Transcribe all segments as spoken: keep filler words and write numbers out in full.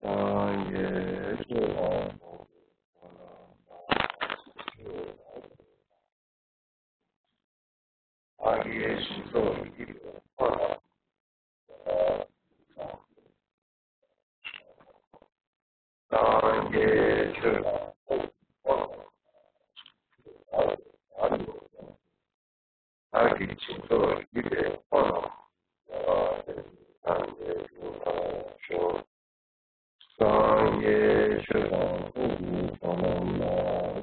སངས་རྒྱས་ཆོས་དང་། ཨ་ཡེ་ཤེས་སོགས་ཀྱི་འཁོར་ལ། སངས་རྒྱས་ཆོས་དང་། བདག་གིས་ཇི་ལྟར་བགྱིས་པའི་འཁོར་ལ། སངས་རྒྱས་འགྲུབ་པར་ཤོག་སངས་རྒྱས་ཆོས་དང་ཕུང་པོའི་ཚོགས་རྣམས་ལ།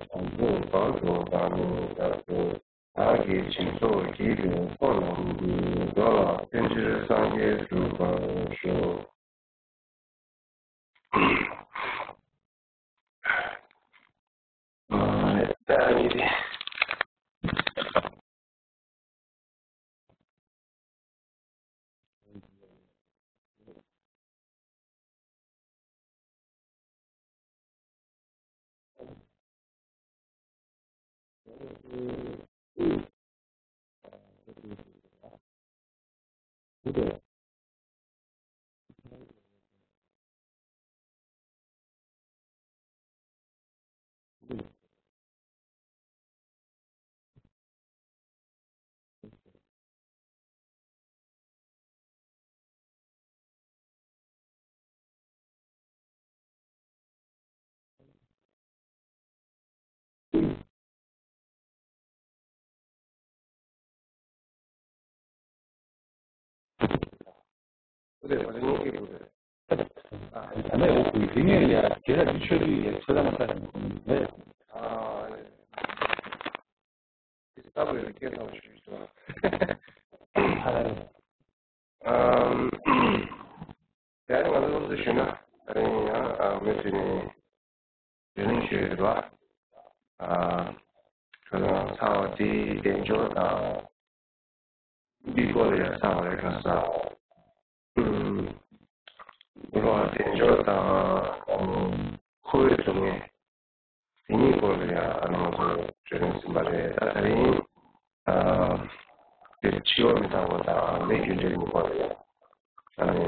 བྱང་ཆུབ་བར་དུ་བདག་ནི་ཕྱག་འཚལ། བདག་གིས་ཇི་ལྟར་བགྱིས་པའི་འཁོར་རྣམས་ཀྱིས། འགྲོ་ལ་ཕན་ཕྱིར་སངས་རྒྱས་འགྲུབ་པར་ཤོག་རེད། ང་ཚོ་སྙིང་སྐྱིད་པོ་རེད། ཨ་ནི་འོ་དེ་ངས་ཡ་དེ་ལ་དེ་ཆོས་དེ་ཡ་ཆོས་དང་ས་རེད། ཨ་དེ་ལྟ་བུའི་སྐད་ཐོག་ཞུས་སོང་། ཨམ། དེ་ང་ཚོ་སློབ་གསོ་ཞུས་ན་ད་རིང་ཡང་མུ་མཐུད་ནས། བརྗོད་གླེང་ཞུས་ཡོད་པ། ཨ། ཁྱོད་རང་ཚང་མ་དེའི་དལ་འབྱོར་དང་། འདིའི་སྐོར་ལ་ཡང་ཚང་མ་རེ་ག་ས། ཨུམ། འགྲོ་བ་དལ་འབྱོར་དང་། ཨུམ། འཁོར་བའི་སྡུག་བསྔལ། དེ་གཉིས་སྐོར་ལ་ཡང་ཨ་ནི་ང་ཚོ་བརྗོད་གླེང་ཟིན་པ་རེད། ད་དེ་རིང་། ཨ། དེ་འཆི་བ་མི་རྟག་པ་དང་མི་རྒྱུ་འབྲས་གཉིས་སྐོར་ལ་ཡང་། ཨ་ནི།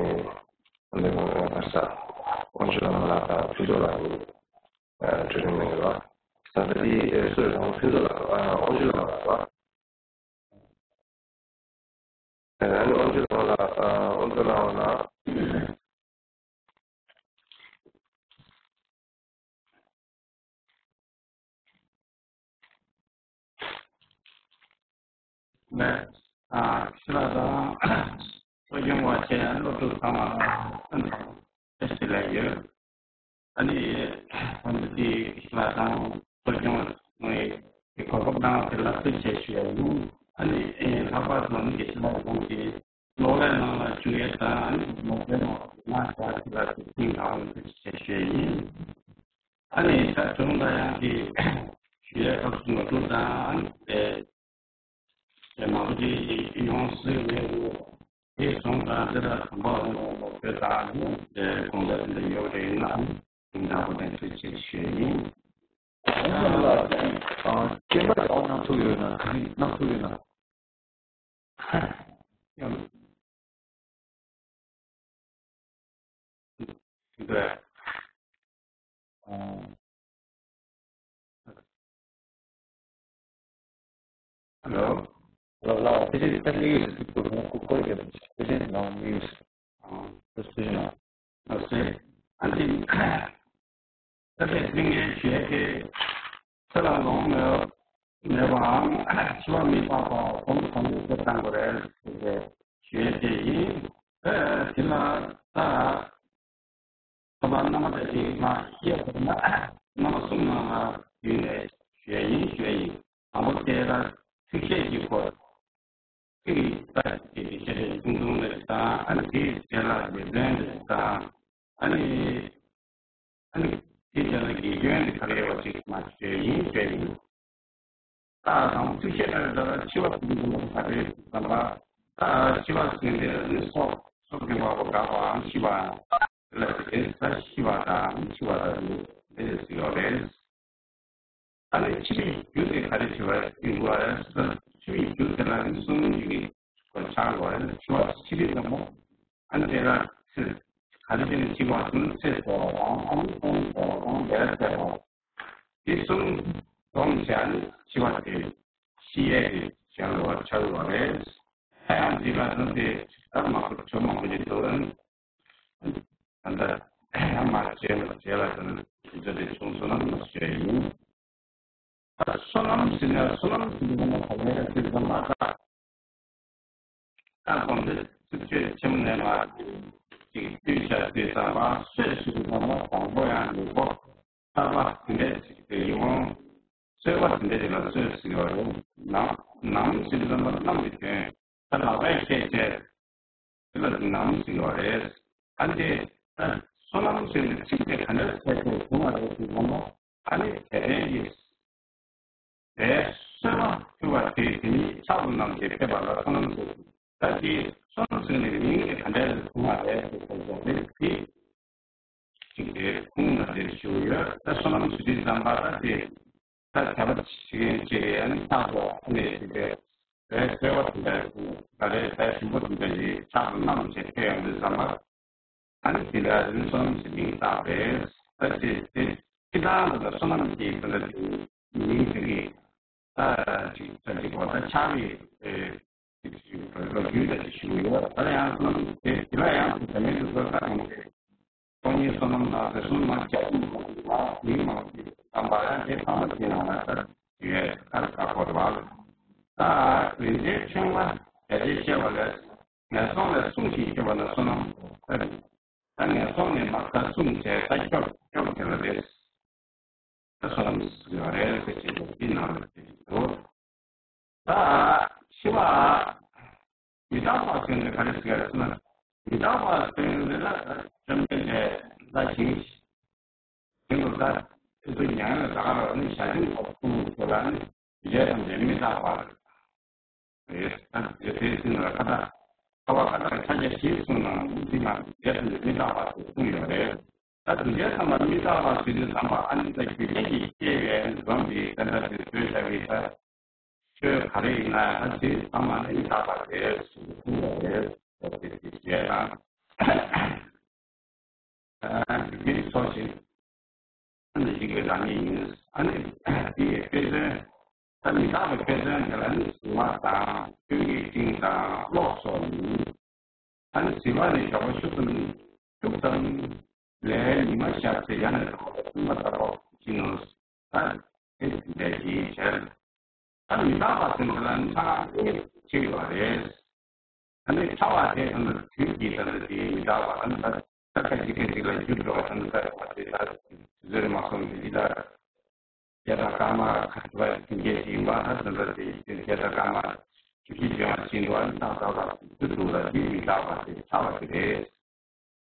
ཨ་ནི་ང་ཚོ་དབང་ཕྱུག་བླ་མ་ལགས་དང་ཕུན་ཚོགས་ལགས་ནས་བརྗོད་གླེང་གནང་ཡོད་པ། ད་ལྟ་དེ་སུ་རེད། དང་ཕུན་ཚོགས་ལགས། ཨ། དབང་ཕྱུག་བླ་མ་ལགས། ཨ་ནི་དབང་ཕྱུག་བླ་མ་ལགས། ཨ། དབང་ཕྱུག་བླ་མ་ལགས། ལགས། ཨ། ཕྱི་ལ་དང་། སློབ་སྦྱོང་བ་བཅས་སློབ་ཕྲུག་ཚང་མ་ལ་ཕྱག་འཚལ་ལགས་ཡོད། ཨ་ནི། ང་ཚོ་དེ་ཕྱི་ལ་དང་སློབ་སྦྱོང་གནང་བའི་གོ་སྐབས་གནང་བ་དེ་ལ་ཐུགས་རྗེ་ཆེ་ཞུ་ཡ་ཡིན། ཨ་ནི། ལྷག་པར་དུ་ང་ཚོ་ཕྱི་ལ་དང་གི་གློག་ཀླད་ནང་ལ་བཅུག་ཡས་དང་། ཨ་ནི་མ་བྱས་ན་ང་ཚོ་ལ་ཐུགས་རྗེ་ཆེ་ཞུ་ཡས་ཡིན། ཨ་ནི་ད་དྲུང་ད་ཡང་གི་ཞུ་ཡས་སྐབས་སུ་ང་དྲུང་ད་ཨ་ནི་དེ་དེ་མང་པོ་ཅིག་ཡོང་སྲིད་མེད་འདུག་དེ་སོང་ཙང་དེ་ལ་དང་པོ་ཨ་ནི་ང་ཚོ་བོད་དང་ཨ་ནི་དེ་གོང་ལ་དེ་ཡོད་རེད་ན་ཨ་ནི་དྲུང་ད་ཁོ་ནས་ཐུགས་རྗེ་ཆེ་ཞུ་ཡས་ཡིན། ཨ་ནི་ལ་ཨ་སྐྱེས་པ་ཡག་པོ་གནང་ཐུབ་ཡོད་ན། ག་རེ་གནང་ཐུབ་ཡོད་ན། འདི། Hello. Hello, hello. This is Stanley. This is Stanley. This is Stanley. ཨ་ཙི། ཨ་ཙི། ད་དེ་སྙིང་རྗེ་ཞུ་ཡས་དེ། ཚེ་ལ་ལོང་མེད་མེད་པའམ་འཆི་བ་མི་རྟག་པ་གོམས་གང་དུ་དེ་བཏང་དགོས་རེད་ཟེར་ཏེ་ཞུ་ཡས་དེ་ཡིན། ཨ་དེ་ལ་ད། ཐོག་མར་རྣམ་པ་དེ་ཞིག་མ་ཤེས་པ་ན་རྣམ་པ་གསུམ་ནང་ལ་ཡོད་ནས་ཞུ་ཡས་ཡིན། ཞུ་ཡས་ཡིན། དང་པོ་དེ་ལ་ཚིགས་བཅད་ཀྱི་སྐོར། ཚིག་ལ་ཚིག་གི་བཤད་པའི་ཐུང་ཐུང་རེ་དང་། ཨ་ནི་དེའི་རྗེས་ལ་ལེ་ཚན་རེ་དང་། ཨ་ནི། ཨ་ནི་དེའི་རྗེས་ལ་དགེ་སྐྱོན་རེ་ག་རེ་ཡོད་པ་ཞིག་མ་ཞུ་ཡིན། ཞུ་ཡིན། ད་དང་ཚིགས་བཤད་ལྟར་ད་འཆི་བ་ཟེར་དུས་ག་རེ་བསམ་པ། ད་འཆི་བ་ཟེར་དེ་ནི་སྲོག་སྲོག་གི་དབང་པོ་འགག་པའམ་ཤི་བ་ལ་ཟེར། ད་ཤི་བ་དང་འཆི་བ་ལ་ཟེར་དེ་ཟེར་ཡོད་རེད། ད་ནི་འཆི་བའི་རྒྱུ་དེ་ག་རེ་བྱེད་པ་ཡིན་དགོས་རེད། ད་འཆི་བའི་རྒྱུ་དེ་ལ་ནི་གསུམ་ཞིག་གི་སྐོར་ཆགས་དགོས་རེད། འཆི་བ་འཆི་བའི་ཙམ་པོ། ཨ་ནི་དེ་ལ་ཚེ་ ག་རེ་བྱས་ནས་འཆི་བ་གསུམ་ཚེ་སྲོག་དང་ཨ་ནི་ཀུན་སྲོག་དང་ལས་ཚེ་དང་དེ་གསུམ་བསྡོམས་བྱས་ནས་འཆི་བ་དེ་ཤི་ཡས་དེ་གཞན་ལ་བ་ཆགས་ཡོད་རེད། ཡང་འདི་ལ་དོན་དེ་ལྟར་མང་པོ་ཆོས་མང་པོ་ཞིག་འདུག་ད་ལྟ་མ་བྱས་ལ་བྱས་ལ་དོན་དེ་ཚོ་དེ་བྱུང་སོང་ན་མ་བྱས་ཡིན། བསོད་ནམས་ཟེར་ན་བསོད་ནམས་ཟེར་ན་ག་ལེར་ཟེར་ཙམ་པ་ད། ད་དགོངས་དོན་ཚིག་བརྗོད་ཆེན་མོ་ནས་མ་ཅིག་བསྡུས་བྱ་བསྡུས་ཙམ་པ་གསོས་ཟེར་ཙམ་པ་དང་པོ་ཡང་ནི་པོ་ཐར་པ་དེ་འདྲས་ཅིག་དེ་ཡིན་འོང་། གསོས་པ་དེ་འདྲས་ཅིག་ལ་གསོས་ཟེར་བ་རེད། ནམ་ནམ་ཟེར་ཙམ་པ་གནམ་གྱི་དོན་ད་ལག་པས་བཤད་བྱས། དེ་ལ་ནམ་ཟེར་བ་རེད། ཨ་ནི་དེ་ད་བསོད་ནམས་ཟེར་ནས་ཚིག་དེ་ག་འདྲ་བཤད་དེ་བྱུང་བ་རེད་ཟེར་ན། ཨ་ནི་དེ་རིང་གི་དེ་གསོལ་བ་ཕུལ་བ་དེ་དེ་ཉིད་ཕྱག་ཏུ་བསྣམས་ཏེ་ཕེབས་པ་ལ་བསོད་ནམས་ཟེར། ད་དེ་བསོད་ནམས་ཟེར་ནས་མིང་དེ་ག་འདྲ་ཟེར་བྱུང་བ་རེད་ཟེར་བ་རེད་དེ། ཅིག་དེ་ཁུངས་ལ་དེ་ཞུ་ཡོད། ད་བསོད་ནམས་ཞུ་དུས་ཙམ་པ་ད་དེ་ད་དད་པ་བྱེད་མཁན་ཅིག་ཡང་ནི་ཐག་ཏུ་ཨ་ནི་ཞིག་དེ་རེད་ཟེར་བ་དེ་འདྲ་ག་རེ་ད་ཞིམ་པོ་དེ་འདྲ་ཞིག་ཕྱག་ཏུ་བསྣམས་བྱས་ཕེབས་ཡོང་དུས་ཙམ་པ་ཨ་ནི་དེ་འདྲ་དེ་ནི་བསོད་ནམས་ཀྱི་མིང་བཏགས་པས་ད་དེ་དེ་ཁྱི་ཐང་དུ་ད་བསོད་ནམས་ཀྱི་དེ་འདྲ་དེ་མིང་དེ་གི་ད་ཅིག་ད་ཅིག་གོ་ད་ཆགས་པའི་ཨེ། ལོ་རྒྱུས་ལ་ཞུ་ཡོད། ད་ཡང་སོང་དེ་དེ་ལ་ཡང་དེ་མིན་དུ་བཟོ་ཁ་གང་དེ་སྟོང་ཉིད་བསོད་ནམས་ལ་དེ་གསུམ་མ་བྱ་གསུམ་མ་མིང་མང་དེ་དམ་པ་ཡང་དེ་ཚང་མ་དེ་ནང་ལ་ད་ཡོད་ད་ཁ་ཁོ་ར་བ། ད་རིན་ཆེན་ཆུང་ལ་བྱ་བྱེད་བཤད་པ་ལས་ངན་སོང་ལས་སྲུང་ཞིང་སྐྱོབ་པ་ལ་བསོད་ནམས། ད་ངན་སོང་ནས་མ་ད་སྲུང་བྱས་ད་སྐྱོབ་སྐྱོབ་དེ་ལ་རེད། ད་བསོད་ནམས་ཟེར་བ་རེད་ཟེར་བྱེད་པ་འདི་ནང་ལ་བྱེད་ཀྱི་འདུག་ད་འཆི་བ་མི་རྟག་པ་ཟེར་ནས་ག་རེ་ཟེར་ཟེར་ན། མི་རྟག་པ་ཟེར་ནས་ལ་བཅོམ་ལྡན་འདས་ལ་ཞིང་ཞིང་དུ་ད་ཨེ་ཚོ་མྱ་ངན་ལས་འདའ་ག་ར་ནི་བྱ་ཆེན་པོ་ཀུན་ཏུ་ལ་ནི་རྗེས་ཐམས་ཅད་མི་རྟག་པ་རེད། ད་དེ་དེའི་ཚུལ་ལ་ཁ་ད་ཁ་བ་ཁ་ད་ཕྱག་རྒྱ་བཞི་གསུངས་ནའང་འདི་མ་རྗེས་ཐམས་ཅད་མི་རྟག་པ་ཞེས་གསུངས་ཡོད་རེད། ད་དུས་རྒྱལ་ཚང་མ་མི་རྟག་པ་ཟེར་དུས་ཙམ་པ་ཨ་ནི་ད་རྒྱུ་རྐྱེན་གྱིས་སྐྱེས་པའི་འཛོམས་པའི་དེ་འདྲ་དེ་བཟོས་བཞག་པའི་ད་ཆོས་ག་རེ་ཡིན་ན་ཡང་ད་དེ་ཚང་མ་ནི་མི་རྟག་པ་རེད་ཟེར་གསུངས་པ་རེད། ད་དེ་དེ་རྗེས་དང་རྒྱུ་རྐྱེན་ཚོགས་ཤིང་ཨ་ནི་ཞིག་གི་རང་ཉིད་ཡིན། ཨ་ནི་དེའི་དཔེ་མཚོན། ད་མི་རྟག་པའི་དཔེ་མཚོན་དེ་ལ་ནི་གཟུགས་མ་དང་ཆོས་ཀྱི་སྤྲིན་དང་གློག་སོགས་ཡིན། ཨ་ནི་བྱིས་པ་ནི་ཞོགས་པ་ཆུ་ཚོད་བཅུ་ཙམ་ལས་ཉི་མ་ཤར་ཚེ་ཡར་ནས་དྲོ་བར་སྲུང་མ་ལྟ་བུ་ཅི་ནོར་ད་དེ་འདྲ་ཞིག་བྱས། ད་མི་རྟག་པ་ཟེར་འདི་ལ་ནི་ཚང་མ་གཉིས་ཕྱེ་ཡོད་པ་རེད། ཨ་ནི་ཕྲ་བ་དེ་ཚོ་ནི་དུས་ཀྱི་ད་ལྟ་དེ་མི་རྟག་པ་ཨ་ནི་ད་ད་ཁ་ཅིག་ཁ་ཅིག་ལ་འགྱུར་འགྲོ་བ་ད་ནི་ད་བ་དེ་ད་དུས་ཚོད་མ་སོང་དེ་ད་བརྒྱ་དང་སྐར་མ་ཁ་ཅིག་བ་དེ་འགྱེད་ཀྱི་ཡིན་པ་ད་ད་ད་དེ་བརྒྱ་དང་སྐར་མ་བཅུ་བཞི་འབྱོན་བཞིན་དུ་ཨ་ནི་ད་ད་ད་དུས་འདུག་ལ་དེ་མི་རྟག་པ་དེ་ཕྲ་བ་དེ་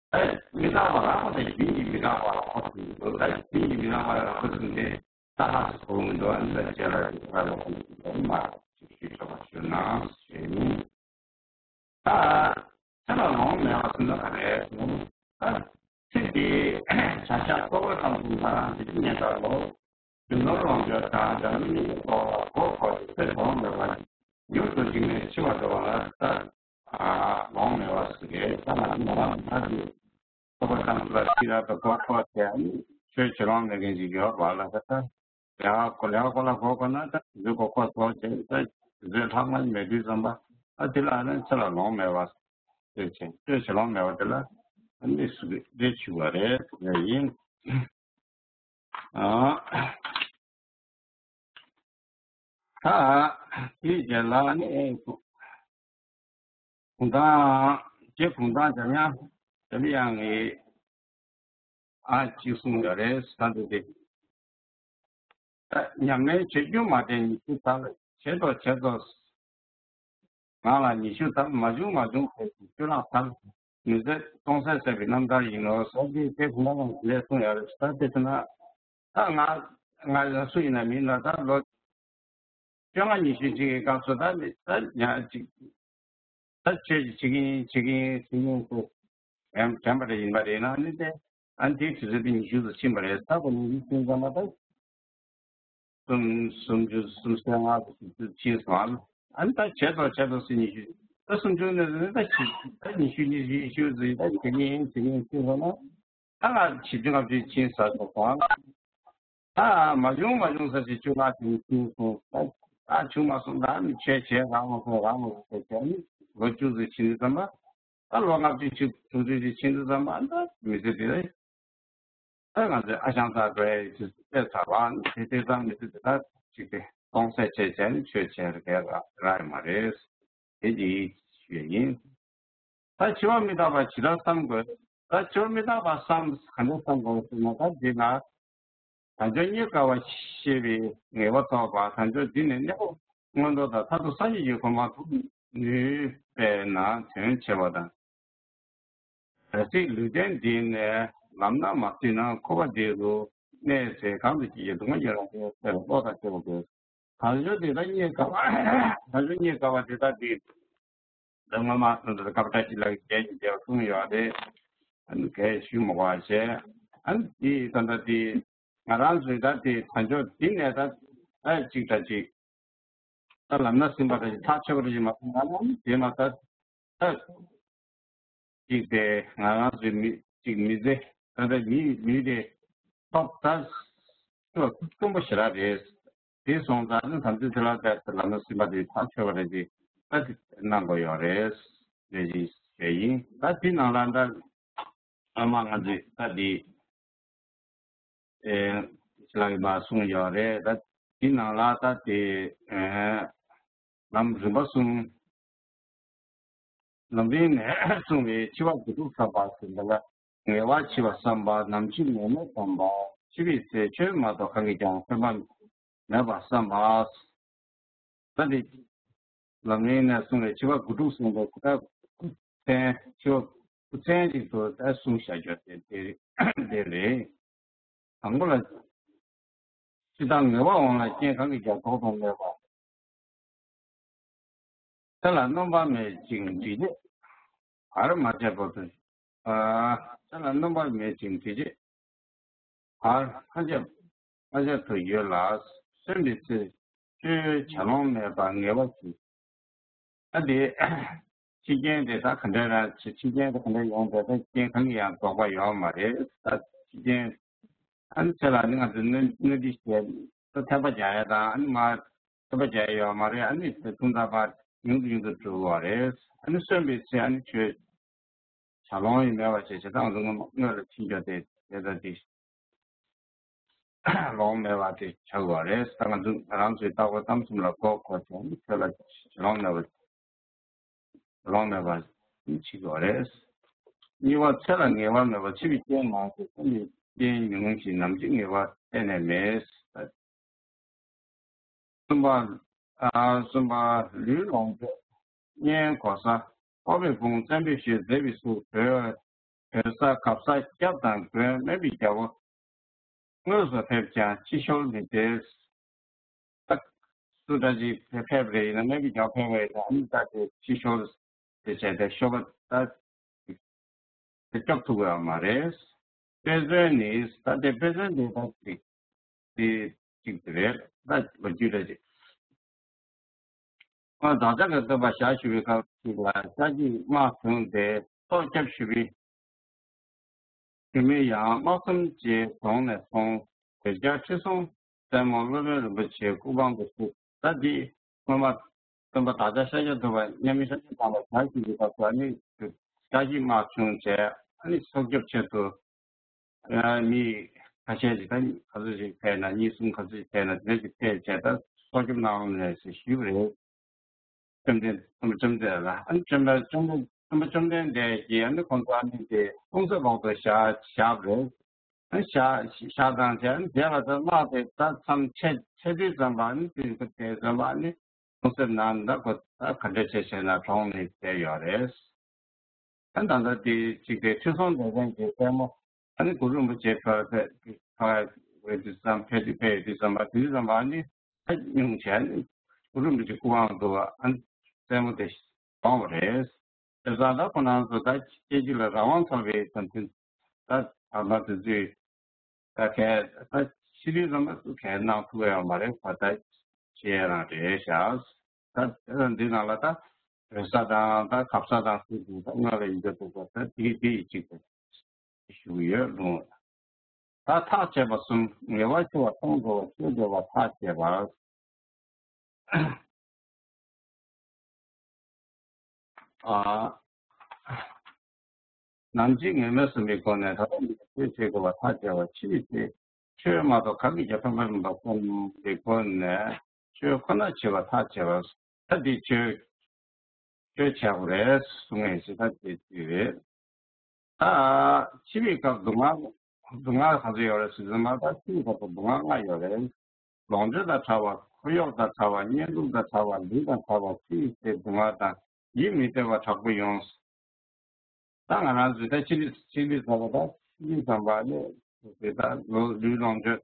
རེད། ད་མི་རྟག་པ་རགས་པ་དང་རྒྱུན་གྱི་མི་རྟག་པ་ལ་ཁོ་ཚོས་འདུག་ད་རྒྱུན་གྱི་མི་རྟག་པ་ལ་ཁོ་ཚོས་འདི་ད་ཧ་གོ་མི་འདུག་ཨ་ནི་ད་རྗེས་ལ་རིག་པ་ལ་ཁོ་ཚོས་མ་ཞིག་ཞུས་ཆོག་པ་ཞུ་ན་ཞུས་ནི། ད་ཚེ་ལ་ལོང་མེད་པ་ཟེར་ན་ག་རེ་ཟེར་ན། ད་ཚེ་འདིའི་བྱ་བཞག་རྟོགས་པ་ཙམ་དུ་ང་རང་འདི་ཉན་པ་ལོ། རྒྱུ་ནོར་ལོངས་སྤྱོད་དང་འདྲ་མིན་གྱི་ཚོགས་ལ་མགོ་འཁོར་ཏེ་ཚེ་ལོང་མེད་པར་མྱུར་དུ་འཇིག་ནས་འཆི་བར་འགྲོ་བ་ལ་ད་ལོང་མེད་པ་ཟེར་གི། ད་ང་ཚོ་ང་རང་ད་འདི་རྟོགས་པ་ཙམ་དུ་ལ་འཆི་རག་ཏུ་འཁོར་འཁོར་ཏེ་ཨ་ནི་ཆོས་བྱེད་ལོང་མེད་མཁན་ཅིག་ཡོད་པ་ལ་ད་ད་ལས་ཀ་ལས་ཀ་སྐོར་ལ་གོ་དགོས་ན་ད་བཟོད་པ་ཁོ་ཚོ་བྱས་ད་བཟོད་ལྷག་མ་མེད་དུས་ཙམ་པ་ཨ་དེ་ལ་ཨ་ནི་ཚེ་ལ་ལོང་མེད་པ། ལྟོས་ཆེན་ལྟོས་ཆེ་ལོང་མེད་པ་དེ་ལ་ཨ་ནི་སུ་གི་རེ་ཆུ་བ་རེད་ཡིན། ཨ་ད་དེའི་རྗེས་ལ་ནི་གུང་ཐང་རྗེ་གུང་ཐང་འཇམ་དབྱངས་འཇམ་དབྱངས་ཀྱིས་ཨ་ཅིག་གསུངས་ཡོད་རེད་ས་འདི་དེ། ཉམས་ལེན་བྱེད་རྒྱུ་མ་བསྟན་ཉི་ཤུ་ཐལ། བྱེད་དོ་བྱེད་དོ། ང་ལ་ཉི་ཤུ་ཐལ། མ་བྱུང་མ་བྱུང་ཟེར་གྱི་བཅུ་ལྷག་ཐལ། མི་ཟད་སྟོང་གསལ་ཟེར་བའི་རྣམ་ཐར་ཡིན་ནོ་ཟེར་གྱི་དེ་ཁོ་ན་རང་ལས་གསུངས་ཡོད་རེད། ད་དེ་ཚོ་ན་ད་ང་ང་ལ་སུ་ཡིན་ན་མིན་ན་ད་ལོ་བཅོ་ལྔ་ཉི་ཤུ་ཅིག་གི་སྐབས་སུ་ད་ནི་ད་ཉག་ཅིག་ད་ཆོས་ཀྱི་བྱེད་ཀྱིན་བྱེད་ཀྱིན་བྱེད་ཀྱིན་དུ་དྲན་པ་རེ་ཡིན་པ་རེད་ན་ནི་དེ་ཨ་ནི་དེའི་དུས་ཚོད་དེ་ཉི་ཤུ་ཙམ་ཕྱིན་པ་རེད། ད་གོ་ནི་ཉི་ཤུ་ཙམ་པ་ད་གསུམ་སུམ་ཅུ་སུམ་ཅུ་ལྔ་ཙམ་ཕྱིན་སོང་ཨ། ཨ་ནི་ད་བྱེད་དོ་བྱེད་དོ་ཟེར་ཉི་ཤུ་ ད་སུམ་ཅུ་ནས་ནི་ད་ཕྱིན་ད་ཉི་ཤུ་ཉི་ཤུ་ཉི་ཤུ་ཟིན་ད་དེ་ཉིན་དེ་ཉིན་ཕྱིན་སོང་ན། ད་ང་བཞི་བཅུ་ལྔ་བཅུ་ཕྱིན་ཟ་སོང་། ད་མ་བྱུང་མ་བྱུང་ཟེར་ཞིག་བཅུ་ལྔ་དེ་ཕྱིན་སོང་། ད་ད་བྱུང་མ་སོང་། ད་ནི་ཆོས་བྱས་རག་མ་སོང་། རག་མ་སོང་ཟེར་བྱས་ནི་ལོ་བཅུ་ཟིན་ཕྱིན་དུས་ཙམ་པ། ད་ལོ་ལྔ་བཅུ་ཕྱིན་དྲུག་ཅུ་ཞིག་ཕྱིན་དུས་ཙམ་པ་ད་མི་ཚེ་འདི་ལ། ད་ང་ཚོས་ཨ་ཞང་དང་འགྲོ་ཡ་ཡི་དུས་སུ་དཔེ་ཚར་བ་དེ་དེ་ཙམ་མི་ཚེ་འདི་ད་ཅིག་དེ་སྟོང་ཟད་བྱས་བྱས་ནི་ཆོས་བྱས་རེ་གས་རག་ཡོད་མ་རེད། དེ་གཅིག་ཞུ་ཡ་ཡིན། ད་འཆི་བ་མི་རྟག་པ་ཇི་ལྟར་བསམ་དགོས། ད་འཆི་བ་མི་རྟག་པ་བསམ་ག་འདྲ་བསམ་དགོས་ཟེར་ན། ད་འདི་ན་དལ་འབྱོར་རྙེད་དཀའ་བ་ཤེས་པའི་ངེས་པ་ཐོབ་པ། དལ་འབྱོར་འདི་ནི་གནས་སྐབས་མངོན་མཐོ་དང་མཐར་ཐུག་སངས་རྒྱས་ཀྱི་གོ་འཕང་ཐོབ་ནུས་པས་ན་དོན་ཆེ་བ་དང་། གལ་སྲིད་ལུས་རྟེན་འདི་ནས་ལམ་སྣ་མ་བརྩིས་ན། འཁོར་བ་འདི་རུ་གནས་ཚེ་གང་དུ་སྐྱེ་ཡི་སྡུག་བསྔལ་ཡོད་རང་བཞིན་གསལ་བའི་བློ་དང་བཅས་པ་དགོས། དལ་འབྱོར་འདི་ལ་རྙེད་དཀའ་བ། དལ་འབྱོར་རྙེད་དཀའ་བ་དེ་དག་འདི། ད་སྔོན་མ་སོང་ཙང་ཀ་པ་བཀྲ་ཤིས་ལགས་ཀྱིས་རྒྱས་ཀྱི་རྒྱས་པ་གསུངས་ཡོད་རེད། ཨ་ནི་གས་ཞུ་མ་དགོས་པ་བྱས། ཨ་ནི་འདི་ད་ལྟ་འདི་ང་རང་ཚོའི་ད་དེ་དལ་འབྱོར་འདི་ནས་ད་ད་ཅིག་ད་ཅིག་ད་ལམ་སྣ་ཟིན་པ་འདྲ་ཞིག་ཐག་ཆོད་པ་འདྲ་ཞིག་མ་སོང་ན། ང་ལ་ནི་དེ་མ་ད་ད་ཅིག་དེ་ང་རང་ཚོའི་མི་ཅིག་མི་ཚེ་ད་ལྟ་མི་མི་དེ་ཐོབ་ད་ཤོ་དཀོན་པོ་ཞེ་དྲག་རེད། དེ་སོང་ཙང་ནི་དམ་ཚིག་ཚེ་ལ་བལྟས་ཏེ་ལམ་སྣ་ཟིན་པ་དེ་ཐག་ཆོད་པ་རེད་ཅེས་ད་དེ་གནང་དགོས་ཡོད་རེད། རེད་ཅེས་ཞུས་ཡིན། ད་དེ་ནང་ལ་ད་ཨ་མ་ང་ཚོས་ད་དེ། ཨེ། ཅི་ལགས་ཀྱིས་མར་གསུངས་ཡོད་རེད། ད་འདི་ནང་ལ་ད་དེ། ཨེ། ལམ་རིམ་པ་གསུམ། ལམ་རིམ་ནས་གསུངས་པའི་འཆི་བ་དགུ་ཐུག་བསམ་པ་ཟེར་འདི་ལ། ངེས་པར་འཆི་བ་བསམ་པ། ནམ་འཆི་ངེས་མེད་བསམ་པ། འཆི་བའི་ཚེ་ཆོས་མ་གཏོགས་གང་གིས་ཀྱང་ཕན་པ་མེད་པར་བསམ་པ། ད་འདི་ལམ་རིམ་ནས་གསུངས་པའི་འཆི་བ་དགུ་ཐུག་གསུངས་པའི་ད་སྐུ་མཚན། འཆི་བ་སྐུ་མཚན་ཅིག་ཏུ་ད་གསུངས་བཞག་རྒྱུ་དེ་དེ་དེ་རེད། དང་པོ་ལ། འཆི་བདག་ངེས་པ་འོང་ལ་རྐྱེན་གང་གིས་ཀྱང་ལྡོག་ཏུ་མེད་པ། དེ་ལ་སྣོམ་པ་མེད་ཅིང་འདྲིས་བྱེད་བར་མ་ཆད་པ་དང་། ཨ། དེ་ལ་སྣོམ་པ་མེད་ཅིང་འདྲིས་བྱེད་བར་མ་ཆད་མ་ཆད་དུ་ཡོད་ལ། གསོན་པའི་ཚེ་ཆོས་བྱ་ལོང་མེད་པར་ངེས་པར་འབྱུང་། ཨ་དེ། འཆི་རྐྱེན་དེ་ད་ག་འདྲ་རང་འཆི་འཆི་རྐྱེན་དེ་ག་འདྲ་ཡོང་བསྡད་ད་རྐྱེན་གང་གིས་ཡང་ལྡོག་པ་ཡོད་མ་རེད། ད་འཆི་རྐྱེན། ཨ་ནི་ཚེ་ལ་ནི་ང་ཚོས་གནོད་གནོད་འདྲི་བྱས་ད་ཐེམ་པ་རྒྱག་ཡ་དང་། ཨ་ནི་མར་ཐེམ་པ་རྒྱག་ཡ་ཡོད་མ་རེད། ཨ་ནི་དེ་དུང་ད་པར་ཉུང་དུ་ཉུང་དུ་འགྲོ་བ་རེད། ཨ་ནི་གསོན་པའི་ཚེ་ཨ་ནི་ཆོས་བྱ་ལོང་ཡང་མེད་པ་བྱས་བྱས་ད་ང་ཚོ་སྔོན་ལ་ཕྱིན་ཆོག་དེ་དེ་ད་དེ། ལོང་མེད་པ་དེ་བྱ་དགོས་རེད། ད་ང་ཚོ་ང་རང་ཚོའི་ལྟ་བ་གཏམ་གསུམ་ལ་མགོ་འཁོར་བྱས་ནས་ཆོས་ལ་ལོང་མེད་པ་ལོང་མེད་པ་བྱེད་དགོས་རེད། གཉིས་པ་ཚེ་ལ་ངེས་པ་མེད་པ། འཆི་བའི་རྐྱེན་མང་ཞིང་། སེམས་ཀྱི་རྐྱེན་ཉུང་ཞིང་། ནམ་འཆི་ངེས་པ་གཏན་ནས་མེད། གསུམ་པ། ཨ། གསུམ་པ། ལུས་ལོངས་སྤྱོད་གཉེན་གོ་ས། སྤོབས་པའི་དཔུང་བཙན་པོས་གཞུས་མཛེས་པའི་གཟུགས། བྲོས་བྲོས་ས་གབ་ས་སྐྱབས་དང་མགོན། སྨན་པའི་རྒྱལ་པོ་དངོས་སུ་ཕེབས་ཀྱང་ཕྱི་བཤོལ་མི་བྱེད། ད་སུ་འདྲ་ཅིག་ཕེབས་ཕེབས་རེད་ཡིན་ན། སྨན་པའི་རྒྱལ་པོ་ཕེབས་པ་ཡིན་ན་ཨ་ནི་ད་དེ་ཕྱི་བཤོལ་དེ་བྱས་ཏེ་བཤོལ་བ་ད་དེ་སྐྱོབ་ཐུབ་ཀྱི་ཡོད་མ་རེད། དཔེ་མཚོན་ནི་ད་དེ་དཔེ་མཚོན་དེ་ད་ཅིག་དེ་གཅིག་དེ་རེད། ད་ལོ་རྒྱུས་རེད་ཅིག་ཨ། བདག་ཅག་གི་སྟོན་པ་ཞལ་བཞུགས་པའི་སྐབས་ཤིག་ལ་ཤཱཀྱའི་དམག་བྱུང་སྟེ་སྲོག་སྐྱབས་ཞུ་བའི་ཞུ་མི་ཡང་དམག་དཔུང་བཅས་དོང་ནས་སོང་། དེར་ཁྲི་སྲོང་ལྡེ་བཙན་མོ་སློབ་དཔོན་རིན་པོ་ཆེའི་སྐུ་པང་དུ་བཞུགས། ད་འདི་སྔོན་མ་སྟོན་པ་བདག་ཅག་ཤཱཀྱ་ཐུབ་པ་མཉམ་མེད་ཤཱཀྱ་ཐུབ་པ་ཞལ་བཞུགས་པའི་སྐབས་སུ་ཨ་ནི་ཤཱཀྱའི་དམག་བྱུང་བྱས། ཨ་ནི་སྲོག་སྐྱོབ་ཆེད་དུ། ཨ། མི་ཁ་ཤས་ཤིག་ད་ག་ཚོད་ཅིག་ཕེབས་ན། གཉིས་གསུམ་ག་ཚོད་ཅིག་ཕེབས་ན་དེ་འདྲ་ཅིག་ཕེབས་བྱས་ད་སྲོག་སྐྱོབ་གནང་རོགས་གནང་ཞེས་ཞུས་པ་རེད། བཅོམ་ལྡན། སྟོན་པ་བཅོམ་ལྡན་ལ། ཨ་ནི་བཅོམ་པ་བཅོམ་ལྡན། སྟོན་པ་བཅོམ་ལྡན་འདས་ཀྱིས་ཨ་ནི་ཁོང་ཚོ་ཨ་ནི་དེ་ལྷུང་བཟེད་འོག་ཏུ་བཞག་བཞག་པ་རེད། ཨ་ནི་བཞག་བཞག་བཏང་བྱས། ཨ་ནི་དེ་ལ་ད་དམག་དེ་ད་མཚམས་ཆད་ཆད་དུས་ཙམ་པ། ཨ་ནི་དེ་དེ་ཙམ་པ་ཨ་ནི་ལྷུང་བཟེད་ནང་ད་ཁོ་ད་ག་འདྲ་བྱས་བྱས་ན་གྲོངས་ནས་བསྡད་ཡོད་རེད། ཨ་ནི་ད་ལྟ་དེ་གཅིག་དེ་ཁྲི་སྲོང་ལྡེ་བཙན་གྱི་ལྟད་མོ། ཨ་ནི་གུ་རུ་རིན་པོ་ཆེ་ཕེབས་ཕེབས་ཕེབས་ཡོད་དུས་ཙམ། ཕེབས་དུས་ཕེབས་ཡོད་དུས་ཙམ་པ། དེ་དུས་ཙམ་པ་ཨ་ནི་ད་ཉུང་བྱས། ཨ་ནི་གུ་རུ་རིན་པོ་ཆེ་སྐུ་དབང་དུ་ཨ་ནི་ལྟད་མོ་དེ་གྲོངས་པ་རེད། དེ་ཙང་ད་ཁོ་རང་ཚོ་ད་སྐྱེ་འཆི་ལ་རང་དབང་ཐོབ་པའི་དོན་ཚན། ད་བར་མ་དེ་ཚོས་ད་གས་ད་ཤི་དུས་ཙམ་པ་སུ་གས་གནང་ཐུབ་ཡོད་མ་རེད། ཁ་ད་བྱེད་རང་རེད་ཤག་ད་འདི་ནང་ལ་ད་ རེ་ས་དང་ད་གབ་ས་དང་ཟེར་དུས་ད་སྔོན་ལ་ཡིན་རྒྱུ་འདུག་པ་ད་དེ་དེ་ཡི་གཅིག་ཏུ་ཞུ་གི་ཡོད་ལུང་། ད་ཐག་བཅད་པ་གསུམ་ངེས་པར་འཆི་བ་སྟོང་འགྲོ་བ་སྤྱོད་འགྲོ་བ་ཐག་བཅད་པ། ཨ། ནམ་འཆི་ངེས་མེད་གསུམ་པའི་སྒོ་ནས་ད་ལྟ་འདི་ཆོས་བྱེད་དགོས་པ་ཐག་བཅད་པ་ཕྱི་ཡི་ཚེ་ཆོས་མ་གཏོགས་གང་གི་རྒྱབ་ཐོབ་མེད་པ་གསུམ་གྱི་སྒོ་ནས་ཆོས་ཁོ་ན་བྱེད་པ་ཐག་བཅད་པ། ད་འདི་ཆོས་ཆོས་བྱ་དགོས་རེད་གསུང་ངེས་ཞེ་ད་དེ་ཅི་རེད། ད་འཆི་བའི་སྐབས་སྡུག་བསྔལ་སྡུག་བསྔལ་ག་ཚོད་ཡོད་རེད་ཟེར་ཙམ་པ་ད་འཆི་བའི་སྐབས་སུ་སྡུག་བསྔལ་ལྔ་ཡོད་རེད། ལོངས་སྤྱོད་དང་བྲལ་བ། འཁོར་གཡོག་དང་བྲལ་བ། གཉེན་སྡུག་དང་བྲལ་བ། ལུས་དང་བྲལ་བ། ཕྱི་ཡི་ཚེ་སྡུག་བསྔལ་དང་ཡིད་མི་བདེ་བ་དྲག་པོ་ཡོང་། ད་ང་རང་ཚོས་ད་ཕྱི་ལུས་ཕྱི་ལུས་ཚང་མ་ད་ཕྱི་ལུས་ཚང་མ་ནི་དེ་ད་ལོ་ལུས་ལོངས་སྤྱོད་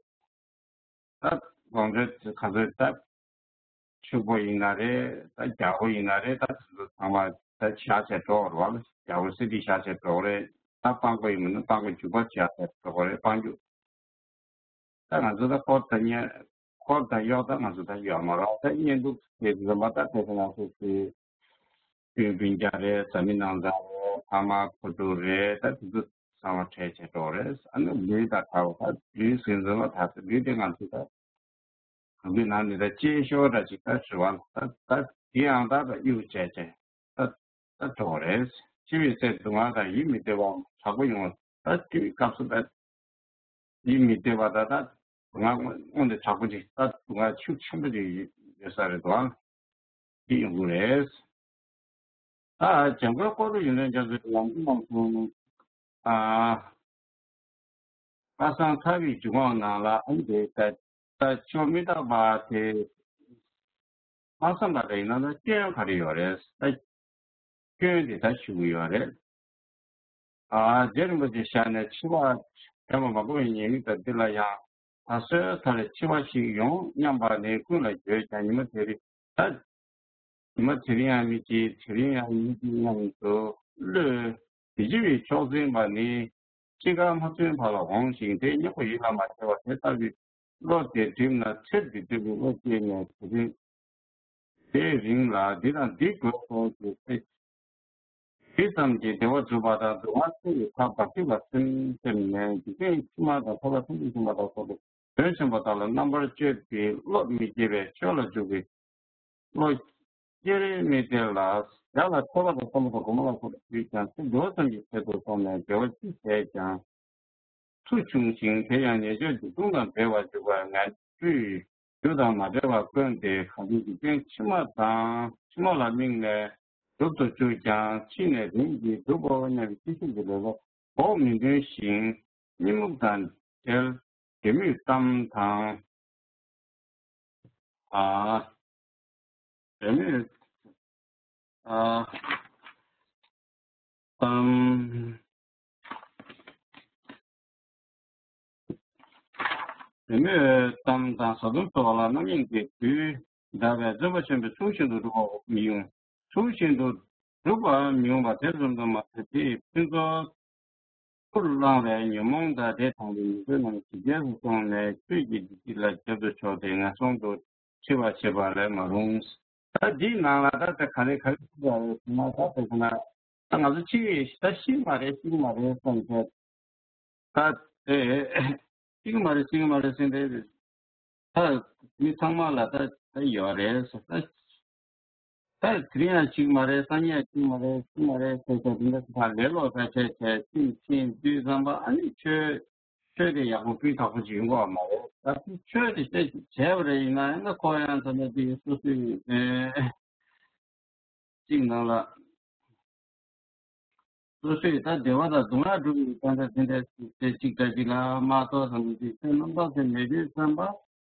ད་ལོངས་སྤྱོད་ག་ཚོད་ད་ཕྱུག་པོ་ཡིན་ན་རེད་ད་རྒྱགས་པོ་ཡིན་ན་རེད་ད་དེ་ཚོ་ཚང་མ་ད་བཞག་བྱས་འགྲོ་བ་རེད་བ། རྒྱགས་པོ་སི་ཏི་བཞག་བྱས་འགྲོ་གི་རེད། ད་སྤང་པོ་ཡིན་མིན་ན་སྤང་པོ་འཇུག་པ་བྱས་བྱས་འགྲོ་གི་རེད་སྤང་རྒྱུ། ད་ང་ཚོ་ད་འཁོར་དང་གཉེན་འཁོར་དང་གཡོག་ད་ང་ཚོ་ད་ཡོད་མ་རེད་ད་གཉེན་སྡུག་དེ་ཚོ་མ་ད་དེ་ཚོ་ང་ཚོ་དེ་སྤུན་སྤུན་ཀྱག་རེད། བཟའ་མི་ནང་ཚང་རེད། ཕ་མ་ཁོ་ཚོ་རེད། ད་དེ་ཚོ་ཚང་མ་བྲལ་བྱས་འགྲོ་རེད། ཨ་ནི་ལུས་དང་བྲལ་བ་ད་ལུས་ཟིན་ཟིན་ལ་ད་ལུས་དེ་ང་ཚོ་ད་གང་གི་ནང་ནས་ད་གཅེས་ཤོར་འདྲ་ཅིག་ད་ཞུ་བ་ད་ད་དེ་ཡང་ད་ད་གཡུག་བྱས་བྱས་ད་ད་འགྲོ་རེད། འཆི་བའི་ཚེ་སྡུག་བསྔལ་དང་ཡིད་མི་བདེ་བ་དྲག་པོ་ཡོང་བ་ད་དེའི་སྐབས་སུ་ད། ཡིད་མི་བདེ་བ་དང་ད་ང་དངོས་དངོས་དེ་དྲག་པོ་ཅིག་ད་ང་ཤུགས་ཆེན་པོ་ཅིག་ཡོད་ས་རེད་དོ། འདི་ཡོང་གི་རེད། ད་འཇམ་མགོན་ཀོ་ལུ་ཡོན་ཏན་རྒྱ་མཚོའི་ལམ་གྱི་ནང་དུ་ཨ་པ་སངས་ཚ་བའི་འཇུག་ངོགས་ནང་ལ་ཨ་ནི་དེ་ད་ད་ཆོ་མི་རྟག་པ་དེ་མ་བསམ་པ་རེད་ན་ད་སྐྱོན་ག་རེ་ཡོད་རེད་ད། སྐྱོན་དེ་ད་ཞུ་གི་ཡོད་རེད། ཨ་རྗེ་རིན་པོ་ཆེ་ཞལ་ནས་འཆི་བ་དྲན་པ་མ་གོམས་པའི་ཉེས་དམིགས་དང་འདི་ལ་ཡང་ད་གསོན་ཚར་འཆི་བ་ཞིག་ཡོང་སྙམ་པ་ནི་ཀུན་ལ་འགྱོད་ཀྱང་ཉི་མ་དེ་རིང་ད་ཉི་མ་དེ་རིང་ཡང་མི་སྐྱེ་དེ་རིང་ཡང་མི་སྐྱེ་སྙམ་དུ་བློས་དེ་འཆི་བའི་ཕྱོགས་འཛིན་པ་ནི། འཆི་ཁར་མ་བརྩོན་བར་ལ་འོང་ཞིང་དེའི་སྙིང་པོ་ཡིད་ལ་མ་བྱེད་པ་དེ་ལྟ་བུའི་བློ་དེ་སྒྲིམ་ན་ཚེ་འདི་དུས་ཀྱི་བློ་སྐྱེས་ནས་དེ་རིང་དེའི་རིང་ལ་འདི་དང་འདི་དགོས་སོགས་ཀྱི་ཚེ་འདི་ཙམ་གྱིས་བདེ་བ་སྒྲུབ་པ་དང་སྡུག་བསྔལ་ཚེ་ཡི་ཐབས་དང་ཐིག་ལ་སེམས་སེམས་ནས་འཇིག་རྟེན་ཕྱི་མ་དང་འཁོར་བ་ཐམས་ཅད་ཟིན་པ་དང་སོགས་པའི་དོན་ཆེན་པོ་དག་ལ་རྣམ་པར་དཔྱོད་པའི་བློ་མི་སྐྱེ་བས་ཆོས་ལ་འཇུག་པའི་བློ་སྐྱེ་རིང་མི་སྟེར་ལ། ཡང་ན་ཐོས་པ་དང་བསམ་པ་དང་སྒོམ་པ་ལ་སོགས་པ་ཞིག་ཀྱང་ཚེ་འདི་བ་ཙམ་གྱི་ཆེད་དུ་སོང་ནས་དགེ་བ་ཅི་བྱས་ཀྱང་མཐུ་ཆུང་ཞིང་དེ་ཡང་ཉེས་སྤྱོད་སྡིག་ལྟུང་དང་འབྲེལ་བར་འཇུག་པ་ངན་སྤྱོད་རྒྱུ་དང་མ་བྲལ་བར་དཀོན་ཏེ་གང་ཕྱིར་འཇིག་རྟེན་ཕྱི་མ་དང་ཕྱི་མ་ལ་དམིགས་ནས་སྒྲུབ་ཏུ་བཅུག་ཀྱང་ཕྱིས་ནས་རིམ་གྱིས་སྒྲུབ་པའོ་སྙམ་པའི་ཅི་ཞིག་གི་ལས་ལ་བོགས་མི་འདོན་ཞིང་གཉིད་རྨུགས་དང་བྲལ། དེ་མོས་གཏམ་དང་། ཨ། དེ་མོས་ཨ་གཏམ། དེ་མོས་གཏམ་དང་བཟའ་བཏུང་འཚོལ་བ་ལ་རྣམ་གཡེང་གི་དུས་འདའ་བས་བརྩོན་པ་ཆེན་པོས་ཚུལ་བཞིན་དུ་སྒྲུབ་པ་མི་ཡོང་། ཚུལ་བཞིན་དུ་སྒྲུབ་པ་མི་ཡོང་བ་དེ་ཙམ་དུ་མ་ཟད་དེ་ཕུན་ཚོགས་ཚུར་བླངས་པའི་ཉོན་མོངས་དང་དེ་དང་པོའི་ཉེས་སྤྱོད་རྣམས་ཇེ་རྒྱས་སུ་སོང་ནས་ཆོས་ཀྱི་བདེ་སྐྱིད་ལ་རྒྱབ་ཏུ་ཕྱོགས་ཏེ་ངན་སོང་དུ་འཁྲི་བ་བྱེད་པ་ལས་མ་རུང་། ད་འདིའི་ནང་ལ་ད་ལྟ་ག་རེ་ག་རེ་ཞིག་ཡོད་རེད་ཟེར་ན་ད་ལྟ་ཟེར་ན་ད་ང་ཚོ་འཆི་བའི་ད་ཤི་མ་རེད་ཤི་མ་རེད་བསམ་བྱས་ད་དེ་ཤི་གི་མ་རེད་ཤི་གི་མ་རེད་ཟེར་ཏེ་ད་མི་ཚང་མ་ལ་ད་ད་ཡོད་རེད་ཟེར་ད། ད་དེ་རིང་ཡང་ཅིག་མ་རེད། སང་ཉིན་ཡང་ཅིག་མ་རེད། ཅིག་མ་རེད་ཟེར་ཟེར་དེ་འདྲ་ཞིག་ལས་ལོག་ཚར་བྱས་བྱས་ཅིག་ཕྱིན་དུས་ཙམ་པ་ཨ་ནི་ཆོས་ཆོས་དེ་ཡག་པོ་སྤུས་དག་པོ་ཅིག་ཡོང་གི་མ་རེད། ད་དེ་ཆོས་དེ་བཤད་བྱས་པ་རེད་ཡིན་ན་ཡང་ན་ཁོ་ཡང་ད་ནི་དེ་སོ་སོའི་ཅིག་ནང་ལ། སོ་སོས་ད་བདེ་བ་དང་སྡུག་བསྔལ་སྒྲུབ་པའི་ད་ལྟ་དེ་འདྲ་དེ་གཅིག་ད་གཅིག་ལ་མ་གཏོགས་ཙམ་དེ་ཚེ་རྣམ་པ་ཚེ་མེད་དུས་ཙམ་པ་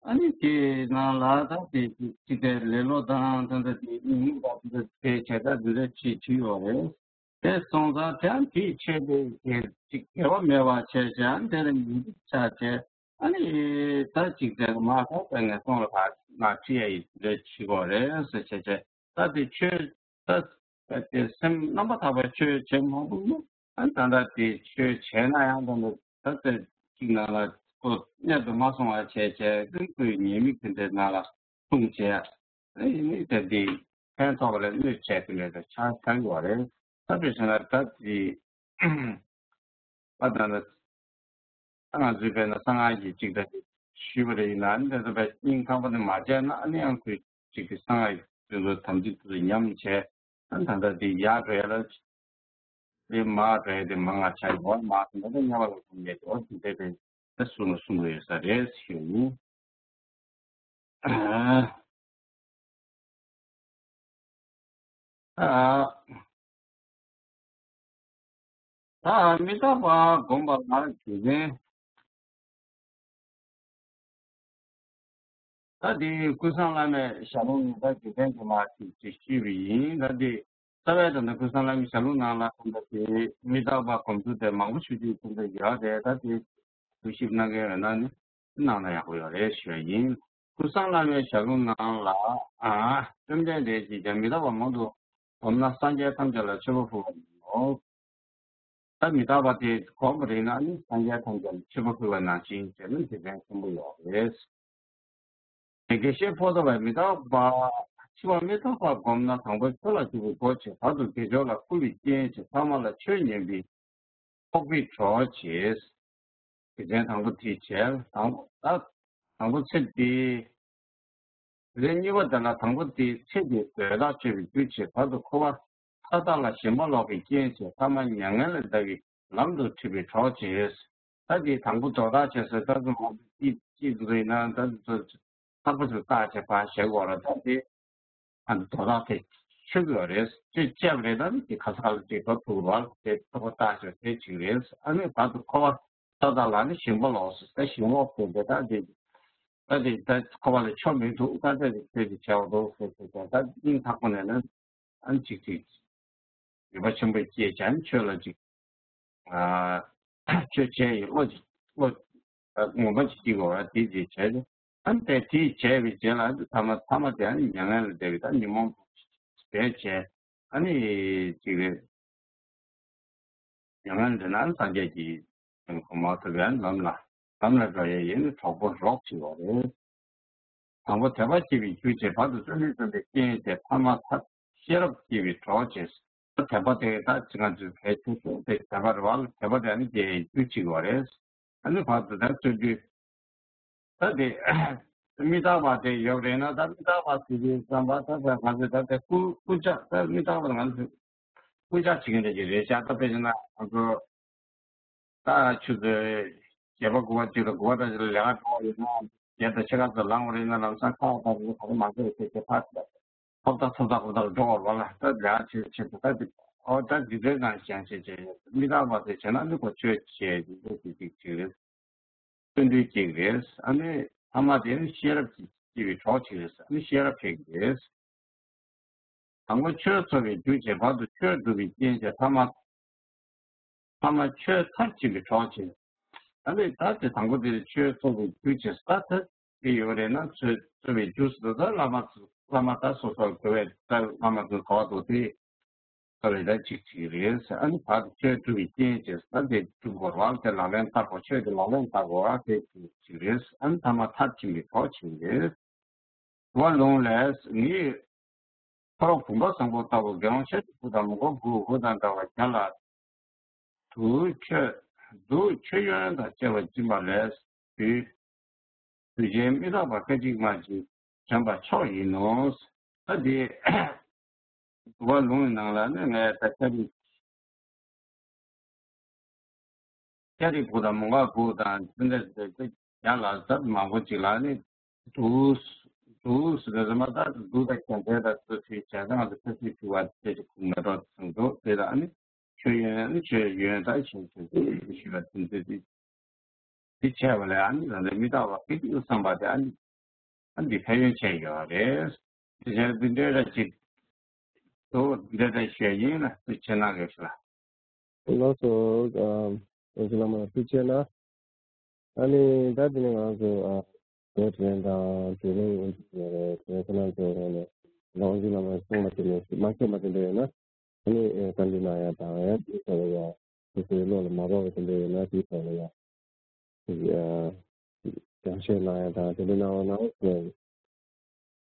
ཨ་ནི་དེ་ནང་ལ་ད་དེ་གཅིག་དེ་ལེ་ལོ་དང་ད་ལྟ་དེ་ཉུང་ཉུང་ད་ད་དེ་བྱས་ད་འདི་འདྲ་བྱེད་བྱེད་ཡོད་རེད། དེ་སོང་ཙང་དེའང་དེའི་ཆེད་དུ་དེ་གཅིག་དགེ་བ་མེད་པ་བྱས་བྱས་ཨ་ནི་དེ་ལ་ཉེས་སྡིག་ཆགས་བྱས་ཨ་ནི་ད་གཅིག་དེ་མ་གཏོགས་པའི་ངན་སོང་ལ་ཕར་མ་ཁྲིད་ཡ་ཡི་འདི་འདྲ་བྱེད་དགོས་རེད་ཟེར་བྱས་བྱས། ད་དེ་ཆོས་ད་དེ་སེམས་རྣམ་པར་དག་པའི་ཆོས་བྱེད་མ་ཐུབ་ན་ཨ་ད་ལྟ་དེ་ཆོས་བྱས་ན་ཡང་ད་ལྟ་ད་ལྟ་གཅིག་ནང་ལ་ཁོ་གནད་དུ་མ་སོང་བ་བྱས་བྱས་ཀྱང་ཁོའི་ཉེས་དམིགས་དེ་འདྲའི་ནང་ལ་ལྷུང་བྱས་ཨ་ཡིན་ནི་ད་དེ་ ཕན་ཐོགས་པ་ལས་གནོད་བྱས་ཏེ་ལས་ད་ཆགས་ཚར་གྱི་བ་རེད། ད་དཔེ་བྱས་ན་ད་དེ་ཨ་ད་ན་ད་ང་ཚོའི་དཔེར་ན་གསང་སྔགས་ཀྱི་ཅིག་ད་ཞུས་པ་རེད། ཡིན་ན་ཨ་ནི་དེ་ཚོ་དཔེ་སྙིང་ཐག་པ་ནས་མ་བྱས་ན་ཨ་ནི་ཡང་ཁོས་ཅིག་གི་གསང་སྔགས་ཀྱི་དེ་ཚོ་དམ་ཚིག་དེ་ཚོ་ཉམས་བྱས་ཨ་ནི་ད་ལྟ་དེ་ཡར་འགྲོ་ཡ་ལ་དེ་མར་འགྲོ་ཡ་དེ་མང་ང་ཆགས་ཡོད་མ་སོང་ད་ལྟ་དམྱལ་བ་ལ་ལྷུང་ཡས་དེ་འོ་དེ་འདྲ་དེ་ད་གསུང་ལ་གསུང་གི་ཡོད་ས་རེད་ཞུ་ཡིན། ད་མི་རྟག་པ་སྒོམ་པ་ལ་རྒྱུ་མཚན། ད་དེ་ཀུན་བཟང་བླ་མའི་ཞལ་ལུང་ནང་ད་རྒྱུ་མཚན་དེ་མ་ཅིག་ཅིག་ཞུས་པ་ཡིན། ད་དེ་རྩ་བའི་དོན་དུ་ཀུན་བཟང་བླ་མའི་ཞལ་ལུང་ནང་ལ་ད་དེ་མི་རྟག་པ་སྒོམ་ཚུལ་དེ་མང་པོ་ཞུ་རྒྱུའི་ཚུལ་དུ་ཡོད་དེ་ད་དེ་བསྡུ་ཞིབ་གནང་མཁན་ཡོད་ན་ནི་གནང་ན་ཡག་པོ་ཡོད་རེད་ཞུ་བ་ཡིན། ཀུན་བཟང་བླ་མའི་ཞལ་ལུང་ནང་ལ་ཨ་བཅོམ་ལྡན་འདས་ཀྱིས་ཀྱང་མི་རྟག་པ་མང་དུ་སྒོམ་ན་སངས་རྒྱས་ཐམས་ཅད་ལ་མཆོད་པ་ཕུལ་བ་ཡིན་ནོ། ད་མི་རྟག་པ་དེ་སྒོམ་པ་རེད་ན་ནི་སངས་རྒྱས་ཐམས་ཅད་ལ་མཆོད་པ་ཕུལ་བ་ནང་བཞིན་བྱས་ན་དེ་ཕན་ཆེན་པོ་ཡོད་རེད། དེ་དགེ་བཤེས་ཕོ་རྟག་པས་མི་རྟག་པ། འཆི་བ་མི་རྟག་པ་སྒོམ་ན་དང་པོ་ཆོས་ལ་འཇུག་པའི་སྒོ་ཕྱེ། བར་དུ་དགེ་སྦྱོར་ལ་བསྐུལ་བའི་རྐྱེན་བྱེད། ཐ་མ་ལ་ཆོས་ཉན་པའི་ཕོག་པའི་གྲོགས་བྱེད། དགེ་རྒན་དང་པོ་དེ་བྱས་དང་པོ་ད་དང་པོ་ཚེ་འདི། དེ་གཉིས་པ་དེ་ལ་དང་པོ་དེ་ཚེ་འདིའི་འདོད་ཐག་གཅོད་པའི་རྒྱུ་བྱེད། བར་དུ་འཁོར་བ་མཐའ་དག་ལ་ཞེན་པ་ལོག་པའི་རྐྱེན་བྱེད། ཐ་མ་མྱ་ངན་ལས་འདའ་བའི་ལམ་དུ་ཁྲིད་པའི་གྲོགས་བྱེད། ད་དེ་དང་པོ་འདོད་ཐག་བཅད་ཟེར་ད་ཚོ་མང་པོ་ཅིག་ཅིག་འདུག་ཡིན་ན་ད་ཚོ་ལྷག་པ་ཚོ་བརྟག་དཔྱད་ཕར་བྱེད་དགོས་ར། ད་དེ་ཨ་ནི་དོ་བདག་དེ་ཆོད་ཀྱི་ཡོད་རེད། ཆོད་བཅད་པ་རེད། ད་ནི་དེ་ཁ་ཚ་ལ་དེ་དོ་ཐུག་ར་དེ་ཐུག་པ་བརྟག་དཔྱད་དེ་བྱེད་ཀྱི་རེད། ཨ་ནི་བར་དུ་འཁོར་བ་ད་ལྟ་ལ་ནི་ཞེན་པ་ལོག་སོང་ད་ཞེན་ལོག་དེ་འདྲ་ད་དེ་ད་དེ་ད་འཁོར་བ་ལ་ཆོ་མི་འདུག་ད་ད་དེ་དེ་དེ་བྱས་པ་འདུག་ཟེར་ཟེར་ད་ད་སྙིང་ཐག་པ་ནས་ནི་ཨ་ནི་ཅིག་ཅིག་ཡུལ་པ་ཆེན་པོའི་སྐྱེས་ཀྱང་ཆོས་ལ་ཅིག་ཆོས་བྱས་ཡི་བློ་ཅིག་བློ་ངོ་མ་ཅིག་སྐྱེ་དགོས་ར་དེ་ཅིག་བྱས་ཏེ་ཨ་ནི་དེ་དེ་བྱས་པའི་རྗེས་ལ་ཨ་ནི་ཐ་མ་ཐ་མ་དེ་ཨ་ནི་མྱ་ངན་ལས་འདས་པའི་ད་ཉོན་མོངས་པ་བས་བྱས་ཨ་ནི་ཅིག་རེད། མྱ་ངན་འདས་ན་ཨ་ནི་སངས་རྒྱས་ཀྱི་གོ་འཕང་ཐོབ་པའི་ལམ་ལ་ལམ་ལ་འགྲོ་ཡས་ཡིན་ནི་གྲོགས་པོ་རོགས་བྱེད་པ་རེད། དང་པོ་དད་པ་སྐྱེ་བའི་རྒྱུ་བྱེད། བར་དུ་བརྩོན་འགྲུས་བརྩམས་པའི་རྐྱེན་བྱེད། ཐ་མ་ཐབས་ཤེས་རབ་སྐྱེ་བའི་གྲོགས་བྱེད། དད་པ་དེ་དག་ཅི་གང་ཚོས་གལ་ཆེ་ཤོས་དེ་དད་པ་རེད་བ། དད་པ་དེ་ནི་རྒྱལ་རྒྱུ་གཅིག་བ་རེད། ཨ་ནི་བར་དུ་ད་བརྩོན་འགྲུས་ད་དེ་མི་རྟག་པ་དེ་ཡོད་རེད་ན་ད་མི་རྟག་པ་ཟེར་གྱི་བསམ་པ་ད་ད་ག་ཚོད་ད་དེ་སྐུ་སྐུ་ཅག་ད་མི་རྟག་པ་ང་ཚོས་སྐུ་ཅག་བྱེད་ཀྱི་འདྲ་ཅིག་རེད་ཤག་ད་དཔེ་བྱས་ན་ང་ཚོ། ད་ཆུ་ཚོད་བརྒྱད་པ་དགུ་པ་ཅིག་ལ་དགུ་པ་ད་ཅིག་ལ་ལས་ཀ་འགྲོ་བ་ཡོད་ན་བརྒྱད་དང་ཕྱེད་ཀ་ཙམ་ལངས་པ་རེད་ན་ལམ་སང་ཁ་བ་ད་རེད་ག་རེ་མ་བྱས་ཟེར་བྱས་ཕར་ཐོབ་ད་ཐོབ་ད་ཧོབ་ད་འགྲོ་བར་བ་ལ་ད་ལས་ཀ་བྱེད་བྱེད་དུ་ད་དེ་ཨོ་ད་འདི་འདྲའི་ནང་བཞེངས་བྱས་བྱས་མི་རྟག་པ་དེ་བྱས་ན་ནི་གོ་ཆོད་བྱས་འདི་འདྲ་ཞིག་ཅིག་ཅིག་རེད། བརྩོན་འགྲུས་ཅིག་རེད། ཨ་ནི་ཐ་མ་དེ་ནི་ཤེས་རབ་ཀྱི་སྐྱེ་བའི་གྲོགས་ཅིག་རེད། ཨ་ནི་ཤེས་རབ་འཕེལ་གྱི་རེད། དང་པོ་ཆོས་ཚོལ་བའི་རྒྱུ་བྱེད། བར་དུ་ཆོས་སྒྲུབ་པའི་རྐྱེན་བྱེད། ཐ་མ་ཐ་མ་ཆོས་མཐར་ཕྱིན་པའི་གྲོགས་བྱེད། ཨ་ནི་ད་དེ་དང་པོ་དེ་ཆོས་ཚོལ་བའི་རྒྱུ་བྱེད་ས་ད་དེ་ཡོད་རེད་ན་ཆོས་ཚོལ་བའི་རྒྱུ་སུ་ད་བླ་མ་བླ་མ་ད་སོ་སོར་གོ་བའི་ད་བླ་མ་ཚོ་གོ་བ་དོ་དེ་ཚོལ་བའི་ད་ཅིག་ཅིག་རེད། ཨ་ནི་བར་དུ་ཆོས་སྒྲུབ་པའི་རྐྱེན་བྱེད་ས་དེ་སྒྲུབ་དགོས་རེད་བ། དེ་ལག་ལེན་བསྟར་དགོས། ཆོས་དེ་ལག་ལེན་བསྟར་དགོས་རེད་བ། དེ་ཅིག་ཅིག་རེད། ཨ་ནི་ཐ་མ་མཐར་ཕྱིན་པའི་གྲོགས་བྱེད་རེད། དུ་བ་ལུང་ལས་ངའི་ཕ་རོལ་བུམ་པ་བཟང་པོ་ལྟ་བུ་དགེ་སློང་ཤཱཀྱ་ཐུབ་དང་མོའུ་འགལ་དགུ་དགུ་དང་འདྲ་བ་བརྒྱ་ལ་དུ་མཆོད་དུ་མཆོད་ཡོན་དང་བཅས་པ་སྦྱིན་པ་ལས་དུས་དུས་ཆེན་མི་རྟག་པ་སྐད་ཅིག་མ་གཅིག་དྲན་པ་མཆོག་ཡིན་ནོ། ད་འདི་དུ་བ་ལུང་གི་ནང་ལ་ནི་ངས་ད་ལྟ་བུ། ཤཱཀྱ་ཐུབ་དང་མོའུ་འགལ་དགུ་དང་ཚུན་ཚོད་དེ་ཚོ་ཡང་ལ་ཟབ་མང་པོ་ཅིག་ལ་ནི་འདུག་འདུག་ཟེར་དུས་མ་ད་འདུག་ད་ཁྱད་མཚར་ད་ཚོ་ཚུལ་བྱས་ཙང་ང་ཚོ་ཁ་ཚིག་ཞུ་བ་དེ་ཅིག་ཁུངས་མེད་འགྲོ་ཚང་འདུག་དེ་དང་ནི་ཆོས་ཡོན་ནི་ཆོས་ཡོན་ད་ཆོས་ཆོས་ཞུ་བ་ཚུན་ཚོད་དེ། འདི་བྱས་པ་ལས་ཨ་ནི་རང་རེ་མི་རྟག་པ་སྐད་ཅིག་བསམ་པ་དེ་ཨ་ནི་ཨ་འདི་ཕན་ཡོན་ཆེ་ཡོད་རེད། དེ་བྱས་འདི་འདྲའི་ར་ཅིག་དུ་འདི་འདྲ་ཞུས་ཡིན་ན་དུ་ཆེ་ན་རེད་ཤག་ལགས་སོ། ཨ་ཨེ་ཅི་བླ་མ་ཐུགས་རྗེ་ཆེ་གནང་། ཨ་ནི་ད་དེ་ནས་ང་ཚོ་ཨ་དེ་དྲན་དང་དེ་རིང་ཡིན་གྱི་ཡོད་རེད། དེ་ཁོ་ན་ཚོ་རང་ནས་རང་གི་བླ་མ་གསུང་མ་དེ་ནས་མ་ཁྱོད་མ་དེ་འདྲ་ཡོད་ན། ཨ་ནི་ཨེ་བཀའ་འདྲི་གནང་ཡ་དང་ཡང་དེ་ཚོ་ལ་ཡ་དེ་ཚོའི་བློ་ལ་མ་རོགས་པ་དེ་འདྲ་ཡོད་ན་དེ་ཚོ་ལ་ཡ་དེ་ཨ་སྐྱོན་བཤད་གནང་ཡ་དང་དེ་འདྲ་གནང་བ་ན་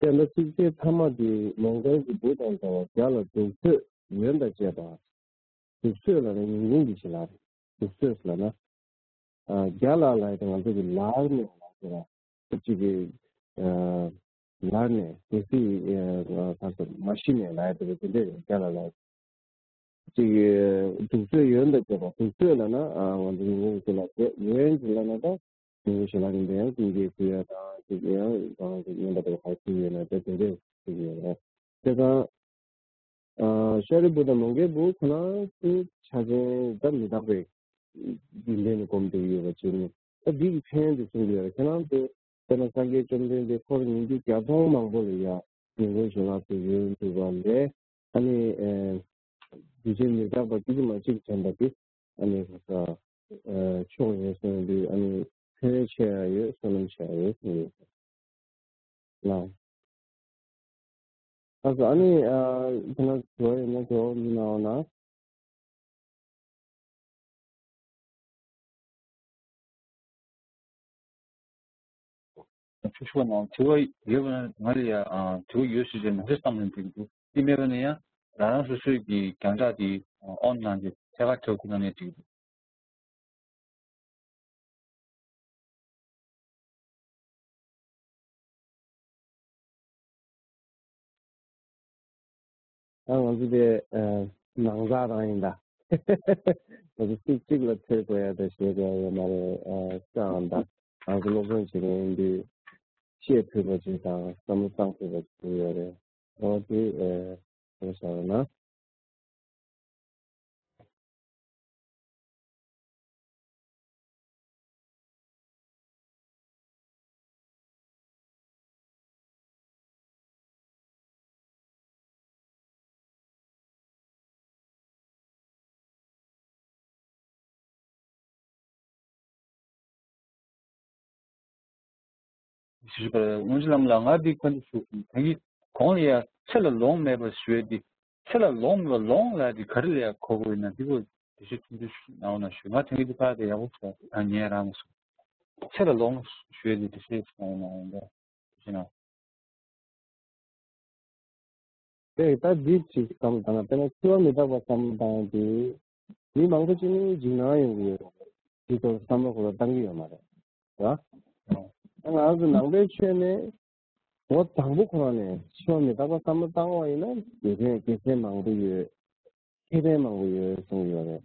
ཨེ་ དཔེར་ན་ཚིགས་བཅད་ཐ་མ་དེ་ནམ་མཁའི་གི་སྦུག་དང་འདྲ་བ། བརྒྱ་ལ་གདུགས་ཚོད་ཡོན་དང་བཅས་པ། གདུགས་ཚོད་ལབ་ན་ཉིན་གུང་གི་ཞལ་ལག་རེད། གདུགས་ཚོད་ལབ་ན། ཨ། བརྒྱ་ལ་ལབ་ཡ་དེ་ང་ཚོ་གི་ལར་ནས་ལབ་ཀྱི་ར། གཅིག་གི་ཨ་ལར་ནས་གལ་སྲིད་ཨ་ག་ཟེར་མ་ཤི་ནས་ལབ་ཡ་དེ་རེད། དེ་འདྲས་རེད། བརྒྱ་ལ་ལབ་ཡ། གཅིག་གི་གདུགས་ཚོད་ཡོན་དང་བཅས་པ། གདུགས་ཚོད་ལབ་ན་ཨ་ང་ཚོ་ཉིན་གུང་གི་ཞལ་ལག་རེད། ཡོན་ཅིག་ལབ་ན་ད་ཉིན་གུང་ཞལ་ལག་རིམ་པས་ཡང་ཀུན་མཁྱེན་ཕུལ་ཡ་དང་། གཅིག་ཡང་གང་ཅིག་ཉིན་པ་དེ་ག་ཕུལ་ཡོད་ན་དེ་དེ་འདྲས་ཕུལ་གྱི་ཡོད་རེད། དེ་ཙང་། ཨ། ཤཱ་རིའི་བུ་དང་མོའུ་འགལ་བུ་ཁོ་རང་ཚོ་ཕྱག་ཆེན་ད་མི་རྟག་པའི་རྒྱུད་འདྲེས་ནས་སྒོམ་བསྡད་ཡོད་པ་བྱས་ནས། ད་འདི་གི་ཕན་ཡོན་དེ་གསུང་གི་ཡོད་རེད། ཁྱེད་རང་ཚོ་དཔེར་ན་སངས་རྒྱས་བཅོམ་ལྡན་འདས་འཁོར་ཉིས་བརྒྱ་བརྒྱ་སྟོང་མང་པོ་ལ་ཡ་ཉིན་གུང་ཞལ་ལག་དེ་ཡོན་ཕུལ་བ་ལས། ཨ་ནི་ཨ་རྒྱུད་ཆེན་མི་རྟག་པ་གཅིག་མ་གཅིག་དྲན་པ་དེ་ཨ་ནི་ཁོ་ས་ཨ་མཆོག་ཡིན་གསུངས་དུས། ཨ་ནི་ཕན་ཡོན་ཆེ་ཡ་ཡོད། བསོད་ནམས་ཆེ་ཡ་ཡོད་གསུངས་ཡོད་ལ། ལགས་སོ། ཨ་ནི་ཨ་ཁྱེད་རང་ཚོ་དྲི་བ་ཡོད་ན་དྲི་བ་མི་གནང་བ་ན། ཐུགས་ཆུང་གནང་། དྲི་བ་ཡོད་པ་ན་ང་ལ་ཡ། ཨ། དྲི་བ་ཡོད་ཟེར་ཏེ་མ་ཟེར་བསམ་ནས་འགྲིག་འདུག་དེ་མེད་པ་ན་ཡང་རང་རང་སོ་སོའི་གི་རྒྱང་བསྒྲགས་དེ་ཨོན་གནང་སྟེ་ཐད་ཀར་དྲི་བ་བཀོད་གནང་ནས་འགྲིག་འདུག་ད་ང་ཚོ་དེ་ཨ་ནང་ཚགས་རང་ཡིན་ད། ང་ཚོ་ཚིག་གཅིག་ལ་ཐོས་དགོས་ཡ་དང་ཞེད་དགོས་ཡ་ཡོད་མ་རེད། ཨ་ཙང་ད་ང་ཚོ་སློབ་སྦྱོང་བྱེད་མཁན་ཡིན་དུས་བཤད་ཕོད་པ་ཅིག་དང་བསམ་བློ་བཏང་ཕོད་པ་ཅིག་ཡོད་རེད། འོ་དེ་ཨ་ག་རེ་ཟེར་ན། ཞུས་པར་དབུ་མཛད་ལམ་ལ་ང་འདི་བཀའ་འདྲི་ཞུ། ད་གིན་གོང་ལ་ཡ་ཚེ་ལ་ལོང་མེད་པར་ཞུ་ཡ་འདི། ཚེ་ལ་ལོང་མེད་པར་ལོང་ལབ་འདི་ག་རེ་ལ་ཡ་གོ་དགོས་ཡོད་ན། འདི་སྐོར་འགྲེལ་བཤད་ཐུང་ཐུང་ཞིག་གནང་རོགས་གནང་ཞུ། ང་ད་གིན་འདི་ཕར་དེ་ཡག་པོ་ཞིག་ད་ཉན་རག་མ་སོང་། ཚེ་ལ་ལོང་ཞུ་ཡ་འདི་འགྲེལ་བཤད་ཞིག་གནང་རོགས་གནང་། འོ་འདི་འགྲེལ་བཤད་གནང་། དེ་ད་འདི་ཅིག་བསམ་བློ་བཏང་ན། དཔེར་ན་འཆི་བ་མི་རྟག་པ་བསམ་བློ་བཏང་ཡ་དེ། མི་མང་པོ་ཅིག་ནི་འཇིགས་སྣང་ཡོང་གི་ཡོད་རེད། དེ་ཚོར་བསམ་བློ་ཁོ་རང་བཏང་གི་ཡོད་མ་རེད། ར། ད་ང་ཚོ་ནང་པའི་ཆོས་ནས་ལོ་དང་པོ་ཁོ་རང་ནས་འཆི་བ་མི་རྟག་པ་བསམ་བློ་བཏང་བ་ཡིན་ན་དགེ་མཚན་དགེ་མཚན་མང་པོ་ཡོད། ཁེ་ཕན་མང་པོ་ཡོད་གསུངས་ཡོད་རེད།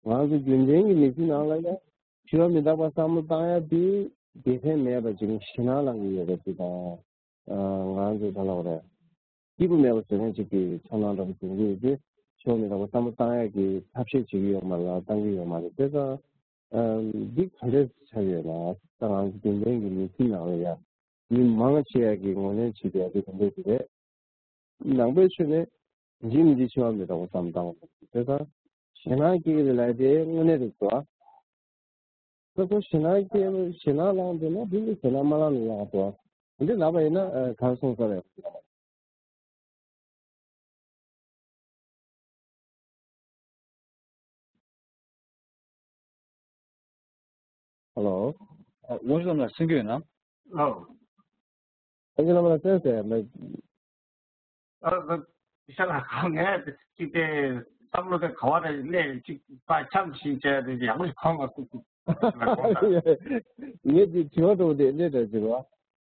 ང་ཚོ་རྒྱུན་ལྡན་གྱི་མི་ཚེ་ནང་ལ་ཡང་འཆི་བ་མི་རྟག་པ་བསམ་བློ་བཏང་ཡ་དེ་དགེ་མཚན་མེད་པ་ཅིག་ཞེད་སྣང་ལངས་ཀྱི་ཡོད་པ་ཅིག་དང་། ང་ཚོ་ག་ལབ་དགོས་རེད། སྐྱིད་པོ་མེད་པ་བཟོ་མཁན་ཅིག་གི་ཚོར་སྣང་འདྲ་པོ་འབྱུང་གི་ཡོད་དུས། འཆི་བ་མི་རྟག་པ་བསམ་བློ་བཏང་ཡ་གི་ཐབས་ཤེས་བྱེད་ཀྱི་ཡོད་མ་རེད་ལ། བཏང་གི་ཡོད་མ་རེད། དེ་ཙང་འདི་ག་འདྲས་ཆགས་ཡོད་ན། ད་ང་ཚོ་རྒྱུན་ལྡན་གྱི་མི་ཚེ་ནང་ལ་ཡང་མི་མང་ཆེ་བ་གིས་ངོས་ལེན་བྱེད་བསྡད་ཡ་དེ་ག་འདྲས་ཅིག་རེད། ནང་པའི་ཆོས་ནས་འཇིག་མི་འཇིག་འཆི་བ་མི་རྟག་པ་བསམ་བཏང་བ་དང་། དེ་ལྟར་ཞེད་སྣང་སྐྱེ་གི་རེད་ལབ་དེ་དངོས་གནས་རེད་དོ། ད་ཁོ་ཞེད་སྣང་སྐྱེ་ཞེད་སྣང་ལངས་འདུག་ན་དེ་ནི་ཞེད་སྣང་མ་ལངས་ན་ཡག་དོ། འདི་ལབ་པ་ཡིན་ན་ཨ་ག་རེ་གསུངས་ས་རེད། ཧེ་ལོ། ཨ། དབང་ཕྱུག་ལམ་ལ་གསན་རྒྱུ་ཡོད་ན། ཨོ། དབང་ཕྱུག་ལམ་ལ་གསན་ཟེར་མེད། ཨ། ཨ། ཤ་ལ་གང་ངས་ཅིག་དེ་བསམ་བློ་དེ་ག་བ་རེ་སླེབས་ཅིག་པ་འཆམ་ཞིང་བྱས་ཏེ་ཡག་པོ་ཞིག་གོ་མ་སོང་ཅིག་ལ་གོ་ད། ངས་ཅིག་དྲི་བ་འདྲ་པོ་དེ་སླེབས་འདྲ་ཅིག་རོ།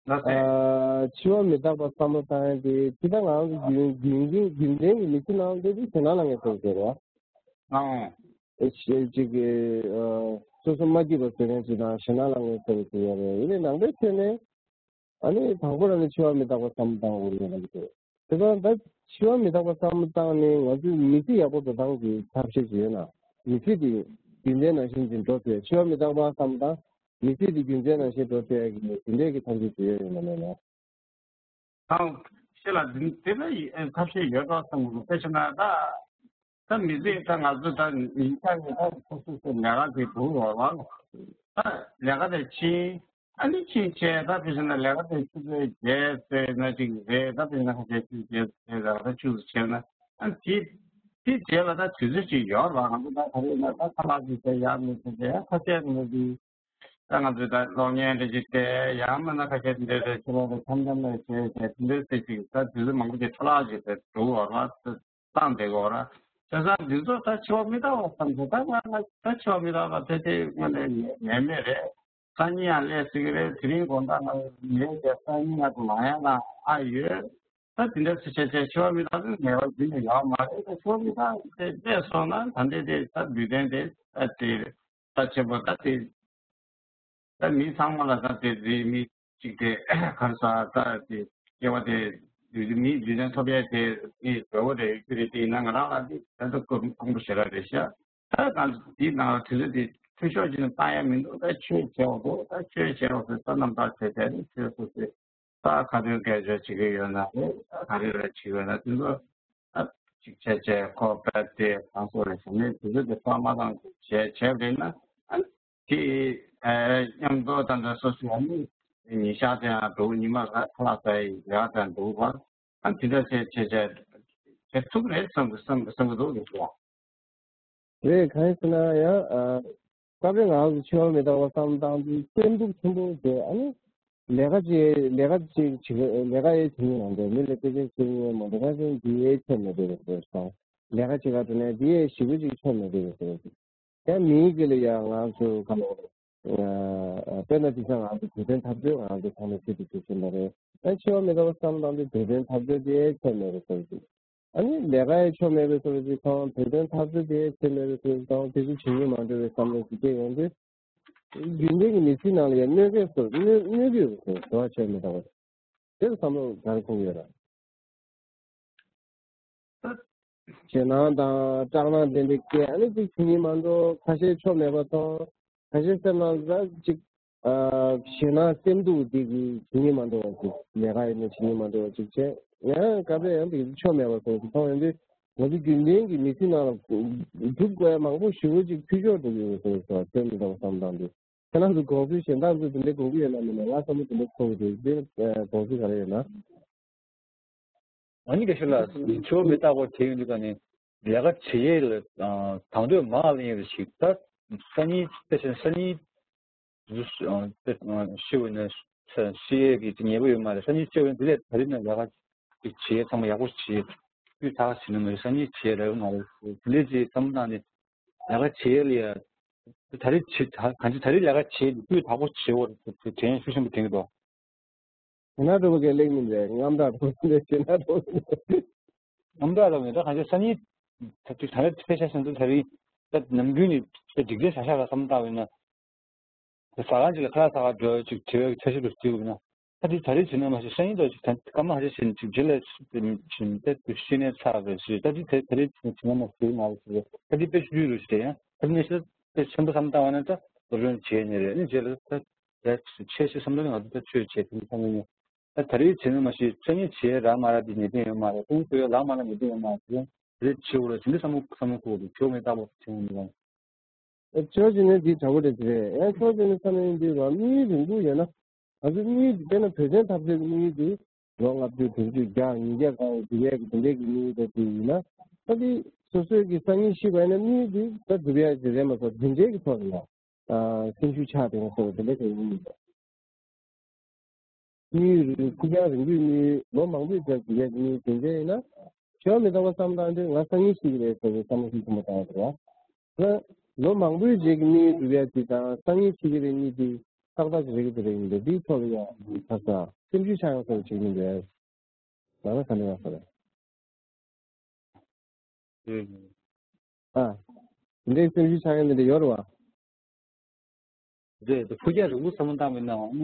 ལགས་སེ། ཨ། འཆི་བ་མི་རྟག་པ་བསམ་བློ་བཏང་ཡ་དེ་ཇི་ལྟར་ང་རང་ཚོ་རྒྱུན་རྒྱུན་རྒྱུན་རྒྱུན་ལྡན་གྱི་མི་ཚེ་ནང་དེ་དུས་ཞེད་སྣང་ལངས་ངེས་སོང་ཟེར་རོ། ཨང་། ཨེ་ཅིག་གི་ཨ། སོ་སོ་མ་སྐྱིད་པ་བཟོ་མཁན་ཅིག་དང་ཞེད་སྣང་ལངས་ངེས་སོང་ཟེར་ཡ་རེད། ཡིན་ནའི་ནང་པའི་ཆོས་ནས་ཨ་ནི་དང་པོ་རང་ནས་འཆི་བ་མི་རྟག་པ་བསམ་བློ་བཏང་དགོས་རེད་ལབ་ཀྱི་འདུག་དེ་ཙང་ད་འཆི་བ་མི་རྟག་པ་བསམ་བློ་བཏང་ནས་ང་ཚོའི་མི་ཚེ་ཡག་པོ་འགྲོ་སྟངས་ཀྱི་ཐབས་ཤེས་ཅིག་ཡོད་ན། མི་ཚེ་འདི་རྒྱུན་ལྡན་ནང་བཞིན་ཅིག་འགྲོ་ཐུབ་ཡ། འཆི་བ་མི་རྟག་པ་བསམ་བློ་བཏང་། མི་ཚེ་འདི་རྒྱུན་ལྡན་ནང་བཞིན་འགྲོ་ཐུབ་ཡ་གི་དེ་འདྲའི་གི་ཐབས་ཤེས་ཅིག་ཡོད་ཡོད་ན་མེད་ན། ཨང་། ཤེས་ལ་འདི་དེ་ལ་ཡི་ཨེ་ཐབས་ཤེས་ཡོད་འགྲོ་བསམ་གི་འདུག་དཔེ་བྱས་ན་ད། ད་མི་ཚེ་ད་ང་ཚོ་ད་ཉིན་ཞག་ཉིན་ཞག་སོ་སོ་སོ་ལས་ཀ་དེ་སྒྲུབ་འོང་བ། ད་ལས་ཀ་དེ་ཕྱིན། ཨ་ནི་ཕྱིན་བྱས་ད་དཔེ་བྱས་ན་ལས་ཀ་དེ་ཆུ་ཚོད་བརྒྱད་ཙམ་ན་ཅིག་རེད། ད་དཔེ་བྱས་ན་ཁ་ཤས་ཆུ་ཚོད་བརྒྱད་ཙམ་རེད། ད་ཆུ་ཚོད་བྱས་ན་ཨ་ནི་དེ་དེ་རྗེས་ལ་ད་དུས་ཚོད་ཅིག་ཡོད་རེད་པ། ང་ཚོ་ད་ག་རེ་ཡིན་ན་ད་ཁ་ལག་ཅིག་བཟས་ཡག་མེད་ཟེར་བྱས་ཁ་ཤས་ཀྱི་ནང་དུ། ད་ང་ཚོས་ད་གློག་བརྙན་འདྲ་ཅིག་བལྟས། ཡང་མིན་ན་ཁ་ཤས་འདི་འདྲ་ཕྱི་ལོགས་ལ་འཆམ་འཆམ་ལ་བྱས་བྱས་དེ་འདྲ་ཟེར་ཅིག་ད་དུས་ཚོད་མང་པོ་ཅིག་འཕྲོ་བརླག་ཅིག་དེ་འགྲོ་གི་ཡོད་རེད་བ། བཏང་བསྡད་ཀྱི་ཡོད་རེད། བྱས་ཙང་འདི་ཚོ་ད་འཆི་བ་མི་རྟག་པ་བསམ་ཚེ་ད་ང་ང་ད་འཆི་བ་མི་རྟག་པ་དེ་དེ་དངོས་གནས་ངེས་མེད་རེད། སང་ཉིན་ཡང་སླེབས་སྲིད་ཀྱི་རེད། དེ་རིང་དགོང་དག་ང་ལས་བྱས་སང་ཉིན་ང་ཚོ་ལངས་ཡག་ལ་ཨ་ཡོད། ད་དེ་འདྲ་ཚོ་བྱས་བྱས་འཆི་བ་མི་རྟག་པའི་ངེས་པ་རྒྱུན་ནས་ཡོད་མ་རེད། ད་འཆི་བ་མི་རྟག་དེ་སླེབས་སོང་ན་ད་འདི་དེ་ད་ལུས་རྟེན་དེ་ད་དེ་རེད། ད་ཆེན་པོ་ད་དེ་ད་མི་ཚང་མ་ལ་ད་དེ་རེད། མི་གཅིག་དེ་གར་ས་ད་དེ་སྐྱེ་བ་དེ་ལུས་མི་ལུས་རྟེན་ཐོབ་ཡས་དེ་མི་འདྲ་བོ་རེ་ཡོད་ཀྱི་རེད། དེ་ཡིན་ན་ང་རང་ལ་དེ་ད་ལྟ་དཀོན་དཀོན་པོ་ཞེ་དྲག་རེད་ཤག་ད་ང་ཚོ་དེའི་ནང་ལ་དུས་ཚོད་དེ་འཐུས་ཤོར་ཅིག་བཏང་ཡ་མི་འདུག་ད་ཆོས་བྱེད་འོ་འདུག་ད་ཆོས་བྱེད་འོ་ཟེར་ད་རྣམ་ཐར་བྱས་བྱས་ནས་ཆོས་སོ་སོས་ད་ཁ་ཏོན་སྐད་ཆ་བྱེད་ཀྱི་ཡོད་ན་རེད། ད་ག་རེ་རེ་བྱེད་ཀྱི་ཡོད་ན་དེ་ཚོ་ད་ཅིག་བྱས་བྱས་ཁོ་པད་དེ་གང་སོགས་རེད་ཟེར་ནས་དུས་ཚོད་དེ་སྤྲོ་མ་བཏང་བྱས་བྱས་པ་རེད་ན། ཨ་དེ་མཉམ་དུ་ད་ལྟ་སོ་སོའི་ཨ་ནི་ཉིན་ཞག་དེ་ཡང་འགྲོ་ཉི་མ་ཁ་ལག་ཟ་ཡི་ཡག་དང་འགྲོ་བ། ཨ་དེ་འདྲ་བྱས་བྱས་བྱས་བྱེད་ཐུབ་རེད་བསམ་གི་བསམ་བསམ་གི་འདུག་ལུག་པ། རེད། གང་ཡིན་ཟེར་ན་ཡང་ཨ་སྐབས་རེ་ང་ཚོ་འཆི་བ་མི་རྟག་པ་བསམ་བཏང་དུས་སེམས་སྡུག་ཆེན་པོ་བྱས། ཨ་ནི་ལས་ཀ་ཅིག་ལས་ཀ་ཅིག་བྱེད་ལས་ཀ་ཡས་བྱེད་མཁན་མང་པོ་མི་ལ་སྐད་ཆ་བཤད་མཁན་མང་པོ་ཁ་སང་འདི་ཡས་ཆོ་མེད་པའི་རེད་ཟེར་སོང་། ལས་ཀ་ཅིག་ག་འགྲོ་ནས་འདི་ཡས་ཞེ་པོ་ཅིག་ཆོ་མེད་པའི་རེད་ཟེར། ཡང་མིའི་སྐད་ལ་ཡང་ང་ཚོ་ག་ལ་དཔེར་ན་དེང་སང་ང་ཚོ་བོད་དོན་འཐབ་རྩོད་ང་ཚོ་ཚང་མས་ཤེས་ཏེ་ཤེས་ཤེས་པ་རེད། ཡང་འཆི་བ་མི་རྟག་པ་བསམ་བཏང་དུས་བོད་དོན་འཐབ་རྩོད་དེ་ཆོ་མེད་པའི་རེད་ཟེར། ཨ་ནི་ལས་ཀ་ཡང་ཆོ་མེད་པའི་བཟོ་འདྲ་ཅིག་མཐོང་། བོད་དོན་འཐབ་རྩོད་དེ་ཡང་ཆོ་མེད་པའི་བཟོ་འདྲ་མཐོང་། དེ་ཚོ་བྱེད་ཀྱི་མ་འགྲོ་བའི་བསམ་བློ་ཞིག་སྐྱེ་ཡོང་དུས། རྒྱུན་ལྡན་གྱི་མི་ཚེའི་ནང་ལ་ཡང་གནོད་སྐྱེལ་བཟོ་གནོད་གནོད་ཀྱི་ཡོད་པའི་བཟོ་འདྲ་ཆོ་མེད་པ་རེད། དེ་ལ་བསམ་བློ་ག་རེ་འཁོར་གྱི་ཡོད་ར། ཞེད་སྣང་དང་སྐྲག་སྣང་དེ་འདྲ་སྐྱེ། ཨ་ནི་ཅིག་བྱེད་ཀྱི་མ་འགྲོ། ཁ་ཞེ་ཆོ་མེད་པ་མཐོང་། ཁ་ཤས་སེམས་ནང་ལ་ཅིག་ཨ་ཞེད་སྣང་སེམས་སྡུག་འདི་གི་བྱེད་ཉིན་མ་འགྲོ་བ་ཅིག་ལས་ཀ་ཡིན་ན་བྱེད་ཉིན་མ་འགྲོ་བ་ཅིག་བྱས། ཡང་སྐབས་རེ་ཡང་འདི་ཆོ་མེད་པ་སོགས་ཀྱི་མཐོང་ཡོང་དུས། ང་ཚོ་རྒྱུན་ལྡན་གྱི་མི་ཚེ་ནང་ལ་སྒྲུབ་དགོས་ཡ་མང་པོ་ཞེ་པོ་ཅིག་འཐུས་ཤོར་འགྲོ་གི་ཡོད་ཟེར་བ་ཆོ་མི་འདུག་བསམ་སྟངས་འདི། ཁྱེད་རང་ཚོ་དགོངས་ཚུལ་གཞན་དག་ཚོས་དེ་འདྲའི་དགོངས་ཀྱི་ཡོད་ན་མེད་ན། ང་བསམ་བློ་དེ་འདྲ་ཚོར་གྱི་འདུག་འདི་ཨ་དགོངས་ཚུལ་ག་རེ་ཡོད་ན། ཨ་ནི་དགེ་བཤེས་ལགས། འཆི་བ་མི་རྟག་པ་དེ་ཡིན་དུས་ཀ་ནི་ལས་ཀ་བྱེད་ཡས་ལ་ཨ་དང་དོད་མང་ལ་ཡིན་རེ་ཞིག་ད་སང་ཉིན་དཔེ་བྱས་ན་སང་ཉིན་ཨ་དཔེ་ཨ་ཤི་བ་ན་ཤི་ཡས་ཀྱི་ཉེན་ཁ་ཡོད་མ་རེད། སང་ཉིན་ཤི་བ་ན་དེ་ལས་ད་རིང་ནས་ལས་ཀ་ཅིག་བྱེད་ཡས་ཚང་མ་ཡག་པོ་བྱེད། སྤུས་དག་བྱེད་ནི་མ་རེད། སང་ཉིན་བྱེད་ཡས་རག་གི་མ་རེད། དེ་འདྲས་ཅིག་བསམ་བློ་བཏང་ནས་ལས་ཀ་བྱེད་ཡས་ལ་ཡ་ད་རེས་བྱེད་ད་གང་ཅི་ད་རེས་ལས་ཀ་བྱེད་ཡས་སྤུས་དག་པོ་བྱེད་དགོས་རེད། དྲན་ཤུགས་ཆེན་པོ་དྲན་གྱི་འདུག་ཞེ་ན་གྲོགས་པོ་ག་ལེགས་མིན་རེད། རྔམ་དྲག་གྲོགས་པོ་མིན་རེད། ཞེ་ན་གྲོགས་པོ་མིན་རེད། རྔམ་དྲག་ལ་མེད། ད་གང་ཅི་སང་ཉིན་ད་དུས་ད་རེས་དཔེ་ཆ་བཞག་ན་ད་རེས་ད་ནམ་རྒྱུན་ནས་ད་འགྲིག་འགྲིག་བྱ་བཞག་ལ་བསམ་བཏང་བས་ན། ད་ཟ་ཁང་ཅིག་ལ་ཁ་ལག་ཟ་ག་འགྲོ་ཡ་ཅིག་བྲེལ་བའི་འཆར་གཞི་རུ་བརྩིས་དགོས་ན། ད་དེ་ད་རེས་བྱས་ན་མ་ཤེས། སང་ཉིན་ད་ཅིག་ད་སྐར་མ་ཁ་ཤས་ཕྱིན་ཅིག་རྗེས་ལ་ཕྱིན་ཏེ་དུ་ཤེས་ནས་ཚར་བའི་ཞིག་ད་དེ་ད་ད་རེས་བྱས་ན་མ་ཤེས་མ་རེད་ཟེར། ད་དེ་དཔེ་ཆུང་ཆུང་རུ་ཞིག་རེད། ཡང་ད་དེ་ནས་ཤེས་ད་དཔེ་ཆེན་པོ་བསམ་བཏང་བ་ན་ད་སློབ་སྦྱོང་བྱས་ནས་རེད། ཨ་ནི་རྗེས་ལ་ད་ད་ཆེ་ཆེ་བསམ་བློ་ནི་ང་ཚོ་ད་ཆོས་བྱས་དེ་འདྲ་བསམ་བློ་ནི། ད་ད་རེས་བྱས་ན་མ་ཤེས། སང་ཉིན་བྱས་རག་མ་རག་དེ་ངེས་གཏན་ཡོད་མ་རེད། ཁོང་ཚོས་ལག་མ་ལ་ངེས་གཏན་ཡོད་མ་རེད། དེ་རེད་བྱེད་དགོས་རེད། དེ་འདྲ་བསམ་བློ་བསམ་བློ་འཁོར་དགོས། ཆོས་མེད་རྟག་པར་བྱེད་ཡོང་གི་རེད། ཆོས་བྱེད་ནི་འདི་དྲག་པོ་རེད། དེ་རེད། ཡང་ཆོས་བྱེད་ནི་ས་ནས་འདི་རང་དམིགས་ཡུལ་རིང་པོ་ཡོད་ན། ང་ཚོའི་དམིགས་ཡུལ་དཔེར་ན་བོད་དོན་འཐབ་རྩོད་ཀྱི་དམིགས་ཡུལ་དེ་ལོ་ལྔ་བཅུ་དྲུག་ཅུ་བརྒྱ་ཉིས་བརྒྱ་གང་ཡོད་དེ་ཡས་ཀྱི་དེ་འདྲས་ཀྱི་དམིགས་ཡུལ་དེ་དེ་ཡིན་ན། ད་འདི་སོ་སོའི་གི་སང་ཉིན་ཤི་བ་ཡིན་ན་དམིགས་ཡུལ་དེ་ད་སྒྲུབ་ཡ་དེ་རེད་མ་གཏོགས་དེ་འདྲས་ཀྱི་ཐོག་ནས་ཡང་སེམས་ཤུགས་ཆག་དེ་ཡང་སོ་དེ་འདྲས་ཀྱི་ཡིན་མི་འདུག་དམིགས་ཡུལ་རིང་ཕུགས་རྒྱང་རིང་པོའི་དམིགས་ཡུལ་ལོ་མང་པོའི་རྗེས་སུ་ཡས་ཀྱི་དམིགས་ཡུལ་དེ་འདྲས་ཡིན་ན། འཆི་བ་མི་རྟག་པ་བསམ་བཏང་དུས་ང་སང་ཉིན་ཤི་གི་རེད་ཟེར་བའི་བསམ་བློ་ཤུགས་ཆེན་པོ་བཏང་ཡོད་རེད་བ། ལོ་མང་པོའི་རྗེས་ཀྱི་དམིགས་ཡུལ་སྒྲུབ་ཡ་དེ་དང་སང་ཉིན་ཤི་གི་རེད་གཉིས་དེ་ཏག་ཏག་ཅིག་རེད་གི་རེད་ཡིན་པས། འདིའི་ཐོག་ལ་ཡང་ཁ་ས་སེམས་ཤུགས་ཆག་ཡོང་ས་རེ་བྱེད་ཀྱི་ཡིན་པས། ང་ལ་ག་འདྲ་ཡོང་ས་རེད། ཨ། འདི་འདྲའི་སེམས་ཤུགས་ཆག་ཡ་འདི་འདྲ་ཡོད་རེད་བ། རེད་དེ། ཕུགས་རྒྱང་རིང་པོ་བསམ་བློ་བཏང་མིན་ནའང་ཨ།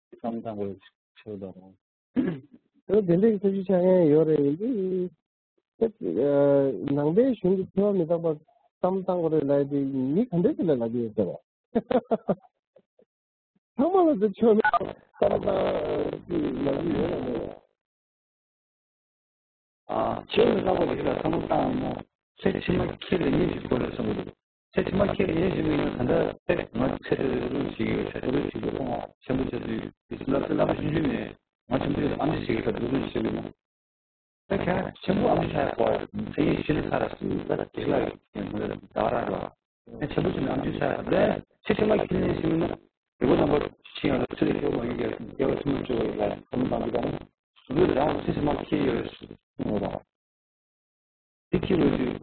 བསམ་བློ་བཏང་དགོས་ཆེ་བ་དང་། དེ་དེ་འདྲའི་སེམས་ཤུགས་ཆག་མཁན་ཡོད་རེད་ཡིན་དུས། ནང་པའི་གཞུང་གི་འཆི་བ་མི་རྟག་པ་བསམ་བཏང་དགོས་རེད་ལབ་དེ་མི་ག་འདྲ་ཞིག་ལ་ལབ་ཀྱི་ཡོད་ཟེར་བ། ཚང་མ་ལ་དེ་འཆི་བ་མི་རྟག་པ་བསམ་བཏང་ལབ་ཀྱི་ཡོད་རེད། ཨ། འཆི་བ་མི་རྟག་པ་ཞིག་ལ་བསམ་བློ་བཏང་ཡོང་ན། ཚེ་ཕྱི་མ་ཁྱེར་ལ་ཉེ་ཞིག་དགོས་རེད་བསམ་གྱི་འདུག་ཚེ་ཕྱི་མ་ཁྱེར་ལ་ཉེ་ཞིག་ཡིན་ན་ད་ལྟ་ང་ཚེ་འདིར་ལུས་ཤིག་ཡོད་ཚེ་འདིར་ལུས་ཤིག་ཡོད་ཚང་མ་ཆེན་པོ་ཆེ་ཚུལ་ཡིན་ལབ་ཚེ་བསླབ་པ་ཆུང་ཆུང་ནས་ང་ཆེན་པོ་ཆེ་ཚུལ་ཨ་མཆོག་ཤིག་ཡོད་ཚེ་འདིར་ལུས་ཤིག་ཡོད་ན། ད་ཁྱེད་ཆེན་པོ་ཨ་མཆོག་ཤ་ཡག་པོ་ཚེ་ཡི་ཤི་ལ་ཚ་ར་སུ་ད་དེ་ལ་ཡོད་ཚེ་འདིར་ད་ར་ར་ད་ཆེན་པོ་ཆེ་ནས་ཨ་མཆོག་ཤ་ཡག་པོ་ཚེ་ཕྱི་མ་ཁྱེར་ལ་ཉེ་ཞིག་ཡིན་ན། ཆེ་ལས་ཤོར་མ་ཡིན་ཀྱང་སྐྱེ་བ་ཕྱི་མ་བཅོ་བ་ཡིན་ལ་བསམ་བློ་བཏང་གི་དང་། སུ་ལུས་རང་ཕྱི་མ་ཁྱེར་ཡོད་ཟེར་གསུངས་པ་དང་། དེ་ཁྱེར་ཡོད་དུས་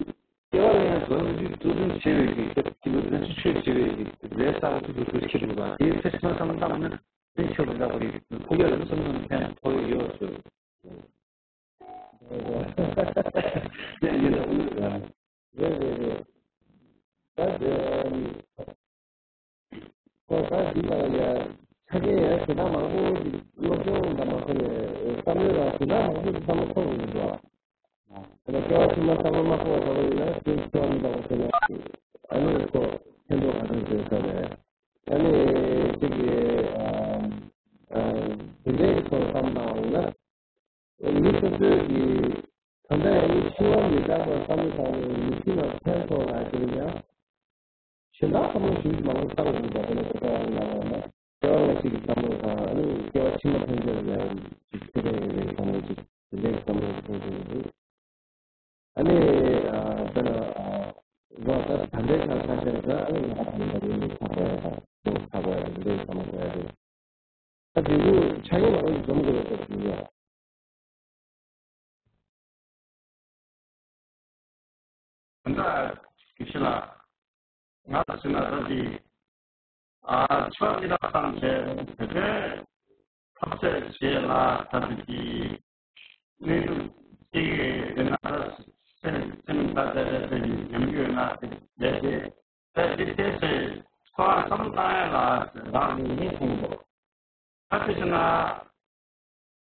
སྐྱེ་བ་ལ་ཡང་དོན་དུ་ཏུ་ཏུ་ཆེ་བའི་གི་སྐྱེ་བ་ཁྱེར་ཡོད་དུས་ཆོས་ཆེ་བའི་གི་ལས་བསགས་ཏུ་ཏུ་ཏུ་ཁྱེར་ཡོད་པ་དེའི་ཕྱི་མ་བསམ་བློ་བཏང་ན་དེ་ཆོས་མི་འདྲ་བ་རེད། ཕུགས་ཡོད་ལ་བསམ་བློ་ཕན་ཐོགས་ཡོད་ཟེར། རེད་རེད་རེད། ད་དེ་ཁོ་ད་འདི་ལ་ཡ་ཆ་རྐྱེན་ཡང་ཞེ་དྲག་མང་པོ་ཞིག་སློབ་སྦྱོང་དང་མ་ཟད་ནས་བསམ་བློ་ལ་ཞེ་དྲག་མང་པོ་ཞིག་བསམ་བློ་འཁོར་དགོས་ཀྱི་འདུག་ཨ། ད་སྐྱེ་བ་ཕྱི་མ་བསམ་བློ་མ་འཁོར་བ་འདྲ་བོ་ཡིན་ན་དེ་སྐྱེ་བ་མི་འདྲ་བ་ཟེར་ན་ཨ་ནི་ཁོ་ཕན་ཐོགས་ག་ཚོད་ཡོད་ས་རེད། ཨ་ནི་གཅིག་གིས་ཨ་ཨ་དེ་འདྲའི་ཐོག་བསམ་བློ་བཏང་བ་ཡིན་ན། མི་སོ་སོའི་གི་ད་ལྟ་ཡང་འཆི་བ་མི་རྟག་པར་བསམ་བློ་བཏང་ནས་མི་ཤི་བར་ཕན་ཐོགས་ལ་ཟེར་ཡང་། གཞན་དག་བསམ་བློ་ཞིབ་མང་པོ་བཏང་དགོས་པ་དེ་ལ་དེ་ལྟར་ལ་ལ་ན་སྐྱེ་བ་གཅིག་གི་བསམ་བློ་དང་ཨ་ནི་སྐྱེ་བ་ཕྱི་མ་ཕན་ཆད་ལ་ཡང་ཅིག་ཚེ་རིང་རིང་བསམ་བློ་ཅིག་དེ་འདྲའི་བསམ་བློ་གཏོང་དགོས་ཀྱི་འདུག་ཨ་ནི་ཨ་ད་ལ་ཨ་རོགས་ད་ད་ལྟའི་ཆར་ཁ་ཤས་ད་ཨ་ནི་ང་ད་ལྟ་ཡིན་ནི་ཁ་པ་ཡ་ད་ཁོ་ཁ་པ་ཡ་དེ་འདྲའི་བསམ་བློ་གཏོང་ཡ་དེ། ད་དེ་ཚོ་ཆ་ཡོད་ལ་འཛོམས་དགོས་པ་ཞིག་ཡོད། ད་དེ་ཤི་ལ་ང་ལ་ཤི་ན་ད་དེ་ཨ་ཆོས་འདི་དག་བཏང་བྱས་དེ་དོན་ཐབས་ཤེས་བྱས་ལ་ད་དེ་དེ་གནས་ལུགས་ཅིག་དེ་ན་ད་སེམས་སེམས་ད་དེ་དེ་དེ་ཉམས་ཡོད་ན་དེ་དེ་དེ། ད་འདི་ཐེ་ཚེ་ཚོར་བསམ་བཏང་ཡ་ལ་རང་གི་ཉིད་ཐུང་དོ། ད་དེ་ཕྱིར་ན།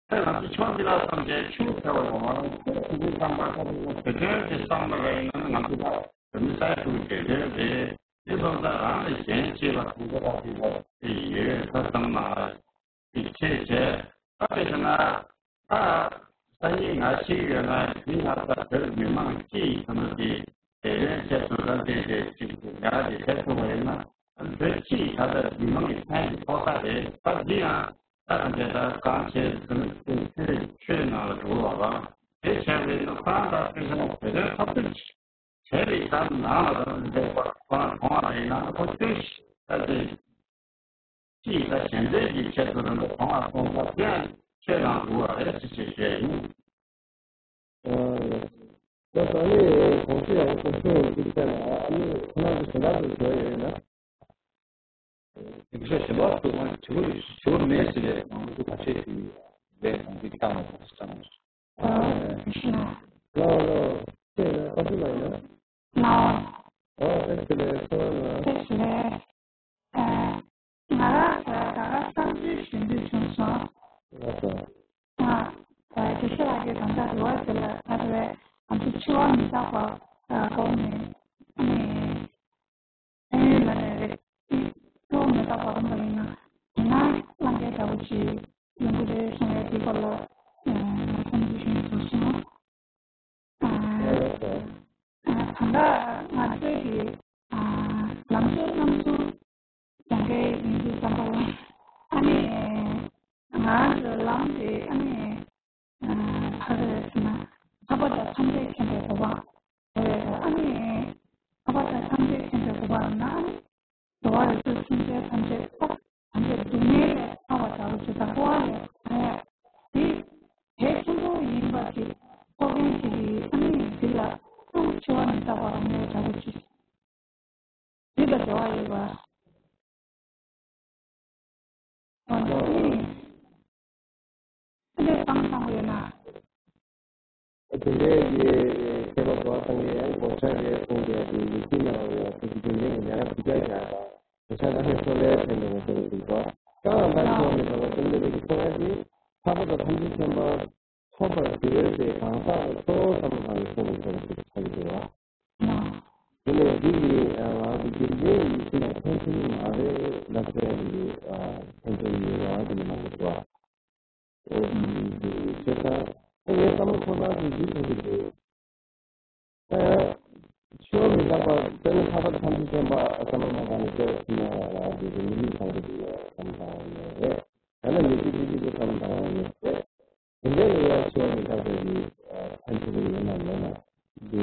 ད་ང་ཚོ་ཆུང་འདི་ལ་བསམ་བྱའི་ཆུང་ཟེར་བ་ལ་ང་ཚོ་ཆུང་ཆུང་བསམ་པ་ཁ་ཐུག་བོད་དོན་གྱི་བསམ་པ་ལ་ཡིན་ན་ང་ཚོ་ད་བོད་མི་ས་ཡ་དྲུག་བརྒྱད་དོན་རེད། འདི་ཚོ་ད་རང་ལས་གཞན་གཅེས་པ་གང་ག་པ་ཞིག་ལ་ཡོད་ད་བསམ་ན། ཅིག་ཁྱེད་བྱས། ད་དཔེ་བྱས་ན། ད། སང་ཉིན་ང་ཤི་ཡོད་ན་འདི་ང་ད་བོད་མི་མང་སྤྱི་ཡི་ཐོག་ནས་ཀྱི་དེ་རིང་བྱས་ཚོད་ལྟ་བྱས་ཏེ་ཅིག་ཡག་ཅིག་བྱས་ཐུབ་པ་ཡིན་ན། བོད་སྤྱི་ཡི་ད་ལྟ་མི་མང་གི་ཕན་གྱི་ཐོག་མཐའ་རེད། ད་འདི་ཡང་ད་དེ་ལྟར་གང་བྱས་ཟིན་ཚུལ་ཆོས་ནང་ལ་འགྲོ་བ་རང་དེ་བྱས་པའི་ནང་ད་ད་དཔེ་བྱས་ན་བོད་དོན་འཐབ་རྩོད་བྱས་པའི་གཏམ་ནང་ལ་ད་འདས་པ་ཁོ་རང་མཐོང་བ་ཡིན་ན་ཁོ་ཆོས་ཤིག་ད་དེ། ཅིས་ད་གཞན་དོན་གྱི་ཆེད་དུ་རིན་པོ་གང་ལ་གཏོང་ས་དེ་ཡང་ཆོས་དང་འགལ་བ་རེད་ཅེས་ཞེས་བཤད་ཡིན། ད་ད་ནི་གོང་ཞུས་ཡང་གོང་ཞུས་ཡང་གཅིག་བཤད་ན་ཨ་ནི་ཁོ་རང་གི་དོན་དག་ཏུ་བྱས་ཡོད་ན། དེ་ཤ་ཞེ་བ་ཏུ་མ་བྱེད་པོ་ཞེ་བོ་མེད་ཟེར་ལས་ང་ཚོ་ཁ་ཆེ་ཞིག་ལས་ང་ཚོ་བཏང་བ་དང་བཏང་བ། ཨ་ཤི་ན། ལ་ལ་ལ་ཁ་ཆེ་ལ་ཡིན་ན། ལ། ཨ་ཨེ་ཤི་ལ་ཁོ་ལ། ཨེ་ཤི་ལ། ང་རང་ད་ག་བསམ་ཚུལ་ཞུ་འདོད་བྱུང་སོང་། ང་ད་དགེ་བཤེས་ལགས་ཀྱིས་ད་ལྟ་རེ་བ་དེ་ལ་ད་རེ་བས་ང་ཚོ་འཆི་བ་མི་རྟག་པ་སྐོར་ནས་ཨ་ནི་ཨ་ནི་ལ་ནས་རེད། འཆི་བ་མི་རྟག་པ་རུང་བ་ཡིན་ན་དེ་ན་ལང་ཀའི་འདྲ་པོ་ཅིག་ཡོང་གི་རེད་གསུང་བའི་དེ་སྐོར་ལ་ང་བསམ་ཚུལ་ཞུ་འདོད་བྱུང་སོང་། ད་ལྟ་ང་ཚོའི་གི་ལམ་སྲོལ་རྣམ་གསུམ་སྦྱང་མཁན་ཡིན་དུས་ཙམ་པ་ལ་ཨ་ནི་ང་རང་ཚོའི་ལམ་དེ་ཨ་ནི་ག་རེ་རེད་ཟེར་ན་ཐར་པ་དང་ཐམས་ཅད་མཁྱེན་པའི་གོ་འཕང་རེད། ཨ་ནི་ཐར་པ་དང་ཐམས་ཅད་མཁྱེན་པའི་གོ་འཕང་ཡིན་ན་ཨ་ནི། འགྲོ་བ་རིགས་དྲུག་སེམས་ཅན་ཐམས་ཅད་ཐམས་ཅད་སྡུག་བསྔལ་ལས་ཐར་བ་འདྲ་བོ་ཞིག་དང་འཁོར་བ་ལས་ཐར་ཡ་དེ་གལ་ཆེན་པོ་ཡིན་པ་ཞིག་རྟོགས་མཁན་ཞིག་གིས་ཨ་ནི་འདི་ལ་ཨ་འཆི་བ་མི་རྟག་པ་རང་ལས་འདྲ་བོ་ཞིག་འདི་ལ་འབྲེལ་བ་ཡོད་པ། འོ་འདི་ཨ་ནི་ཨ་ནི་བཏང་བཏང་ཡོད་ན། དེ་འདྲའི་གི་མཁས་པ་གོ་བ་བཏང་ཡས་ཡང་གོ་ཆ་རེད་གསུངས་ཏེ་དེ་ཡིག་ཆ་ནང་ལ་ཡང་དེ་གི་དེ་འདྲའི་གི་ཡང་ཐུགས་རྒྱ་བཞག་པ་གོ་ཆ་ད་ནས་གསོལ་བའི་ཕན་འདོགས་པ་ཞིག་འདུག་པ། གང་ལ་ད་ཆོག་མི་ཐོག་པ་ཙམ་དེ་འདྲའི་གི་གསོལ་བ་དེ་ཐར་པ་དང་ཐམས་ཅད་མཁྱེན་པ་ཐོབ་པར་འགྱུར་ཏེ་གང་ཟག་གི་གཙོ་བོ་བསམ་བློ་བཏང་ནས་གསུངས་པའི་གསོལ་བ་ཞིག་ཆགས་ཀྱི་འདུག་པ། དེ་ནས་འདི་ཡི་ང་ཚོ་དགེ་རྒན་ཡིན་ཕྱིན་ན་ཕན་ཚུན་མ་རེད་ལབ་ཟེར་ཡ་འདི་ཕན་ཚུན་ཡོད་རང་གི་མ་རེད་པ། ཨེ་ཅེས་དང་ངའི་བསམ་བློ་ཚོར་སྣང་དེ་འདི་ཐུག་གི་འདུག་ད་ཡང་འཆི་བ་མི་རྟག་པ་དཔེར་ན་ཐར་པ་ཐམས་ཅད་མཁྱེན་པ་བསམ་བློ་མ་བཏང་ནས་བསྐྱལ་ཟིན་ན་ཡང་དེ་དེ་མི་ལུས་ཐར་གི་འདུག་བསམ་བཏང་ཡོད་རེད། ཡང་ན་མི་ཚེ་གཅིག་གཅིག་ཏུ་བསམ་བཏང་ཡོད་རེད། དེ་འདྲའི་ལ་ཡང་འཆི་བ་མི་རྟག་པའི་གི་ཕན་ཐོགས་ཡོད་ན་མེད་ན་འདི་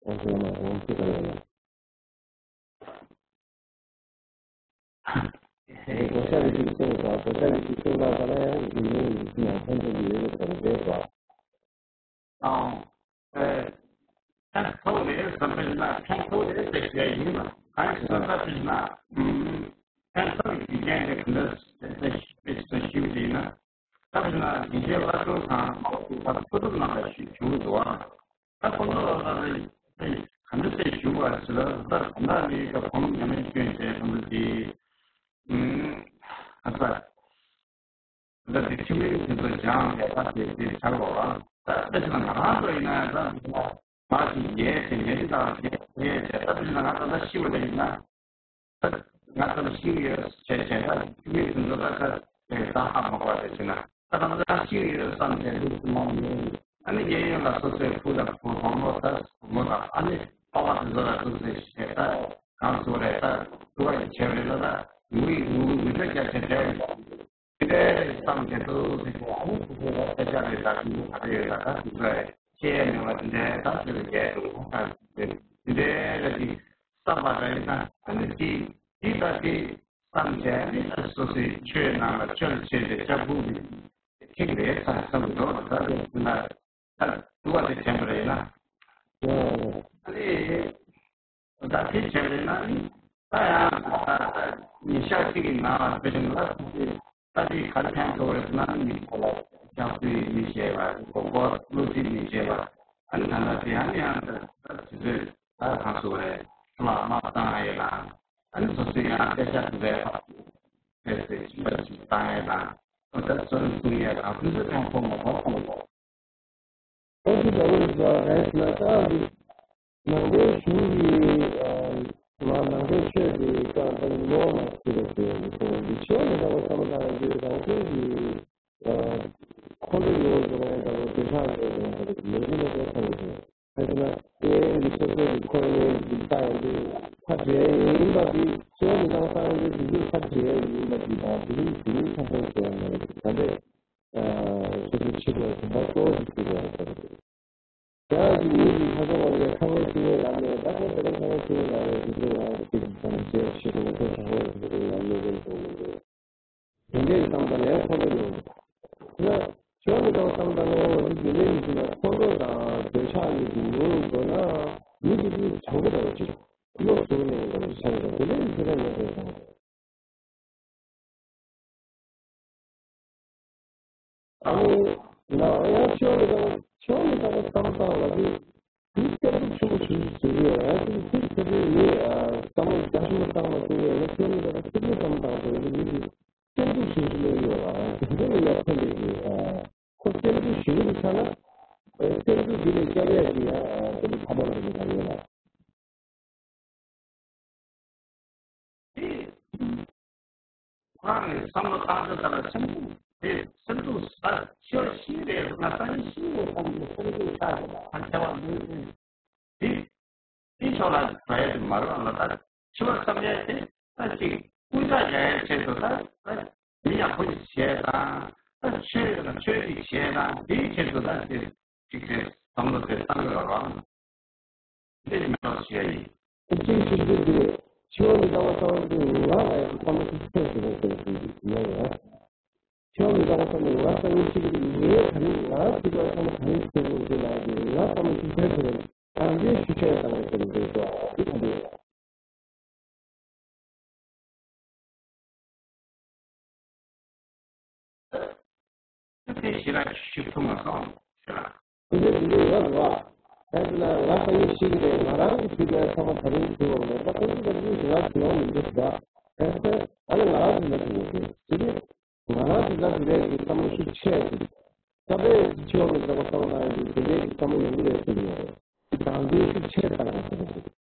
ཨོ་ཁེ་མ་ཨོ་ཁེ་ད་ཡོད་ན། དགོས་ས་རེད་ཅེས་གསུངས་པ། དགོས་ས་རེད་ཅེས་གསུངས་པ་ལ་ཡང་དགེ་འདུན་ཡིན་ན་ཕན་ཐོགས་ཀྱི་ཡོད་པའི་སྐོར་རེད་པ། ཨང་། ཨེ། ཕན་ཐོགས་རེད་བསམ་པས་ན་ཕན་ཐོགས་རེད་ཟེར་བཤད་ཡིན་ན། གང་ཞིག་སོང་ཙང་ཕན་ན། ཨུམ། ཕན་ཐོགས་ཀྱི་རྒྱུ་རྐྱེན་དེ་ག་འདྲ་ཞིག་ཞུས་པ་ཡིན་ན། ད་ཕན་ན་དགེ་བཤེས་བླ་སྤྲུལ་ཁང་ད་ཕུར་གྲུབ་རྣམ་པ་ཞིག་བྱུང་འདུག་ཨ། ད་ཁོང་ཚོ་ལ་ད་ག་འདྲ་ཟེར་ཞུ་བ་ཞིག་ལ། ད་ད་ནི་ད་ཁོང་ཉམས་ལེན་སྐྱོན་བྱས་ཁོང་ཚོ་དེ། ཨུམ། ཨ་ས། ད་དེ་ཁྲིམས་རིམ་དེ་ཚོ་སྦྱངས་ནས་ད་དེ་དེ་བྱ་དགོས་ར། ད་ད་ཅི་ན་ང་རང་ཚོ་ཡིན་ན་ད་མ་ཞིག་ཡས་དེ་ངས་ཅི་དང་དེ་དེ་དེ་ད་ཅི་ན་ང་ད་ད་ཤི་བ་དེ་ཡིན་ན། ད་ང་ད་ཤི་ཡོད་བྱས་བྱས་ད་ཁྲིམས་རིམ་དེ་ཚོ་ད་ད་དེ་ད་ཧ་མ་གོ་བ་དེ་ཅི་ན་ད་ད་ད་ཤི་ཡོད་བསམ་བྱས་ལུགས་སུ་མ་མི་ཨ་ནི་གཡས་གཡོན་ལ་སོ་སོའི་བུ་དང་བུ་བུ་མོ་ད་བུ་མོ་དང་ཨ་ནི་པ་ཕ་དེ་ཚོ་ལ་ཐུགས་རྗེ་ཆེ། ད་གང་ཟེར་རེད། ད་ཐུགས་རྗེ་ཆེ་རེད། ད་ད་ངུ་ངུ་ངུ་ཚ་རྒྱག་བྱས་བསྡད་ཡོད། དེ་འདྲའི་བསམ་བྱས་འདུག་ཟེར་གྱི། ཨ་ནི་ཐུགས་རྗེ་ཆེ། ད་ཆ་རེད། ད་ཐུགས་ཁ་རེད། ད་ད་ཐུགས་རྗེ་ཆེ་མེད་པ་དེ་འདྲའི་ད་ཆོས་ལ་རྒྱས་འདུག་ད་དེ་འདྲའི་ལ་ཅིག་བསམ་པ་འདྲ་ཡིན་ན། ཨ་ནི་དེ་དེ་ད་དེ་བསམ་བྱས་ནི་ད་སོ་སོའི་ཆོས་ནང་ལ་ཆོས་ལ་བྱེད་པའི་ལྕགས་ཕུག་གི་ཁེངས་རེད་ཚ་བསམ་འགྲོ། ད་དེ་ན་ད་དུ་བ་དེ་དྲན་པ་རེད་ན། ཨ་ནི་ད་དེ་བྱས་རེད་ན་ནི་ད་ཡང་ད་ཉིན་ཞག་གཅིག་གི་ནང་ལ་དཔེ་ཆ་ལ་ད་དེ་ག་རེ་ཕན་ཐོགས་རེད་ན། ནི་ཁོ་ལ་སྐྱབས་སུ་མི་བྱེད་པ། གོ་གོ་བློ་ཁྲིད་མི་བྱེད་པ། ཨ་ནི་ད་ལྟ་དེ་ཡང་ཡང་ད་ད་དེ་ཚོས་ད་གང་སོ་རེད། ལ་མ་བཏང་ཡས་ལ། ཨ་ནི་སོ་སོའི་ཡང་དཔེ་ཆ་དེ་འདྲའི་ཕ་དེ་ཚོས་ཞིབ་པ་ཞིག་བཏང་ཡས་དང་། ཨ་ད་སོ་རེ་གསུང་ཡས་དང་། དེ་ཚོ་ཀྱང་ཁོ་མ་གོ་ཁོང་གོ། ཨོ་ཙི་ད་འོ་ཙི་རེད་ན། ད་འདི་ནང་པའི་གཞུང་གི་ང་ནང་པའི་ཆོས་ཀྱི་ཀ་ད་ལོ་ལ་ཟེར་བ་ཟེར་བ་འདི་ཆོས་ལ་ད་བསམ་བློ་བཏང་ཡས་འདི་རང་བཙན་གྱི་ཁོ་ལ་ཡོད་ཟེར་བ་ཡིན། ད་ལོ་བདེ་ཐང་ཟེར་བ་ཡིན། ད་ལོ་ལས་ཀྱི་ལོ་ཙཱ་ཁ་ལ་ཟེར། ད་ཅི་ན་དེ་ཡིན་སོ་སོ་གི་ཁོ་ཡིན་འདི་ལྟ་ཡིན། འདི་ཁ་བྲལ་ཡིན་པ་འདི་ཆོས་ལ་ད་བསམ་བློ་འདི་འདི་ཁ་བྲལ་ཡིན་པ་འདི་དང་འདི་འདི་ཁ་བྲལ་ཟེར་བ་ཡིན། ད་ལྟ། སོ་སོའི་ཆེད་དུ་དེ་འདྲ་གཙོ་བོ་ཞིག་བརྩི་དགོས་པ་རེད། དེ་ཡང་གཅིག་མི་གཅིག་ཁ་སང་བ་ལས་ཁ་ངན་ཤེས་ངན་ལ་གནས། ད་ཁོ་དེ་འདྲ་ཁ་ངན་ཤེས་ངན་ལ་གནས་དེ་ཚོ་ཡང་གཅིག་ཙམ་བྱས་ཆེད་དུ་ཁོ་དྲང་བོ་ཞིག་ལ་གནས་དེ་ཚོ་མི་འདུག་དེ་འདྲའི་བསམ་པ་ལས་ཁོ་ཚོ་ཡོང་། ཡང་ཕྱོགས་མི་འདྲ་བ་བསམ་བཏང་ན། འོ་དེ་དེ་འདྲའི་ཡིན་ཟེར་ན་ཁོ་ཚོ་དང་འདོད་ཆགས་ཡོད་དེ་ཡོང་འགྲོ་ན་མི་དེ་ཚོ་དྲང་པོ་འདྲ་བ་ཅིག་བློ་གཏོང་ནས་འདྲ་བ་ཆགས་ཡོད། དེ་འདྲའི་ཡིན་ཟེར་ན་ཡོད་རེད་དང་། ཨ་ནི་ང་ཡང་ཆོས་མི་འདྲ་བ་ཆོས་མི་འདྲ་བ་བསམ་བཏང་ལ་ནི་དེ་སྐད་དུ་ཆུང་ཆུང་ཞིག་ཡོད། ཡང་དེ་ཚིག་ཚིག་ཚིག་ནི་བསམ་བློ་རྒྱ་ཆེན་པོ་བཏང་མ་ཐུབ་ཡོད་ན། ཆོས་མི་འདྲ་བ་ཚིག་ཚིག་བསམ་བཏང་ཐུབ་ཡོད་ན་མི་དེ་སྐད་དུ་ཆུང་ཆུང་ཡོད་ཡོད། དེ་འདྲ་ལ་ཡང་ཕན་པའི་གི་ཁོ་སྐད་དུ་ཞུ་གི་ཆ་ན་སྐད་དུ་འདི་ལས་སྐྱབས་ཡ་ཞིག་ཡང་དེ་ནི་ཁ་པར་ལ་མི་འདྲ་ཡོད་ལ། དེ་ཁོ་རང་གི་བསམ་བློ་བཏང་ཚུལ་ལྟར་སེམས་སྡུག་དེ་སེམས་སྡུག་ས་ཆེ་བ་ཤི་རེད་ང་ས་ནི་ཤི་བའི་ཁོང་གི་སེམས་སྡུག་ཆགས་ཡོད་པ་ཁ་ཆེ་བ་འདུག་དེ་དེ་ཕྱོགས་ལ་འགྲོ་ཡ་དེ་མ་རེད་ལ། ད་ཆེ་བ་བསམ་ཡ་དེ་ད་ཅིག་སྐུལ་ལྕག་རྒྱག་ཡ་ཆེད་དུ་ད་ད་མི་ཡག་པོ་ཞིག་བྱས་དང་། ད་ཆོས་ལ་ཆོས་ཅིག་བྱས་དང་། དེའི་ཆེད་དུ་ད་དེ་ཅིག་དེ་བསམ་བློ་དེ་བཏང་དགོས་རེད་པ། འདི་མི་ལོག་བྱས་ཡིན། གཅིག་གཅིག་གཅིག་གིས་ཆེ་བ་མི་འདྲ་བ་བསམ་གྱི་ང་ལ་ཡང་བསམ་བློ་ཞིག་འཁོར་ཟེར་བ་ཟེར་གྱི་ཡོད་རེད། ཆེ་བ་མི་འདྲ་བ་བསམ་ནས་ང་བསམ་བློ་ཞིག་གིས་ངས་ག་རེ་ང་ཚིག་པ་བསམ་བློ་ག་རེ་ཞིག་འཁོར་དགོས་ཟེར་ལ་ཡིན། ང་བསམ་བློ་ཞིག་འཁོར་ཟེར་བ་གང་ཅིའི་ཤུགས་ཆེ་བསམ་བློ་ཟེར་བ་ཟེར་བ་འདི་ག་འདྲ་ཡོད། དེ་ཞེ་དྲག་ཞིབ་ཐུབ་མ་སོང་ཞེ་དྲག་དེ་འདྲ་དེ་འདྲ་ཡོད་རེད་བ། ད་དེ་ལ་ང་ལྟ་ཡུལ་ཤེས་ཀྱི་རེད། ང་རང་གི་ཐུགས་ཀའི་ཚང་མ་ད་རིང་ཐུག་བ་མེད་པ། ད་དེ་འདྲ་དེ་ཞེ་དྲག་ཞེ་དྲག་མི་འདུག་ད་ཨེ་ཨ་ནི་ང་རང་དེ་འདྲ་དེ་འདྲ་དེ་དེ་ང་རང་དེ་འདྲ་དེ་འདྲ་གི་བསམ་བློ་ཤུགས་ཆེ་ཞིག་ད་པས་ཆེ་བ་མི་འདྲ་བ་བསམ་བློ་བཏང་ཡོད་དེ་འདྲའི་བསམ་བློ་ཡོང་གི་རེད་ཟེར་གྱི་ཡོད་རེད། དང་དེ་ཤུགས་ཆེ་བཏང་ཡོད་ཟེར་གྱི་རེད།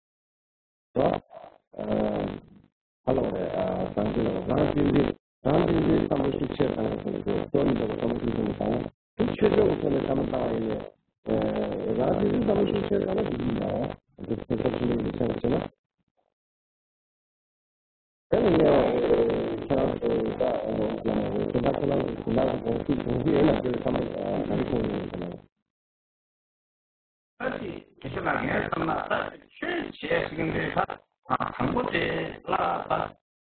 ཨ་ལོ་རེད། ཨ་གང་ཅི་ལ་རང་བཙན་གྱི་རང་བཙན་གྱི་བསམ་བློ་ཤུགས་ཆེ་བཏང་ཡོད་ཟེར་གྱི་རེད། ཁྱོད་མི་འདྲ་བ་བསམ་བློ་ཤུགས་ཆེ་མི་བཏང་། དེ་ཆོས་ཕྱོགས་ཀྱི་ཐོག་ནས་བསམ་བློ་བཏང་བ་ཡིན་ནའི་རང་བཙན་གྱི་བསམ་བློ་ཤུགས་ཆེ་བཏང་ན་དེ་འདྲ་ཡིན་པ། དེ་ཚོ་ཆ་ཆེ་ལ་ཡིན་ཆ་ཆེ་ན། དེ་ནི་ངས་ཁྱེད་རང་ཚོ་ད་ལོ་ལ་དེ་ད་ཁོ་རང་གི་ད་གོང་སྲིད་གོང་སྲིད་ཡིན་ན་དེ་བསམ་བློ་ག་རེ་ཁོང་ཡོད་ཟེར་ན། ད་ཅི་དེ་ཤེས་ན་ངས་བསམ་ན་ད་ཆོས་བྱས་ཟིན་དེ་ད་དང་པོ་དེ་ལ་ད་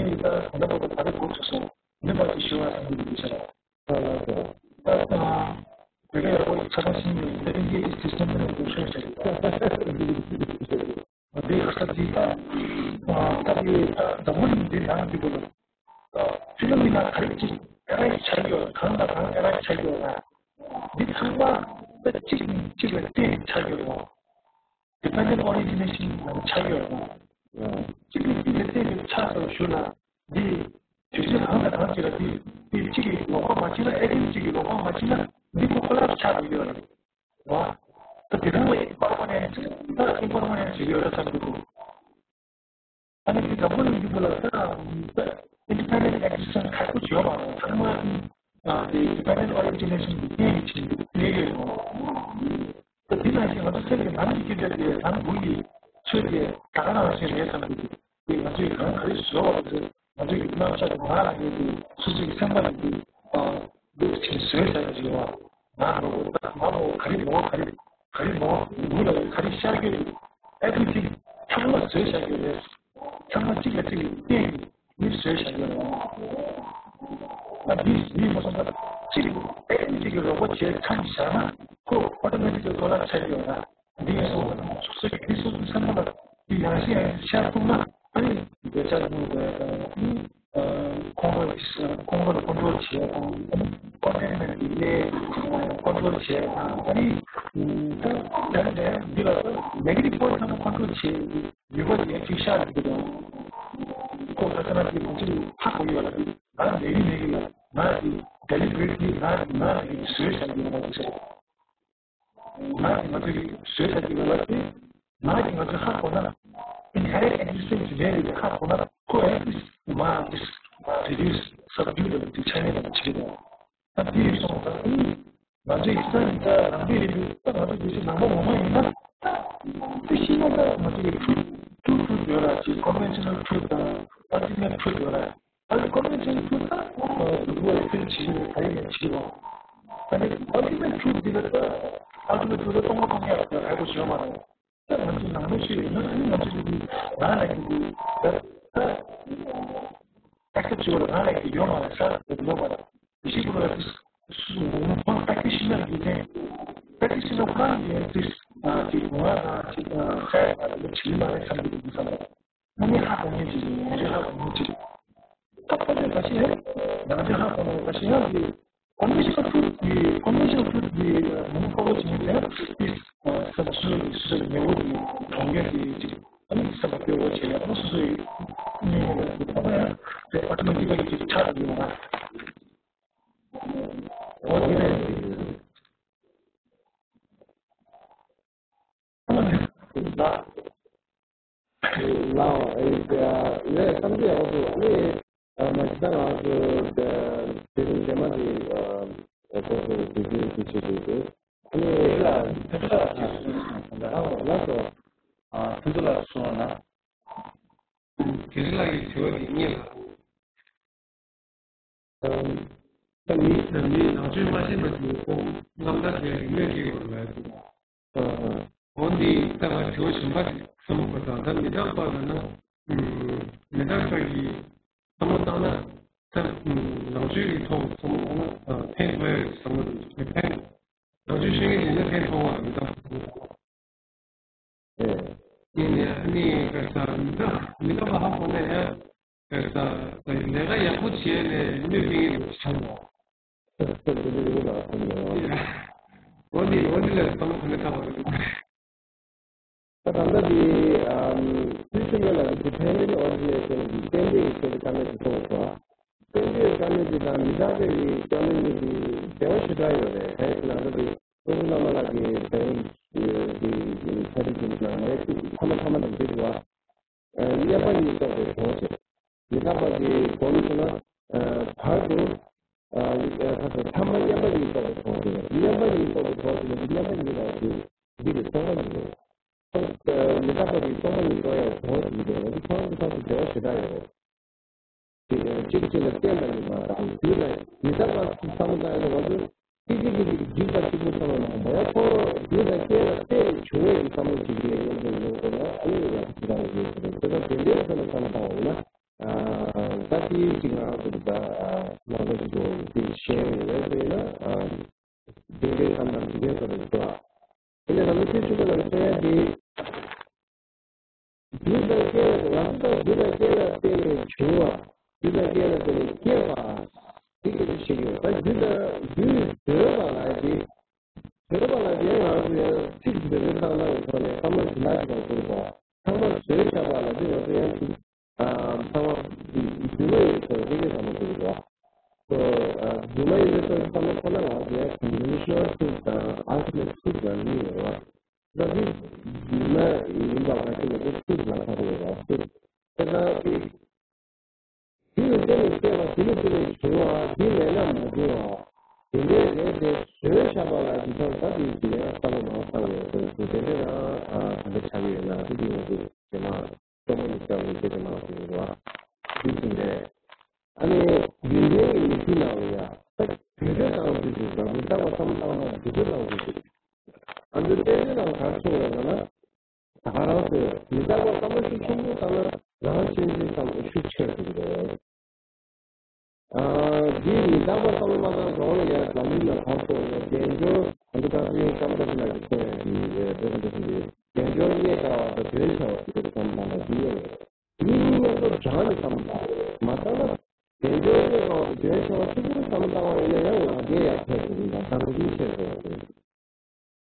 ངས་ད་ད་ལྟ་བར་དུ་ད་ལྟ་འགོ་ཚུགས་སོང་། འདི་བར་དུ་ཞུ་བ་ཟིན་གྱི་འདུག་ཤག་ད་ད་བོད་སྐད་ཡག་པོ་ཚ་ཁ་ཤིང་ཡོད་ད་དེ་འདྲའི་སི་སི་ཊམ་ནང་འགྲོ་ཤོག་ཤག་འདི་ཡག་ས་འདི་ད་ད་དེ་ད་ད་མོ་ནི་འདི་ནང་འདི་གོ་ལ། ཕི་ལོ་མི་ན་ག་རེ་ཅིག་ཨེ་ར་ཡི་ཆ་ཡོད་གང་དང་གང་ཨེ་ར་ཡི་ཆ་ཡོད་ན། འདི་ཚང་མ་ད་གཅིག་ནས་གཅིག་ལ་བརྟེན་ཆགས་ཡོད་རེད་བ། Dependent origination ལ་ཆགས་ཡོད་རེད་བ། གཅིག་ནས་གཅིག་ལ་བརྟེན་ནས་ཆགས་ཡོད་ཞུ་ན། འདི་དུས་ཚོད་གང་དང་གང་ཅིག་ལ་འདི་འདི་གཅིག་གིས་ལོག་པ་མ་བྱེད་ན་ཨེ་ཏེམ་གཅིག་གིས་ལོག་པ་མ་བྱེད་ན་འདི་ཁོ་ཁོ་ལ་ཆགས་ཡོད་རེད་བ། ད་དེ་རིང་ལ་པར་མ་ནས་ད་ཨིན་པར་མ་ནས་བྱེད་ཀྱི་ཡོད་རེད་བསམ་གྱི་འདུག་ཨ་ནི་དེ་འཛམ་བུ་གླིང་འདི་ལ་ད་ད་independent existence ག་པོ་བྱོས་པ་ཚང་མ་ཨ་དེ་independent origination གྱི་རྐྱེན་གྱིས་བྱས་འདུག་ལས་ཡོད་རེད། ད་དེ་ནང་བཞིན་ང་ཚོ་སེམས་ཀྱི་ནང་གི་སྐད་ཆ་དེ་ནང་བུ་ཡི་ཆོས་དེ་ད་ག་ནང་བཞིན་རེད་བསམ་གྱི་འདུག་དེ་ང་ཚོས་གང་ག་རེ་བཟོས་པ་རེད། ང་ཚོའི་རྣམ་གཞག་དེ་ང་ལ་ཡོད་དེ་སོ་སོའི་སེམས་པ་ལ་དེ་འདུག་ཅེས་བཟོས་བཞག་ཡོད་པ། ང་ལོ་ད་ང་ལོ་ག་རེ་མོ་ག་རེ་ག་རེ་མོ་མུ་ལ་ག་རེ་ཤར་གྱི་རེད། everything ཚང་མ་བཟོས་བཞག་ཡོད་རེད། ཚང་མ་གཅིག་ལ་གཅིག་གིས་བརྟེན་ནས་མི་བཟོས་བཞག་ཡོད་རེད། ད་འདི་འདི་མ་སོང་ད་གཅིག་everything གི་རོགས་པ་བྱས་མཚམས་བཞག་ན་ཁོ་automatic གི་ལོ་ལ་ཆགས་ཡོད་ན། འདི་ཡིན་སོང་ཙང་སོ་སོའི་འདི་སོ་སོའི་སེམས་པ་ལ་འདི་ཡང་ཤེས་ཤར་ཐུབ་ན་ཨ་ནི་འདོད་ཆགས་སྙིང་རྗེ་དང་ཁོང་ཁྲོ་ཁོང་ཁྲོ་ལ་ཁོང་ཁྲོ་བྱེད་དང་ཨ་ནི་ཀོན་ཊེན་མེན་ཊི་ལས་ཁོང་ཁྲོ་བྱེད་དང་ཨ་ནི་ད་ད་ད་འདི་ལ་ནེ་གེ་ཊིབ་པོ་ཡིན་ཊི་ཚང་མ་ཁོང་ཁྲོ་བྱེད་ཡོད་པ་དེ་ཅིག་ཤར་འདུག་དང་ཁོ་ཁ་ཁ་ན་དེ་ཁོང་ཚོས་ཧ་གོ་ཡོད་ལ་ང་ནེ་གེ་ཊིབ་ལ་ང་དེ་deliberately ང་ང་དེ་བཟོས་བཞག་ཡོད་པ་དེ་ང་ང་ཚོའི་བཟོས་ཚར་གྱི་ཡོད་ལ་དེ་ང་གི་ང་ཚོའི་ཧ་གོ་ན་inherent existence རེད་ལ་ཧ་གོ་ན་ཁོ་ཨེ་ཏིས་མ་ཏིས་reduce subdue ལ་དེ་ཆ་ནས་ལ་བྱེད་དོ། ད་དེ་ཡིན་སོང་ད་ཨི་ང་ཚོའི་ས་ནི་ད་རང་འདོད་ཡིན་དུས་ད་ང་ཚོ་དེ་ཚོ་ནང་པ་ངོ་མ་ཡིན་ན་དེ་ཤེས་ན་ད་ང་ཚོ་གི་truth two truth ཡོད་ལ་ཅིག་conventional truth དང་ultimate truth ཡོད་ལ། ཨ་ནི་ཀོན་ཝེན་ཤན་ཁུལ་ད་འདུག་པ་ཁུལ་བྱེད་ཀྱི་ཡོད་ག་རེ་ཡིན་བྱེད་རོགས། ཨ་ནི་ཨལ་ཊི་མེཊ་ཊུ་ཐི་འདི་ལ་ད་ཨལ་ཊི་མེཊ་ཊུ་ཐི་ཐི་སྟོང་པ་སྟོང་ཡག་ད་ཧ་གོ་བྱེད་མ་རེད། ད་ང་ཚོ་ནང་མི་ཤེས་ཡོད་ན་ཨ་ནི་ང་ཚོ་འདི་ང་ལ་གི་འདི་ད་ད་ཨེག་སེབ་བྱེད་པ་ང་ལ་གི་ཡོད་མ་རེད་ཤ་ད་ལོ་མ་རེད་ཤེས་དགོས་རེད། ཧོང་པྲེག་ཊི་ཤི་ནར་གྱི་ནས་པྲེག་ཊི་ཤི་ནར་ཁོ་རང་གི་ཏིས་ཨ་ཏི་ང་ཨ་ཏི་ཨ་ཧ་ཨ་ལོ་ཆི་མ་རེད་བསམ་གྱི་འདུག་བསམ་རེད། ང་ནི་ཧ་གོ་མཁན་ཅིག་ཡིན། ང་ཚོས་ཧ་གོ་མཁན་ཅིག་ད་ཕ་ཚོས་ག་ཤེད་ཡོད། ང་ཚོས་ཧ་གོ་ནོ་ག་ཤེད་ཡོད་ཀྱི། ཀོན་ཝེན་ཤན་ཊུ་ཐི་ཐི་ཀོན་ཝེན་ཤན་ཊུ་ཐི་ཐི་དེ་མང་པོ་བོ་ཅིག་ཡིན་ཙང་ཏིས་སོ་སོའི་སོ་སོའི་ཉེ་བོ་དེ་གྲོང་ཁྱེར་དེ་ཅིག་ཨ་ནི་སེམས་པ་སྐྱོ་བོ་བྱེད་ཡག་པོ་སོ་སོའི་གཉེན་ཉེ་བ་དེ་ཕ་མ་ཡང་དེ་ཨོ་ཏོ་མེ་ཊི་ཀ་ལི་ཅིག་ཆགས་ཡོང་ན། འོ་དེ་རེད། ལའོ་ཨེ་ལས་བསམ་ཚུལ་ཡག་པོ་འདུག་ཨ་ནི་མ་གཞི་ད་ང་ཚོ་དེ་རིང་རྗེས་མ་དེ་སྐོར་དུ་དུས་རྒྱུན་དུ་བྱེད་དགོས་འདུག་ཨ་ནི་ལ་ལ་སོ་ཕུན་ཚོགས་ལ་གསུངས་ན། དེ་རིང་ལ་ཡི་དྲི་བ་དེ་རྙེད་ལ། ད་མི་ད་མི་ནང་ཆོས་མ་ཤེས་པ་ཞིག་ཁོང་རྣམ་ཐར་དེ་རིག་གནས་ཀྱི་འོག་ལ་འོ་འདི་ལྟ་བ་དྲི་བ་གཞན་པ་ཞིག་བསམ་བློ་འཁོར་དང་ད་མི་རྟག་པ་ལ་ན་མི་རྟག་པ་གི་བསམ་བློ་བཏང་ན་ད་ནང་ཆོས་ཀྱི་ཐོག་བསམ་བློ་འཁོར་ན་ཕན་ཐོགས་ཡ་བསམ་བློ་ཕན་ནང་ཆོས་ཤེས་མཁན་ཡིན་ན་ཕན་ཐོགས་པ་མི་རྟག་པ། ཨེ། ཡིན་ནའི་ཨ་ནི་ག་ས་མི་རྟག་མི་རྟག་པ་ཧ་གོ་ནས་ཨེ། ག་ས་ལས་ཀ་ཡག་པོ་བྱས་ནས་གནོད་སྐྱེལ་གྱི་འདུག་ཆགས་འདུག་འོ་ནི་འོ་ནི་ལས་གཏོང་ག་ལས་ཀ་བ་རེད། ད་ད་ལྟ་དེ་དུས་ཆེན་པོ་ལ་དེ་ཕན་མེད་ཨོ་རི་ཇི་ནལ་ཅན་གྱི་བསྟན་པའི་ཆེད་དུ་དཀའ་གནད་དེ་ཐོག་ཏུ་བསྟན་པའི་དཀའ་གནད་དེ་དང་མི་རྟག་པའི་དཀའ་གནད་དེ་འབྲེལ་བ་ཞེ་དྲག་ཡོད་རེད། ད་ལྟ་དེ། སློབ་དཔོན་བླ་མ་ལགས་ཀྱིས་དེ་རིང་གི་ཚ་རིག་གི་ནང་ནས་ཐ་མ་ཐ་མ་དང་འབྲེལ་བ། མཉམ་པ་ཉིད་རྟོགས་པའི་གྲོགས་ཟེར། མི་རྟག་པ་གི་སྒོ་ནས་མཚོན་ན། བར་དུ། ཐ་མ་མཉམ་པ་ཉིད་རྟོགས་པའི་གྲོགས་ཟེར། མཉམ་པ་ཉིད་རྟོགས་པའི་གྲོགས་ཟེར་ན་མཉམ་པ་ཉིད་རྟོགས་པའི་འདི་གི་རྟོགས་པ་ཉིད་རེད། མི་རྟག་པ་གི་རྟོགས་པ་ཉིད་རྟོགས་ཡ་གྲོགས་ཟེར་གྱི་འདུག་འདི་ཚང་མ་ཚང་མ་འབྲེལ་བ་ཞེ་དྲག་ཡོད་རེད། གཅིག་གཅིག་ལ་བརྟེན་པ་ཡིན་པ་དང་རྒྱུད་ལ་མི་རྟག་པ་བསམ་བློ་བཏང་ཡོད་ན་ང་ཚོ་གཅིག་གཅིག་གིས་གཅིག་རྒྱུད་དང་གཅིག་པུ་ཚང་བ་ན་མ་ཡ་ཁོ་རང་རྒྱུད་དང་རྐྱེན་ལ་བརྟེན་ནས་བྱུང་བའི་བསམ་བློ་ཅིག་ཡོད་ཡོད་པའི་ལུགས་དེ་ལ་ཨ་ནི་ང་ཚོ་ཅི་ལྟར་ཡོད་ཟེར་ན་དེ་ལ་དེ་འདྲའི་བསམ་བློ་བཏང་བ་ཡིན་ན་ད་དེའི་གཅིག་ང་ཚོ་ད་ང་ཚོ་ཅིག་དེ་ཤེས་ཡོད་ཟེར་ན་དེ་འདྲའི་བསམ་བློ་དེ་འདྲའི་བསམ་བློ་ཅིག་དེ་ནས་ང་ཚོ་ཆོས་ཕྱོགས་ལ་མཚོན་ཡ་དེ། རྒྱུ་དང་རྐྱེན་ལ་ང་ཚོ་རྒྱུ་དང་རྐྱེན་ལ་བརྟེན་ནས་བྱུང་བ། རྒྱུ་དང་རྐྱེན་ལ་བརྟེན་ནས་སྐྱེས་པ། དེ་ག་ཅིག་བཤད་ཀྱི་ཡོད། ད་རྒྱུ་དང་རྒྱུ་བཟོས་པ་ལ་དེ། བཟོས་པ་ལ་དེ་ང་ཚོ་ཡང་ཚིག་འདི་རེ་བཏང་ན་ཡང་ཐོག་ནས་བསམ་བློ་ཞིག་ལ་ཞིག་དང་ཟེར་བ། ཚང་མ་བཟོས་བཞག་པ་ལ་དེ་ང་ཚོ་ཡང་ཚིག་ཚང་མ་རྒྱུ་མ་ཡིན་ཚོ་དེ་གའི་བསམ་བློ་ཟེར་བ། རྒྱུ་མ་ཡིན་ཚོ་བསམ་བློ་ཁོ་ན་ང་ཚོ་ཡང་conventional truth དང་ultimate truth ལ་གཉིས་ཡོད་པ། ལ་ཁ་ཅིག་ལ་དེ་སུ་ལ་ཁ་རེད་ལ་སུ། དེ་ན་དེ། དེ་ནི་དེ་ནི་བཤད་པ་དེ་ནི་དེ་ནི་བྱུང་བ་དེ་མེད་ན་མ་བྱུང་བ། དེ་འདྲའི་རེད་དེ་བཟོས་བཞག་པ་ལ་ཅི་ཐང་ད་དེ་དེ་ཡང་བསམ་བློ་མང་བཏང་བའི་དོན་དུ་དེ་འདྲ་ཡང་ག་འདྲ་ཆགས་ཡོད་ན་དེ་དེ་ཡང་དེ་དེ་མ་གཏོང་མ་ནི་བྱ་བའི་དེ་དེ་མ་དེ་རེད་བ། དེ་བཞིན་རེད། ཨ་ནི་རྒྱུན་ལྡན་གྱི་མི་ཚེ་ནང་ལ་ཡང་ད་དུས་ཚོད་བཏང་དུས་དུས་ཙམ་མི་རྟག་པ་བསམ་བཏང་ན་དུས་ཚོད་བཏང་དུས་དུས། ཨ་ནི་བསྟན་བཅོས་ནང་ག་རེ་གསུངས་ཡོད་ལབ་ན། ད་ག་རང་ཚོས་མི་རྟག་པ་བསམ་བློ་ཤུགས་ཆེན་པོ་བཏང་ན་རང་གཅེས་འཛིན་བསམ་བློ་ཤུགས་ཆེར་འགྲོ་གི་རེད། ཨ། འདིའི་མི་རྟག་པ་བསམ་བློ་མ་བཏང་གོང་ལ་ཡང་འཛམ་གླིང་ལ་གང་སོང་ཡང་དལ་འབྱོར་ཨ་འདི་ག་ཚོད་ཡིན་སྐམ་ས་ཅི་ལ་གི་སོང་ཡང་གི་བོད་པ་འདི་ཚོ་གི་དལ་འབྱོར་རྙེད་དཀའ་བ་དང་དོན་ཆེ་བ་ཞིག་རེད་བསམ་བཏང་ན་འདི་ཡོད་རེད། མི་གཉིས་མཉམ་དུ་བགྲང་ནས་བསམ་བཏང་མ་བཏང་ན་དལ་འབྱོར་རྙེད་དཀའ་བ་དང་དོན་ཆེ་བ་ཆུང་ཆུང་བསམ་བཏང་བ་ཡིན་ན་ཡང་ང་རྒྱལ་ཡར་འཕེལ་ཐུབ་ཀྱི་འདུག་དང་འདི་ཆེ་དགོས་ཀྱི་འདུག་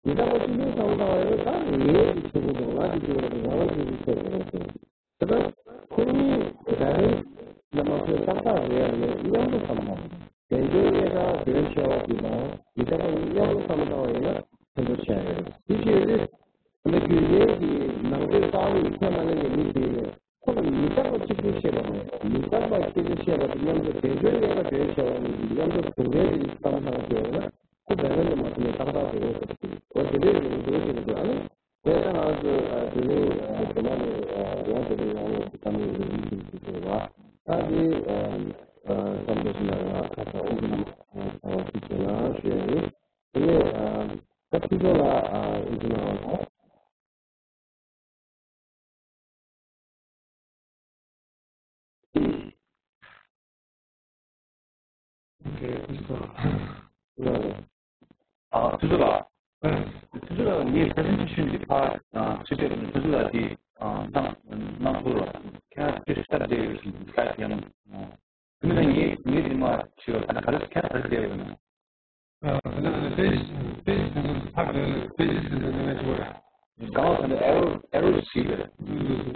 མི་རྟག་པ་ཆུང་ཆུང་བསམ་བཏང་བ་ཡིན་ན་ད་ངའི་གི་ཆེ་པོ་འདུག་ང་གི་ཆེ་བོ་འདུག་ང་རང་ཆེ་ཆེ་ཆེ་དགོས་ཀྱི་འདུག་དེ་ལྟར་ཁོ་གཉིས་ད་རེས་བླ་མ་ཚོས་ཏག་ཏག་རེད་ཡ་མེད་མཉམ་དུ་བསམ་པ། དལ་འབྱོར་རྙེད་དཀའ་དོན་ཆེ་བ་དེ་དང་མི་རྟག་པ་གཉིས་མཉམ་དུ་བསམ་བཏང་བ་ཡིན་ན་ཕན་ཐོགས་ཆེ་བ་རེད། དེ་ཅི་ཡོད་དུས་ད་རྒྱུན་ལྡན་གྱི་ནང་པའི་རྩ་བའི་ཚད་མ་ལ་ངེས་མི་ཞིག་ཡིན་ནས་ཁོ་ལ་མི་རྟག་པ་གཅིག་པུ་བཤད་པ་མེད། མི་རྟག་པ་གཅིག་པུ་བཤད་པ་དེ་མཉམ་དུ་དལ་འབྱོར་རྙེད་དཀའ་དོན་ཆེ་བ་གཉིས་ཀྱི་མཉམ་དུ་གྲུབ་འབྲས་དེ་བསམ་བཏང་ཞེས་ན་ཁོ་བེ་ལན་དུ་མ་ཐུག་ནས་ཏག་ཏག་དེ་རེད་ཟེར་གྱི་འོ་དེ་འདྲའི་རེད་འདུག་ཟེར་གྱི་འདུག་ཨ་ནི། དེ་ལྟར་ང་ཚོས་ཨ་དེ་རིང་ཨ་དེ་མ་ནས་ཨ་ཡང་དེ་རིང་ཡང་ཡང་དེ་ལྟར་ནས་ཡིན་གྱི་འདུག་ཟེར་བ། ད་དེ་ཨ་ཨ་བསམ་བློ་ཞིག་ལ་ང་ཁ་ཚ་དབུ་མ་ཨ་ཚ་བ་ཞིག་བྱས་ན་ཞུ་ཡ་ཡིན། དེ་ནས་ཨ་ད་ཕུན་ཚོགས་ལགས་ཨ་ཨིན་ཇི་གནང་བ་དང་། ཨ། ཐུགས་རྗེ་ཆེ། ཨ། ཐུགས་རྗེ་ཆེ། ངས་ད་ལན་ཆུ་ཤུན་གྱི་ཕ། ཨ། ཆུ་ཚོད་ནས་ཐུགས་རྗེ་ཆེ་དེ། ཨ། གནང་གནང་ཐུབ་རོགས། ཁྱེད་རང་ཆུ་ཤུན་སྟབས་བདེ་ཡོད་ཞིང་སྐད་ཡང་། ཨ། དེ་མིན་ན་ངས་ངས་དེ་མ་ཞུ་བ་ད་ག་རེ་ཁྱེད་རང་ག་རེ་བསྡད་ཡོད་ན། ཨ། ད་ལན་པེ་པེ་ཕ་གི་པེ་ཇི་ཟེར་ན་ནས་ཅི་བ། གང་ཟེར་ན་ཨེ་རོ་ཨེ་རོ་ཞིག་རེད།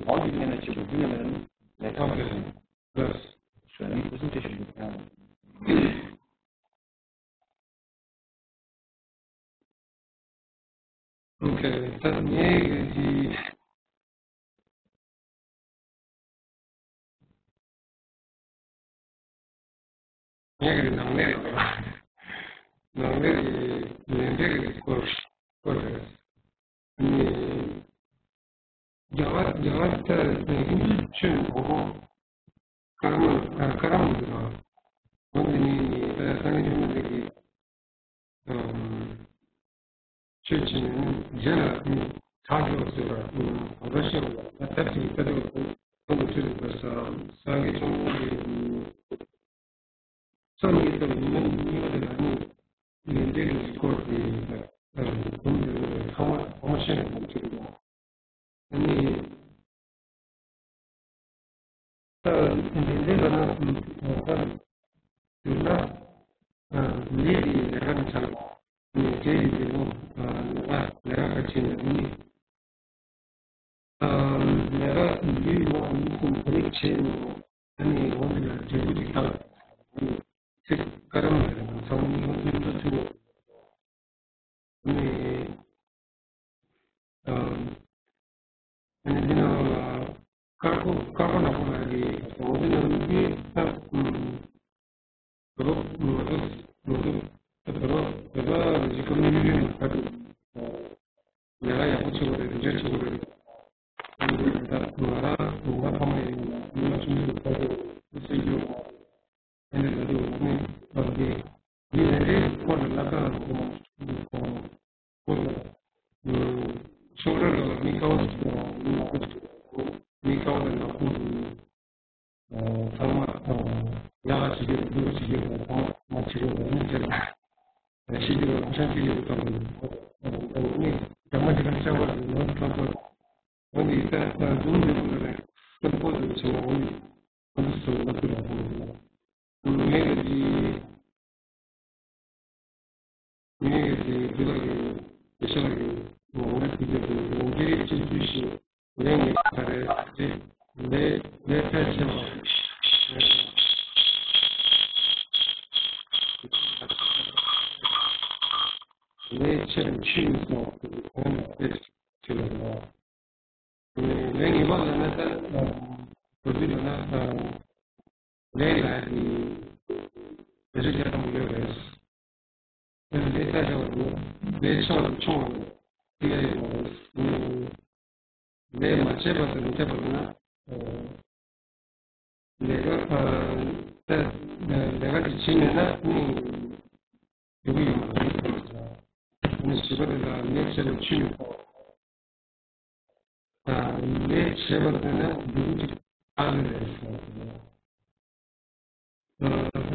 འོང་གི་ཉན་ན་ཆུ་བུ་ཉན་ན་ལས། ཨོ་ཁེ། ཞུ་ནི་པེ་ཛེན་ཊེ་ཤན་ཡང་། ཨོ་ཁེ། ད་ངས་ཀྱི་ངས་ཀྱི་ནང་ལས་ནང་ལས་ཀྱི་ལས་འབྲས་ཀྱི་སྐོར་སྐོར་རེད། ཨ་ནི། རྒྱ་གར་རྒྱ་གར་ལྟར་ཧིན་དུ་ཆོས་ནི་གོང་འོག་ཀརྨ། ཨ། ཀརྨ་ཟེར་བ། འོ་འདི་ནི་ད་སངས་རྒྱས་བཅོམ་ལྡན་འདས་ཀྱིས་ཨམ་ཆོས་བྱས་ནས་ནི་རྗེ་ལ་ནི་གྲགས་འགྲོ་ཟེར་བ། ཨམ་གོ་ཤེས་པ་ལ་ཐབས་ཀྱི་ལྟ་གྲུབ་ཀུན་ཏུ་ཆོས་ཀྱི་བར་ས་སངས་རྒྱས་བཅོམ་ལྡན་འདས་ཀྱིས་སངས་རྒྱས་ཀྱི་ཉི་མ་གཉིས་པ་དེ་ལ་ནི་ལས་འབྲས་ཀྱི་སྐོར་དེ་ཨམ་གོང་དུ་ཚང་མ་གོང་མ་བཤད་ནས་གོང་ཆོས་ཀྱི། ཨ་ནི། ད་འདི་འདྲའི་བར་ན་ད་ཡོད་ན་ལས་ཀྱི་ལས་ཀ་མི་ཚར་བ་ནི་རྗེས་ཀྱི་ལས་ཀ་ལས་ཀ་ལས་ཀ་བྱས་ནས་ནི་ལས་ཀ་འདིའི་ནང་མི་གསུམ་བོད་རིགས་བྱས་ནས་ཨ་ནི་འོ་འདི་ལ་འབྲས་བུ་ཅིག་བཏང་ཚིག་ཀ་རམ་ལ་ཚང་མ་ནི་འོ་འདི་འདྲ་ཚུལ་ཨ་ནི། ཨ་ནི་འདི་ནང་ལ་ཀར་ཀོ་ཀར་ཀོ་ནག་པོ་ལ་རེད། འོ་འདི་ནང་འདི་ད་ཨུམ་རོ་ང་ཚོ་ང་ཚོ་ད་རོ་ད་རོ་རི་ཀོ་མི་རི་རི་ནང་ད་དུ་ལས་ཀ་ཡག་པོ་བྱེད་དགོས་རེད། འདི་འདྲ་བྱེད་དགོས་རེད། ཨ་ནི་ད་ང་རང་ང་རང་ཕ་མ་ཡིན་ན་ཉི་མ་ཆུང་ཆུང་ད་དུ་སེམས་སྐྱོ། ཨ་ནི་ད་དུང་ནི་ཨ་ནི་འདི་ལས་རེས་སྐོར་ལ་ལ་ཀ་ཁོང་ཁོང་ཁོང་ལ་ཤོག་ར་ལ་མི་ཀའོ་མི་ཀའོ་མི་ཀའོ་ལ་ལ་ཁོང་ཚང་མ་ཡག་ག་བྱེད་རྒྱུ་རེད། འདུག་བྱེད་རྒྱུ་རེད། ཁོང་མ་བྱེད་རྒྱུ་རེད། མི་བྱེད་རེད། བྱེད་རྒྱུ་རེད། ཁོང་ཆ་ཅི་ཡོད་ཀ་ནི་རྒྱ་མ་ཅི་ག་ཤ་བ་རེད། ནོར་ཁ་ཁོ་འོ་ནི་ད་ད་འདུག་འདུག་རེད། སེམས་པོ་འདུག་བྱེད་བ་འོ་ནི། ཨ་ནི་སོ་ལ་ཏི་ལ་ཧོ་ལ། ངས་ཀྱི་ངས་ཀྱི་འདི་ལ་ཡོད། དེ་ཤ་ལ་ཡོད། ངོ་བོ་དེ་ག་དེ་ལོ་རྒྱུས་སྤྱི་འཐུས་ཤིག་ལས་ངན་ག་རེ་རེད། ལས་ལས་ཕལ་ཆེ་བ་ལས་ཆེ་བ་ཆུད་མི་སོང་། གོང་ནས་དེ་ཆེ་བ་ལ། ལས་ངེས་པར་ལ་ན་ད་བོད་བརྒྱུད་ལ་ན་ལས་ལ་ཡི་བེད་སྤྱོད་བྱ་སྟངས་ཡོད་རེད། ལས་ལས་ཆགས་བྱ་བ་ལས་ཆགས་ལ་ཆུང་བ་ལས་ཡོད་རེད། ལས་མ་བྱས་པ་དང་མི་བྱ་བ་ལ་ན། ལས་ཀ་ལས་ཀ་དེ་བྱེད་མེད་ན་ནི་ཡོང་གི་ཡོད་མ་རེད། ནི་བྱིས་པ་དེ་ལ་ལས་བྱེད་པའི་ཆུ་ཡོད་པ། ལས་བྱེད་པ་དེ་ན་འབྲས་བུ་ཅིག་ཨ་ནི་རེད་ཟེར།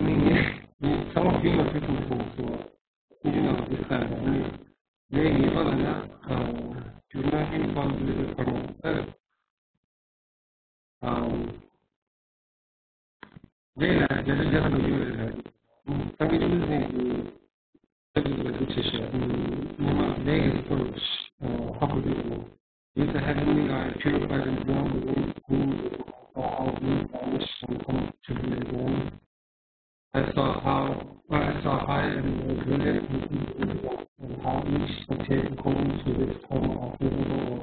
ནི་ངས་ངས་ཚང་མ་བུད་མ་ཐུབ་ཐུབ་སོང་སོང་། ཀུན་གྱིས་ནང་དུ་ལྟ་བ་ནི་ལས་ངེས་པ་ལ་ན་བསྒྱུར་ན་ཨིན་པ་ལ་ལས་པར་མ་ལྟ། ལས་ལ་རྒྱ་ཆེ་རྒྱ་ཆེ་ཡོད་རེད། ད་གི་ཆུ་ཚན་གྱི་ལྟ་གི་ལ་གི་ཆེ་ཤོས་ཉི་མ་ལས་ཀྱི་སྐོར་ཧ་གོ་གི་ཡོད། It's a heavenly light purified and warm the wind cool the water, how wind vanish and come to the land. I saw how I saw high and low, brilliant and invisible, and how each contained according to its form of favorable or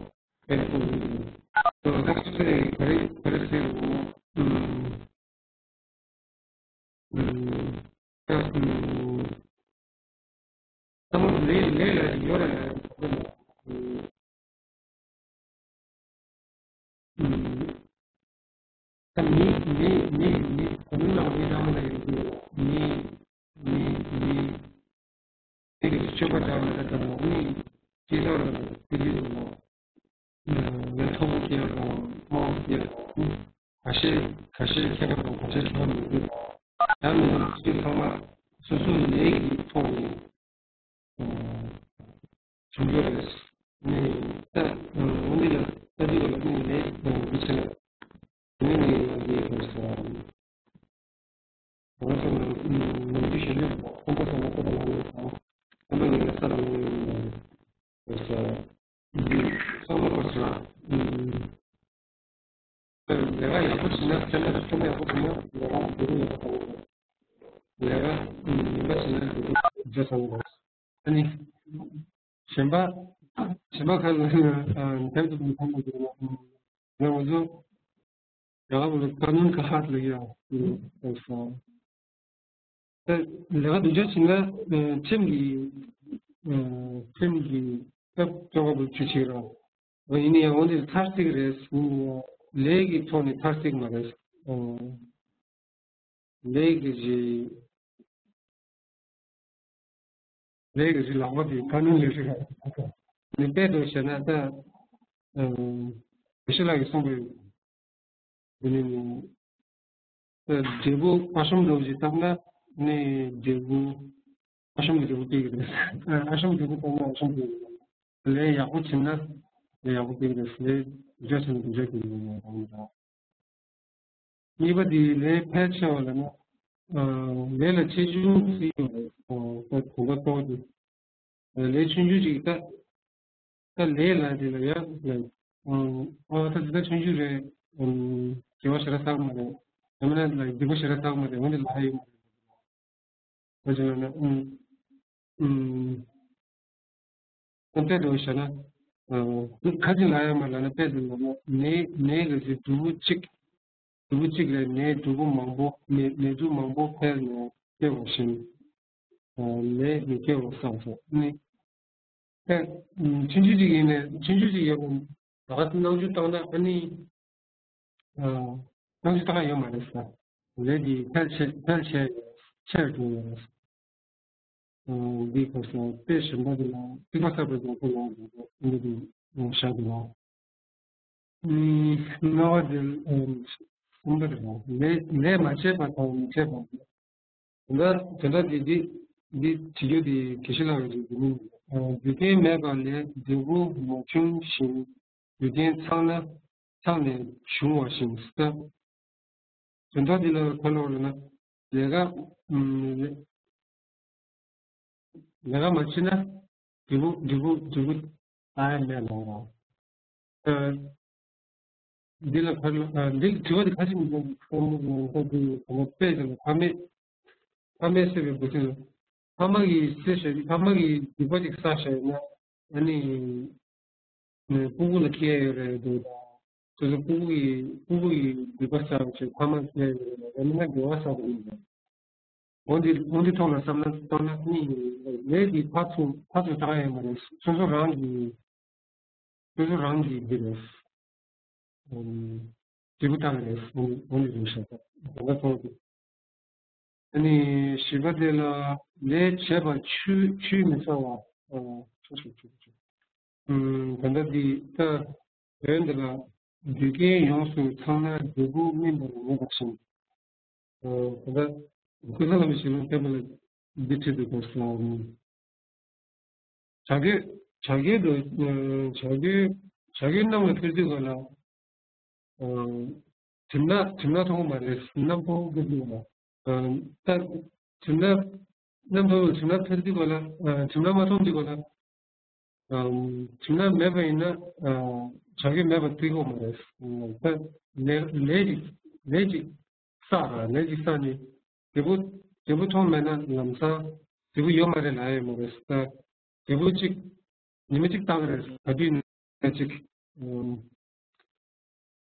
painful reason. So that's very, very, very simple. Mm. Mm. Mm. Some of the later, later, ད་མི་མི་མི་མི་ད་མི་ལ་མི་ལ་མི་ལ་ཡོད་དུས་མི་མི་མི་དེ་གི་སྤྱོད་པ་འདྲ་མི་འདྲ་འདྲ་མོ་མི་སྤྱི་ཚོགས་ལ་དེ་གི་ཡོད་མོ། ལ་མཐོང་སྐྱེ་དང་སྨྲ་སྐྱེ་དང་ཁ་ཤས་ཁ་ཤས་ཁྱད་པར་དང་ཁ་ཤས་ཁྱད་པར་མི་འདུག་ད་མི་སྤྱི་ཚང་མ་སོ་སོའི་ལས་ཀྱི་ཐོག་ནས། བྱུང་ཡོད་རེད། ནས་ད་འོ་འདི་ལ་ལྟ་དུས་ལ་ནི་ལས་འདི་ཆེ་ལ་ནི་ནི་ཡོད་རེད་ཟེར། ང་ཚོ་ནམ་རྒྱུན་གཞོན་ནུ་ཁོང་པ་ཚང་མ་ཁོ་དང་ང་ཡོད་ཙང་ཁོང་པ་ཡིན་ན་ས་ལ་ངོ་ཡོད་ཡོད་ཟེར། ཚང་མ་ཁོ་ཚོ་ལ། ལས་ཀ་ཡག་པོ་བྱེད་ན་ཚེ་ན་ཚེ་ན་ཡག་པོ་བྱེད་ན་ལས་ཀ་འགྲོ་གི་ཡོད་པ་དང་། ལས་ཀ་ཡིན་པ་བྱེད་ན་འགྲོ་གི་ཡོད་ཟེར་བ། ཨ་ནི། གཞན་པ། གཞན་པ་ཁ་ལ་ནི་དེབ་ཏུ་མི་ཐོན་པ་འདུག་ན། ང་ཚོ་རྒྱ་གར་ལ་ཀ་ནུན་ཀ་ཧཱད་ལ་ཡ་ཡིན་སོང་། ལས་ཀ་འདི་འདྲ་བྱེད་ན་ཁྲིམས་ཀྱི་ཁྲིམས་ཀྱི་སྟབས་བཅོ་ཁ་བུ་ཆུ་ཆེ་ར། ཡིན་ན་ཡང་འོན་ཏེ་མཐར་ཐུག་རེད། ལས་ཀྱི་ཐོག་ནས་མཐར་ཐུག་མ་རེད། ལས་ཀྱི་རྗེས། ལས་ཀྱི་རྗེས་ལག་པ་དེ་ཁ་ནུན་ལས་ཤིག་རེད། ནི་དཔེ་དུ་བྱས་ན་ད། བེ་ཤི་ལགས་ཀྱིས་གསུངས་པའི། འདི་ནི། འབྲས་བུ་ཨ་ཤམ་འདྲ་བོ་ཞིག་བཏབ་ན་ནི་འབྲས་བུ་ཨ་ཤམ་གྱི་འབྲས་བུ་སྐྱེ་གི་རེད། ཨ་ཤམ་འབྲས་བུ་བཏབ་ན་ཨ་ཤམ་སྐྱེ་གི་རེད། ལས་ཡག་པོ་བྱེད་ན་ལས་ཡག་པོ་སྐྱེ་གི་རེད། ལས་འཇོ་བྱེད་ན་འཇོ་སྐྱེ་གི་རེད། གཉིས་པ་དེ་ལས་ཕལ་ཆེ་བ་ལ་ན། ལས་ལ་ཆེ་ཆུང་ཞིག་ཡོད་རེད། དེ་འདྲ་གཏོང་དུས། ལས་ཆུང་ཆུང་ཅིག་ད། ད་ལས་ལ་དེ་ལ་ཡ་ལ། ཨ་ད་དེ་ད་ཆུང་ཆུང་རེད། དགེ་བ་ཞེ་དྲག་བསགས་མ་རེད། ཡང་མིན་ན་ལ་སྡིག་པ་ཞེ་དྲག་བསགས་མ་རེད། འོན་ཏེ་ལ་ཡོད་མ་རེད། ཁོ་ཚོ་ལ་ན་ཨུམ། ཨུམ། ཨ་དཔེ་འདྲ་བོ་བཤད་ན། ཨ་ཁ་ཅིག་ལ་ཡ་མ་ལ་ན་དཔེ་འདྲ་བོ་ལ་ན་ནས་ནས་ག་ཚོད་དུམ་བུ་གཅིག་དུམ་བུ་གཅིག་ལས་ནས་དུམ་བུ་མང་པོ་ནས་ནས་དུམ་མང་པོ་འཕེལ་ནས་སྐྱེ་བ་བཞིན། ལས་མི་སྐྱེ་བ་བསམ་སོ་ནི། ཨེ། ཆུང་ཆུང་ཅིག་ཡིན་ནས་ཆུང་ཆུང་ཅིག་ཡོད་པ་ད་ག་སྣང་ཆུང་བཏང་ན་ཨ་ནི། སྣང་ཆུང་བཏང་ཡ་ཡོད་མ་རེད་ཟེར། ལས་འདི་ཕལ་ཆེར་ཕལ་ཆེར་ཆེར་འགྲོ་ཡོད་རེད། འདི་ག་སོང་དཔེ་གཞན་པ་དེ་ལ་ཐིགས་པ་བསགས་པའི་དགོངས་པ་ལ་འདི་འདི་བཞག་འདུག་ལ། ལྔ་པ་དེ་གསུམ་པ་དེ་ལ་ལས་ལས་མ་བྱས་པ་དང་མི་བྱས་པ། དེ་འདྲ་དེ་འདྲ་དེ་འདི་འདི་བྱེད་རྒྱུ་དེ་དགེ་བཤེས་ལགས་ཀྱི་རེད་འདུག་རྒྱུ་རྐྱེན་མེད་པ་ལས་འབྲས་བུ་མ་བྱུང་ཞིང་། རྒྱུ་རྐྱེན་ཚང་ན་ཚང་ནས་བྱུང་བ་བཞིན་ཟེར། དོན་དག་འདི་ལ་ག་ལ་བ་ལ་ན་ལས་ཀ་ལས་ཀ་མ་བྱེད་ན་འབྲས་བུ་འབྲས་བུ་འབྲས་བུ་ཨ་ཡ་མེད་ལ་བ། འདི་ལ་ཁ་ལ་འདི་དྲི་བ་འདི་ཁ་ཅིག་མི་འདུག་ཁོ་མོ་ཁོ་དེ་ཁོ་མོ་དཔེ་དེ་ལ་ཕ་མས་ཕ་མས་བསད་པའི་འབུ་ཚན་ལ་ཕ་མ་གིས་བསད་བཞག་ཕ་མ་གིས་སྡིག་པ་ཅིག་བསགས་བཞག་ན་ཨ་ནི་ཕྲུ་གུ་ལ་ཁེལ་ཡོད་རེད་འདུག་སོ་སོ་སྤུ་གུ་ཡི་སྤུ་གུ་ཡི་སྡིག་པ་བསགས་བྱས་ཕ་མ་བསད་ཡ་མིན་ན་དགེ་བ་བསགས་པ་ཡིན་པ། འོ་འདི་འོ་འདི་ཐོག་ལ་བསམ་བློ་བཏང་ན་ནི་ལས་ཀྱི་ཕར་ཚུར་ཕར་ཚུར་བཏང་ཡ་མ་རེད། སོ་སོ་རང་གི་སོ་སོ་རང་གི་འདི་རེད། ཨམ། སྐྱིད་པོ་བཏང་རེད། འོ་འོ་འདི་རེད་ཤག་ད་ལྟ་ཐོག་ཏུ། ཨ་ནི་བཞི་པ་དེ་ལ་ལས་བྱས་པ་ཆུད་ཆུད་མི་ཟ་བ། ཨ། ཆུད་ཆུད་ཆུད་ཆུད། ཨམ། ད་ལྟ་འདི་ལྟར་དོན་འདི་ལ་རྒྱུ་རྐྱེན་ཡོངས་སུ་ཚང་ན་འབྲས་བུ་སྨིན་པར་ངེས་པ་བཞིན། ཨ། ད་ལྟ་ཀུན་བཟང་བླ་མའི་ཞལ་ལུང་བསྟན་པ་ལ་འདི་བྲིས་འདུག་གོ་སོང་། བྱ་རྒོད་བྱ་རྒོད་དུ་བྱ་རྒོད་བྱ་རྒོད་གནམ་ལ་འཕུར་དུས་ག་ལ། ཨ། གྲིབ་ནག་གྲིབ་ནག་མཐོང་གི་མ་རེད། གནམ་ཕོག་གི་འདུག་ལ། ཨ། ད་གྲིབ་ནག་གནམ་ཕོག་གྲིབ་ནག་འཕེར་དུས་ག་ལ། ཨ། གྲིབ་ནག་མ་མཐོང་དུས་ག་ལ། ཨ། གྲིབ་ནག་མེད་པ་ཡིན་ན། ཨ། བྱ་རྒོད་མེད་པ་འགྲིག་གི་མ་རེད། ཨ། ད་ལས་ལས་ཅིག་ལས་ཅིག་བསགས་ར་ལས་ཅིག་བསགས་ནས་འབྲས་བུ་འབྲས་བུ་མཐོང་མེད་ན་ལམ་སང་འབྲས་བུ་ཡོད་མ་རེད་ལབ་ཡོད་མ་རེད། ད་འབྲས་བུ་གཅིག་ཉི་མ་གཅིག་བཏང་རེད། ག་དུས་ནས་གཅིག་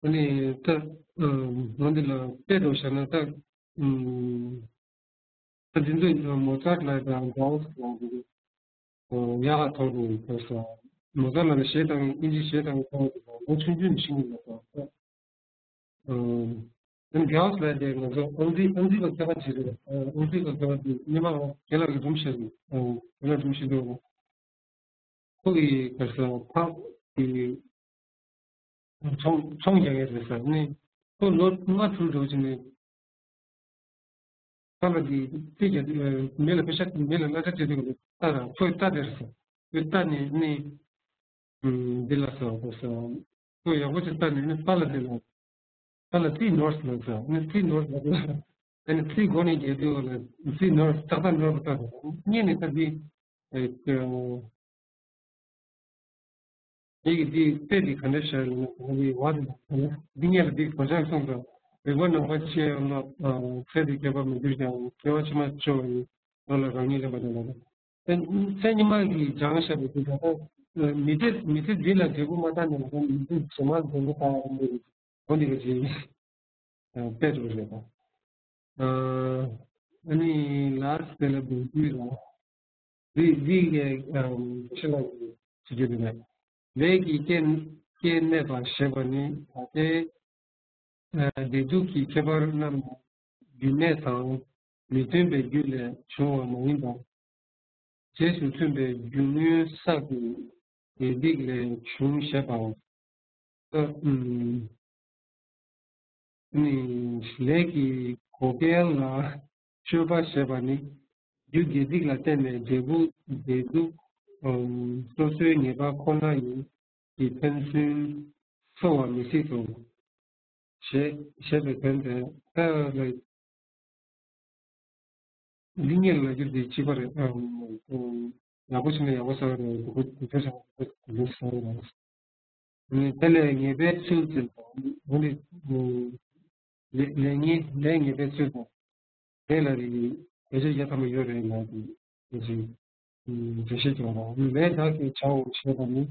ཨ་ནི་ད་ང་འདི་ལ་དཔེ་འདྲ་བཞག་ན་ད། ཨམ། ད་འདི་ཚོ་མོ་ཙར་ལ་དང་བྷ་ཝོ་སི་ལ་འདི་ཡག་ག་ཐོག་ཏུ་ཕེབས་སོང་། མོ་ཙར་ལ་ནི་གཞས་བཏང་ཨིན་ཇི་གཞས་བཏང་ཐོག་ཏུ་ལོ་ཆུང་ཆུང་ནས་ཤེས་ཀྱི་མེད་པ། ཨམ། ཨ་ནི་བྷ་ཝོ་སི་ལ་དེ་ང་ཚོ་ཨང་རྩིས་ཨང་རྩིས་ལ་མཁས་པ་ཅིག་རེད། ཨང་རྩིས་ལ་མཁས་པ་དེ་སྔོན་མ་རྒན་ལགས་ཀྱིས་སྒྲུང་བཤད་འདུག་ཨ། རྒན་ལགས་སྒྲུང་བཤད་འདུག་ཁོ་གི་ག་ས་ཕ་གི་ཚོང་ཚོང་རྒྱག་ཡས་རེད་ཟེར་ནས་ཁོ་ལོ་ལྔ་དྲུག་འགྲོ་བྱས་ནས་ཁ་ལ་གི་རྩིས་རྒྱག་མི་ལ་པེ་ཤ་མི་ལ་གླ་ཆ་སྤྲད་དུས་ལ་ལྟ་ར་ཁོས་ལྟ་དེ་རེད་ཟེར། ཁོས་ལྟ་ནས་ནི་འདི་ལ་ཟེར་བ་ཟེར། ཁོས་ཡག་པོ་ཅིག་ལྟ་ནས་ནི་པཱ་ལགས་དེ་ལ། ད་ལ་རྩིས་ནོར་ལ་ཟེར། ནི་རྩིས་ནོར་ལ་ཟེར། ཨ་ནི་རྩིས་སྒོ་ནས་རྒྱག་དུས་ལ་རྩིས་ནོར་ཏག་ཏག་ནོར་བ་ལྟ་དང་གཉིས་ནས་ད་འདི་ཨེ་ཡི་གེ་འདི་དཔེ་འདི་ག་འདྲ་བཞག་ཡིན་ན་ང་འདི་བ་འདི་འདི་ངས་ལ་འདི་གོ་ཆག་སོང་ཙང་རིག་པ་ནང་པ་ཆེ་ཡང་ལ་ཚད་འདི་ཁྱད་པར་མི་འགྱུར་ཀྱང་སྐྱེ་བ་ཕྱི་མ་ཆེ་བ་ཡིན། ལོ་ལ་རང་ཉིད་ལེན་པ་དང་ལ། ཚེ་ཚེ་ཉི་མ་གི་སྦྱང་བྱ་བའི་དུས་ད་ལྟ་མི་ཚེ་མི་ཚེ་འདི་ལ་འབྲས་བུ་མ་བཏང་ནས་ལ་མི་ཚེ་ཕྱི་མ་འདོན་གི་ད་འདི་གི་འོ་འདི་གི་ཅི་དཔེ་འགྲོ་རེད་པ། ཨ་ནི་ལ་དེ་ལ་འདོན་རྒྱུ་ར་འདི་འདི་གི་ཕྱི་ལ་གི་ཅི་རྒྱུ་རེད། ལས་ཀྱི་རྐྱེན་རྐྱེན་གནས་པ་ཞེས་པ་ནི་ད་ལྟའི་བདེ་སྡུག་གི་ཁྱད་པར་རྣམས་རྒྱུ་གནས་དང་མི་མཐུན་པའི་རྒྱུ་ལས་བྱུང་བ་མ་ཡིན་པར། རྗེས་སུ་མཐུན་པའི་རྒྱུ་དངོས་བསགས་ཀྱི་དགེ་སྡིག་ལས་བྱུང་ཞེས་པའོ། ད་ཨུམ། ནི་ལས་ཀྱི་བགོ་སྐལ་ལ་སྤྱོད་པ་ཞེས་པ་ནི་རྒྱུ་དགེ་སྡིག་ལ་བརྟེན་ནས་འབྲས་བུ་བདེ་སྡུག་ཨུམ་སོ་སོའི་ངེས་པ་ཁོ་ན་ཡིན་གྱི་ཕན་ཚུན་འཚོ་བ་མི་སྲིད་དོ། ཞེས་ཞེས་པའི་དོན་ཏེ། ཨ་ལ། འདི་ངས་ལབ་རྒྱུ་འདི་གཅིག་པ་རེད། ཨ། ཡག་པོ་བྱས་ན་ཡག་པོ་ཟེར་བ་རེད། སྡུག་པོ་སྡུག་ཅག་བྱས་ན་སྡུག་པོ་ཟེར་བ་རེད། དེ་ལས་ངེས་པའི་ཚུལ་དེ་དང་། འོ་ནི། ལས་ལས་ངེས་ལས་ངེས་པའི་ཚུལ་དང་། དེ་ལ་རིགས་ལས་བྱེད་ཡ་ཐ་མ་ཡོད་རེད་ལབ་དེ་དེ་བཞིན། འགྲེལ་བཤད་ཀྱང་རང་ལས་བདག་གིས་བྱའོ་ཞེས་པ་ནི།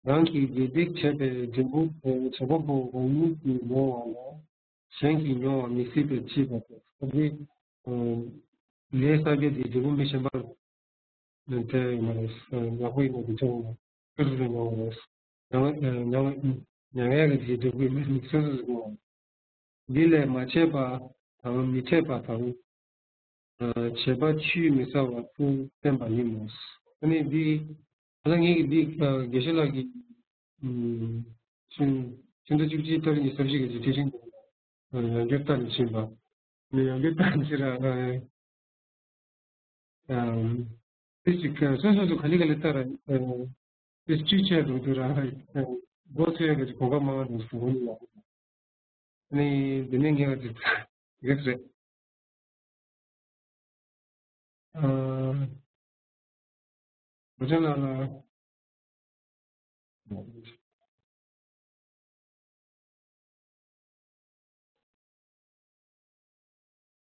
རང་གིས་དགེ་སྡིག་བྱས་པའི་འབྲས་བུ་དེ་བྱེད་པ་པོ་རང་ཉིད་ཀྱིས་མྱོང་བ་ལས་གཞན་གྱིས་མྱོང་བ་མི་སྲིད་པའི་ཕྱིར་རོ། སྟབས་བདེ། ལས་བསགས་རྒྱུ་དེ་འབྲས་བུ་མི་གཞན་པར་སྤྲད་ཡོད་མ་རེད། ཡག་པོ་ཡིན་ན་དེ་ཚོ་སོ་སོ་སོ་མྱོང་བ་རེད། མྱང་མྱང་མྱང་ཡག་གི་དེ་འབྲས་བུ་མི་སོ་སོ་སོ་མྱོང་བ་རེད། འདི་ལས་མ་བྱས་པ་དང་མི་འཕྲད་པ་དང་། བྱས་པ་ཆུད་མི་ཟ་བ་དྲུག་བསྟན་པ་ཡིན་མོད། ཨ་ནི་འདི་ད་ལྟ་ངེད་ཀྱི་འདི་དགེ་བཤེས་ལགས་ཀྱིས་ཕྱི་ཕྱི་ཟླ་བཅུ་གཅིག་ཏ་རིག་ཉི་ཤུ་རྩ་བཞི་གི་ཚེས་ཁྲི་ཤིང་ཡང་བསྐྱར་ལྟ་ནས་ཕྱིན་པ། ནས་ཡང་བསྐྱར་ལྟ་ནས་ཕྱིན་ར། ཨམ། དེ་ཅིག་སོ་སོ་སོ་ག་ལེ་ག་ལེ་ལྟ་ར། ཨམ། དེ་སྤྱི་ཆ་རུ་དུ་ར། ཨམ། མགོ་ཚོས་ཡ་གི་གོ་སྐབས་མང་བ་འདུག་ཟེར་བ་ཡིན་ལ། ནི་འདི་ནས་ངས་ཀྱི་རེད་རེད། ཨམ། བུ་ཆེན་ལགས་ལ།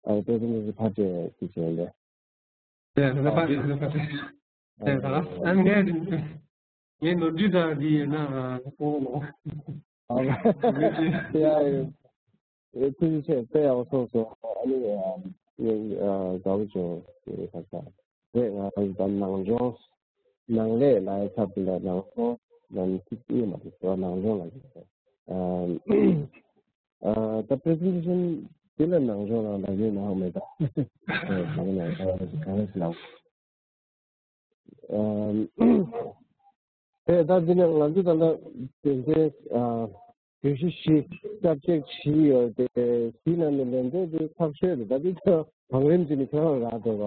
ཨ། དཔེ་མཚོན་གྱི་ཕར་བཅད་ཀྱི་བྱས་ལས། དེ་ད་ཕར་དེ་ཕར་དེ་ད་ཨ་ངས་ངས་ནོར་འཁྲུལ་དང་འདི་ཡིན་ན་གཏོང་ལོ། ཡ་ཡ། ཐུགས་རྗེ་ཆེ། དཔེ་ཡག་པོ་གསུངས་སོང་། ཨ་ནི་ཨ་དགའ་པོ་བྱུང་། ཁ་ཁ་རེད། ང་རང་ད་ནང་སྦྱོང་ནང་ལས་ལ་ཡ་ཚབ་ཀྱི་ལ་ནང་སྦྱོང་ནང་ཐིག་གཉིས་མ་ཐིག་ནང་སྦྱོང་ལ་ཡོད། ཨ་ད་པི་རི་སེན་ཊེ་ཤན་དེ་ལ་ནང་སྦྱོང་ལ་ལ་ཡོད་ནའང་མེད་ད། གང་ལ་གང་ལ་གང་ལ་ལ། ཨ་དེ་ད་འདི་ནས་ང་ཚོ་ད་ལྟ་དེ་འདྲའི་ཨ་བརྗོད་གཞི་བཞི་སྐབས་བཅད་བཞི་ཡོད་དེ། དེའི་ནང་ནས་ལས་འབྲས་དེ་ཐག་ཆོད་རེད། ད་འདི་ཚོ་བང་རིམ་གཅིག་ནས་ཁྱེད་རང་རག་འདུག་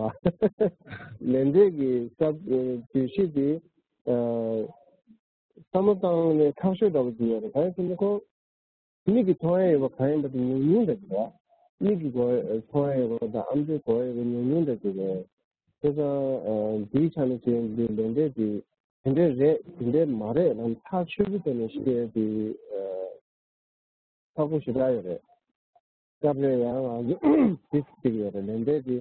བ། ལས་འབྲས་ཀྱི་སྐབས་བརྗོད་གཞི་དེ་ཨ་བསམ་བློ་བཏང་ནས་ཐག་ཆོད་འདྲ་པོ་ཅིག་ཡོད་རེད། གང་ཡིན་ཟེར་ན་ཁོ་མིག་གིས་མཐོང་ཡ་ཡོད་པ་གང་ཡིན་པ་དེ་ཉུང་ཉུང་འདྲ་ཅིག་རེད། མིག་གིས་གོ་མཐོང་ཡ་ཡོད་པ་དང་ཨ་མཆོག་གོ་ཡ་ཡོད་པ་ཉུང་ཉུང་འདྲ་ཅིག་རེད། བྱས་ཙང་ཨ་འདིའི་ཆ་ནས་བྱས་འདི་ལས་འབྲས་འདི་དེ་འདྲས་རེད་དེ་འདྲས་མ་རེད་ལབ་ཐག་ཆོད་པོའི་ཐོག་ནས་བཤད་དེ་ཨ་ཁག་པོ་ཞེ་དྲག་ཡོད་རེད། སྐབས་རེ་ཡང་ང་ཚོ་དེ་ཟེར་གྱི་ཡོད་རེད། ལས་འབྲས་འདི་